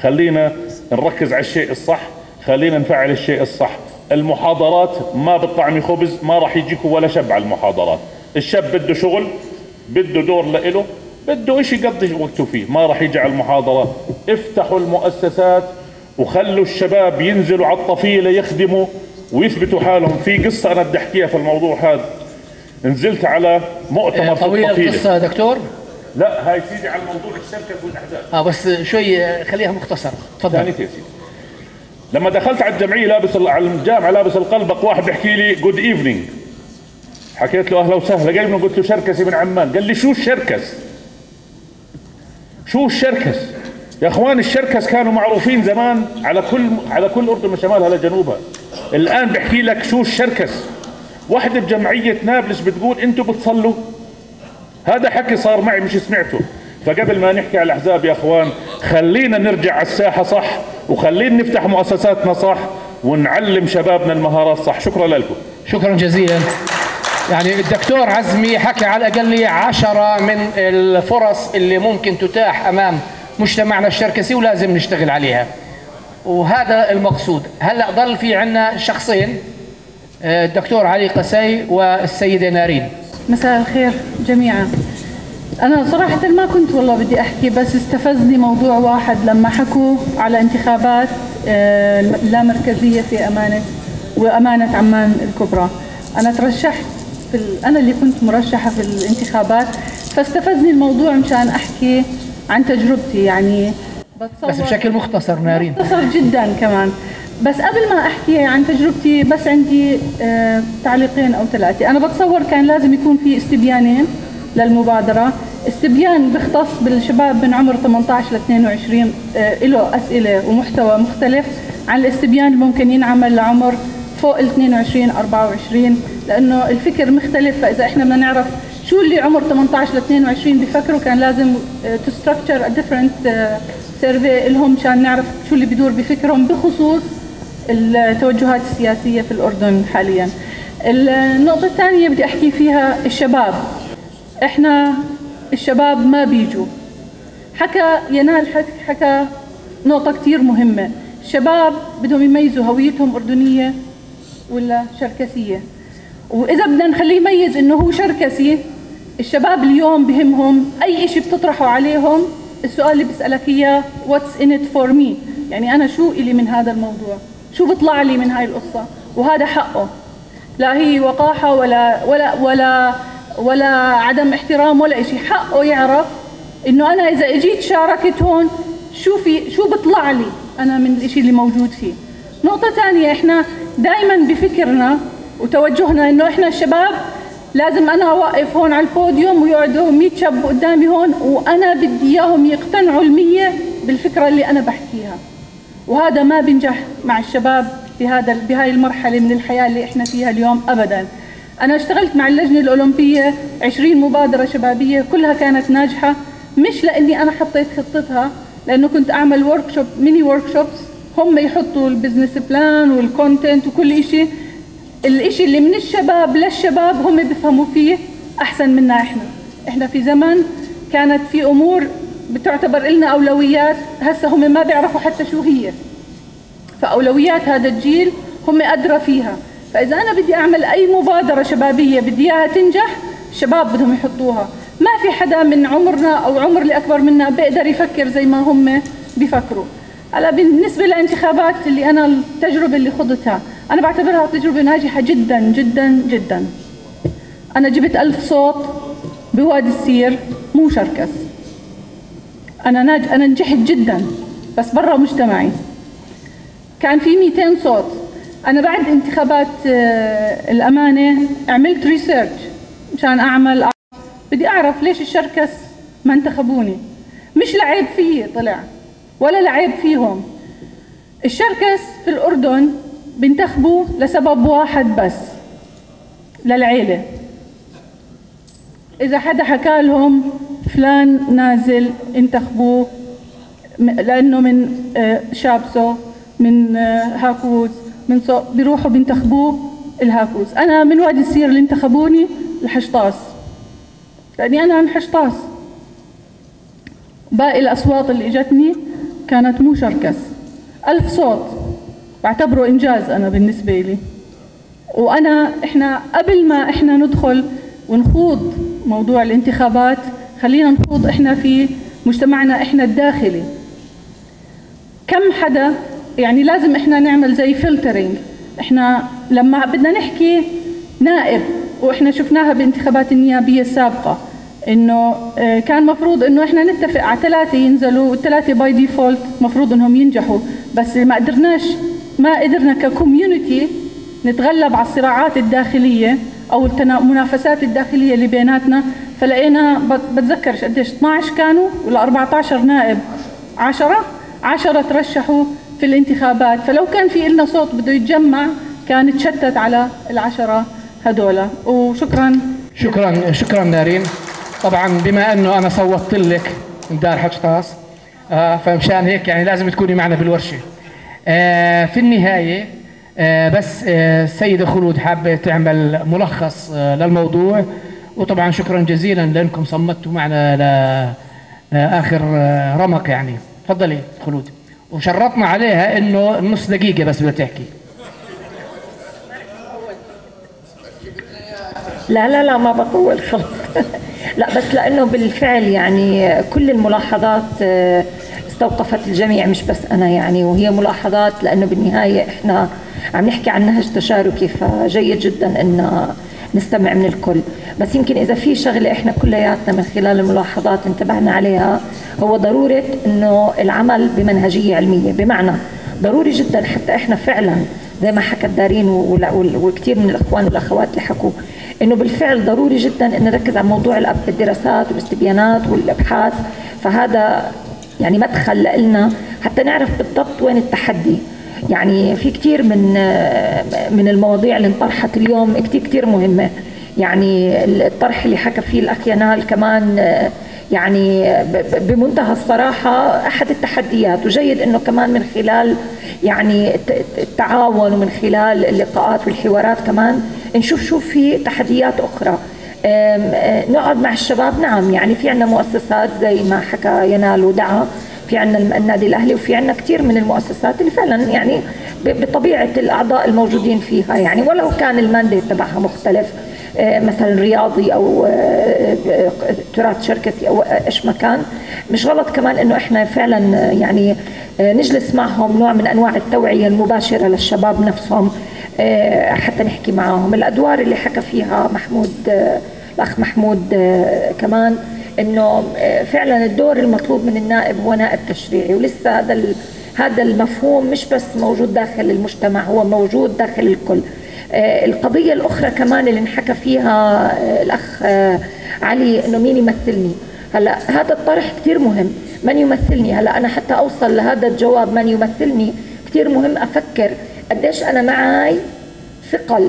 Speaker 17: خلينا نركز على الشيء الصح، خلينا نفعل الشيء الصح. المحاضرات ما بتطعمي خبز، ما راح يجيكوا ولا شاب على المحاضرات. الشاب بده شغل، بده دور لإله، بده إشي يقضي وقته فيه، ما راح يجي على المحاضرات. افتحوا المؤسسات وخلوا الشباب ينزلوا على الطفيلة يخدموا ويثبتوا حالهم. في قصة أنا بدي أحكيها في الموضوع هذا. نزلت على مؤتمر في
Speaker 18: طويلة
Speaker 17: الطفيلة.
Speaker 18: القصة يا دكتور؟
Speaker 17: لا، هاي سيدي على موضوع الشركة والأحزاب.
Speaker 18: بس شوي خليها مختصرة، تفضل.
Speaker 17: ثاني سيدي. لما دخلت على الجمعية لابس على الجامعة لابس القلبق، واحد بيحكي لي good evening. حكيت له اهلا وسهلا، قال له، قلت له شركسي من عمان. قال لي شو الشركس؟ شو الشركس؟ يا اخوان الشركس كانوا معروفين زمان على كل الاردن من شمالها لجنوبها. الان بحكي لك شو الشركس. واحدة بجمعية نابلس بتقول انتم بتصلوا؟ هذا حكي صار معي مش سمعته. فقبل ما نحكي على الاحزاب يا اخوان، خلينا نرجع على الساحة صح، وخلينا نفتح مؤسساتنا صح، ونعلم شبابنا المهارات صح. شكرا لكم.
Speaker 18: شكرا جزيلا. يعني الدكتور عزمي حكى على الأقل 10 من الفرص اللي ممكن تتاح أمام مجتمعنا الشركسي ولازم نشتغل عليها، وهذا المقصود. هلأ ضل في عنا شخصين، الدكتور علي قسي والسيدة نارين.
Speaker 8: مساء الخير جميعا. أنا صراحة ما كنت والله بدي أحكي، بس استفزني موضوع واحد لما حكوا على انتخابات اللامركزية في أمانة وأمانة عمان الكبرى. أنا ترشحت أنا اللي كنت مرشحة في الانتخابات، فاستفزني الموضوع مشان أحكي عن تجربتي، يعني
Speaker 18: بس بشكل مختصر نارين.
Speaker 8: مختصر جدا كمان. بس قبل ما أحكي عن تجربتي بس عندي تعليقين أو ثلاثة. أنا بتصور كان لازم يكون في استبيانين للمبادرة، استبيان بيختص بالشباب من عمر 18 ل 22 له أسئلة ومحتوى مختلف عن الاستبيان اللي ممكن ينعمل لعمر فوق ال 22 24، لأنه الفكر مختلف. فإذا إحنا بدنا نعرف شو اللي عمر 18 ل 22 بفكروا، كان لازم to structure a different survey لهم مشان نعرف شو اللي بدور بفكرهم بخصوص التوجهات السياسية في الأردن حاليا. النقطة الثانية بدي أحكي فيها الشباب. إحنا الشباب ما بيجوا. حكى ينال حكى نقطة كتير مهمة، الشباب بدهم يميزوا هويتهم أردنية ولا شركسية، وإذا بدنا نخليه يميز إنه هو شركسي، الشباب اليوم بهمهم أي إشي بتطرحه عليهم، السؤال اللي بسألك إياه what's in it for me، يعني أنا شو إلي من هذا الموضوع، شو بطلع لي من هاي القصة، وهذا حقه. لا هي وقاحة ولا ولا ولا ولا عدم احترام ولا إشي، حقه يعرف إنه أنا إذا إجيت شاركت هون شو في، شو بطلع لي أنا من الإشي اللي موجود فيه. نقطة ثانية، إحنا دائما بفكرنا وتوجهنا إنه إحنا الشباب لازم أنا أوقف هون على البوديوم ويقعدوا 100 شاب قدامي هون، وأنا بدي إياهم يقتنعوا 100 بالفكرة اللي أنا بحكيها، وهذا ما بنجح مع الشباب بهاي المرحلة من الحياة اللي إحنا فيها اليوم أبداً. أنا اشتغلت مع اللجنة الأولمبية 20 مبادرة شبابية كلها كانت ناجحة، مش لأني أنا حطيت خطتها، لأنه كنت أعمل workshop، mini workshops، هم يحطوا ال business plan وال content وكل إشي. الإشي اللي من الشباب للشباب هم بيفهموا فيه أحسن منا إحنا. إحنا في زمن كانت في أمور بتعتبر إلنا أولويات، هسه هم ما بيعرفوا حتى شو هي، فأولويات هذا الجيل هم أدرى فيها. فإذا أنا بدي أعمل أي مبادرة شبابية بدي إياها تنجح، الشباب بدهم يحطوها. ما في حدا من عمرنا أو عمر اللي أكبر منا بيقدر يفكر زي ما هم بيفكروا. هلا بالنسبة للانتخابات اللي أنا التجربة اللي خضتها، أنا بعتبرها تجربة ناجحة جدا جدا جدا. أنا جبت 1000 صوت بوادي السير، مو شركس. أنا نجحت جدا، بس برا مجتمعي. كان في 200 صوت. أنا بعد انتخابات الأمانة عملت research مشان أعمل، بدي أعرف ليش الشركس ما انتخبوني. مش لعيب فيي طلع ولا لعيب فيهم. الشركس في الأردن بينتخبوا لسبب واحد بس، للعيلة. إذا حدا حكى لهم فلان نازل انتخبوه لأنه من شابسو، من هاكوز، من بيروحوا بينتخبوه الهاكوز. أنا من وادي السير اللي انتخبوني الحشطاس، لأني أنا من حشطاس. باقي الأصوات اللي إجتني كانت مو شركس. 1000 صوت بعتبره إنجاز أنا بالنسبة لي. وأنا إحنا قبل ما إحنا ندخل ونخوض موضوع الانتخابات، خلينا نخوض إحنا في مجتمعنا إحنا الداخلي. كم حدا يعني لازم إحنا نعمل زي filtering. إحنا لما بدنا نحكي نائب، وإحنا شفناها بانتخابات النيابية السابقة، إنه كان مفروض إنه إحنا نتفق على 3 ينزلوا، والثلاثة by default مفروض إنهم ينجحوا، بس ما قدرناش، ما قدرنا ك community نتغلب على الصراعات الداخلية أو المنافسات الداخلية اللي بيناتنا. فلقينا بتذكرش قديش 12 كانوا ولا 14 نائب، 10 ترشحوا في الانتخابات. فلو كان في إلنا صوت بده يتجمع كان تشتت على 10 هدول. وشكرا.
Speaker 18: شكرا شكرا نارين. طبعا بما انه انا صوتت لك من دار حجطاس، فمشان هيك يعني لازم تكوني معنا بالورشه. في النهاية بس السيدة خلود حابة تعمل ملخص للموضوع، وطبعا شكرا جزيلا لانكم صمتوا معنا لاخر رمق يعني. تفضلي خلود، وشرطنا عليها انه نص دقيقة بس بدها تحكي.
Speaker 7: لا لا لا ما بطول خلص. لا بس لأنه بالفعل يعني كل الملاحظات استوقفت الجميع مش بس أنا يعني، وهي ملاحظات لأنه بالنهاية إحنا عم نحكي عن نهج تشاركي، فجيد جدا إن نستمع من الكل. بس يمكن إذا في شغلة إحنا كلياتنا من خلال الملاحظات انتبهنا عليها، هو ضرورة إنه العمل بمنهجية علمية، بمعنى ضروري جدا حتى إحنا فعلا زي ما حكت دارين وكثير من الإخوان والأخوات اللي حكوا، إنه بالفعل ضروري جدا إن نركز على موضوع الدراسات والاستبيانات والأبحاث. فهذا يعني مدخل لنا حتى نعرف بالضبط وين التحدي. يعني في كثير من المواضيع اللي انطرحت اليوم كثير كثير مهمة. يعني الطرح اللي حكى فيه الأخ ينال كمان يعني بمنتهى الصراحة أحد التحديات، وجيد إنه كمان من خلال يعني التعاون ومن خلال اللقاءات والحوارات كمان نشوف شو في تحديات أخرى. نقعد مع الشباب، نعم يعني في عندنا مؤسسات زي ما حكى ينال ودعا، في عندنا النادي الأهلي، وفي عندنا كثير من المؤسسات اللي فعلا يعني بطبيعة الأعضاء الموجودين فيها، يعني ولو كان المانديت تبعها مختلف، مثلا رياضي أو تراث شركسي أو إيش ما كان، مش غلط كمان إنه إحنا فعلا يعني نجلس معهم نوع من أنواع التوعية المباشرة للشباب نفسهم حتى نحكي معهم. الأدوار اللي حكى فيها محمود، الأخ محمود كمان، إنه فعلا الدور المطلوب من النائب هو نائب تشريعي، ولسه هذا المفهوم مش بس موجود داخل المجتمع، هو موجود داخل الكل. القضية الأخرى كمان اللي انحكى فيها الأخ علي، إنه مين يمثلني. هلا هذا الطرح كثير مهم، من يمثلني. هلا أنا حتى أوصل لهذا الجواب من يمثلني كثير مهم أفكر قديش أنا معي ثقل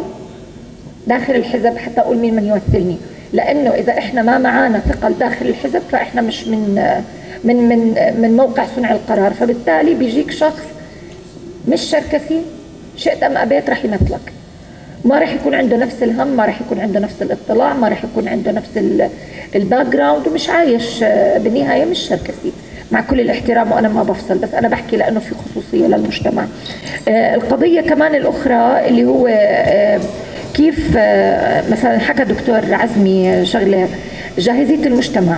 Speaker 7: داخل الحزب حتى أقول مين من يمثلني، لأنه إذا إحنا ما معانا ثقل داخل الحزب فإحنا مش من من من من موقع صنع القرار، فبالتالي بيجيك شخص مش شركسي شئت أم أبيت رح يمثلك، ما رح يكون عنده نفس الهم، ما رح يكون عنده نفس الاطلاع، ما رح يكون عنده نفس ال background، ومش عايش بالنهاية مش شركسي، مع كل الاحترام، وأنا ما بفصل، بس أنا بحكي لأنه في خصوصية للمجتمع. القضية كمان الأخرى اللي هو كيف مثلا حكى دكتور عزمي شغلة جاهزية المجتمع.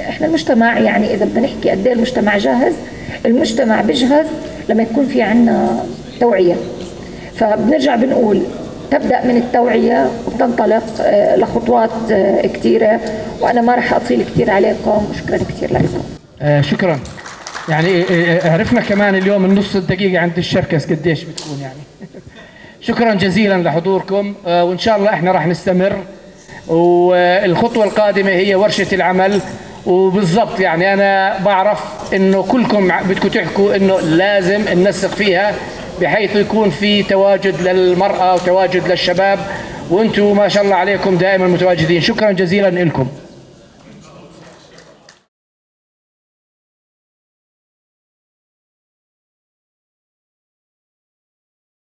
Speaker 7: احنا المجتمع يعني إذا بدنا نحكي قد ايه المجتمع جاهز، المجتمع بيجهز لما يكون في عندنا توعية. فبنرجع بنقول تبدأ من التوعية وبتنطلق لخطوات كثيرة، وأنا ما رح أطيل كثير عليكم، وشكرا كثير لكم.
Speaker 18: شكرا. يعني عرفنا كمان اليوم النص الدقيقة عند الشركس قديش بتكون يعني. شكرا جزيلا لحضوركم، وإن شاء الله إحنا راح نستمر، والخطوة القادمة هي ورشة العمل. وبالضبط يعني أنا بعرف إنه كلكم بدكم تحكوا إنه لازم ننسق فيها بحيث يكون في تواجد للمرأة وتواجد للشباب، وأنتم ما شاء الله عليكم دائما متواجدين. شكرا جزيلا لكم.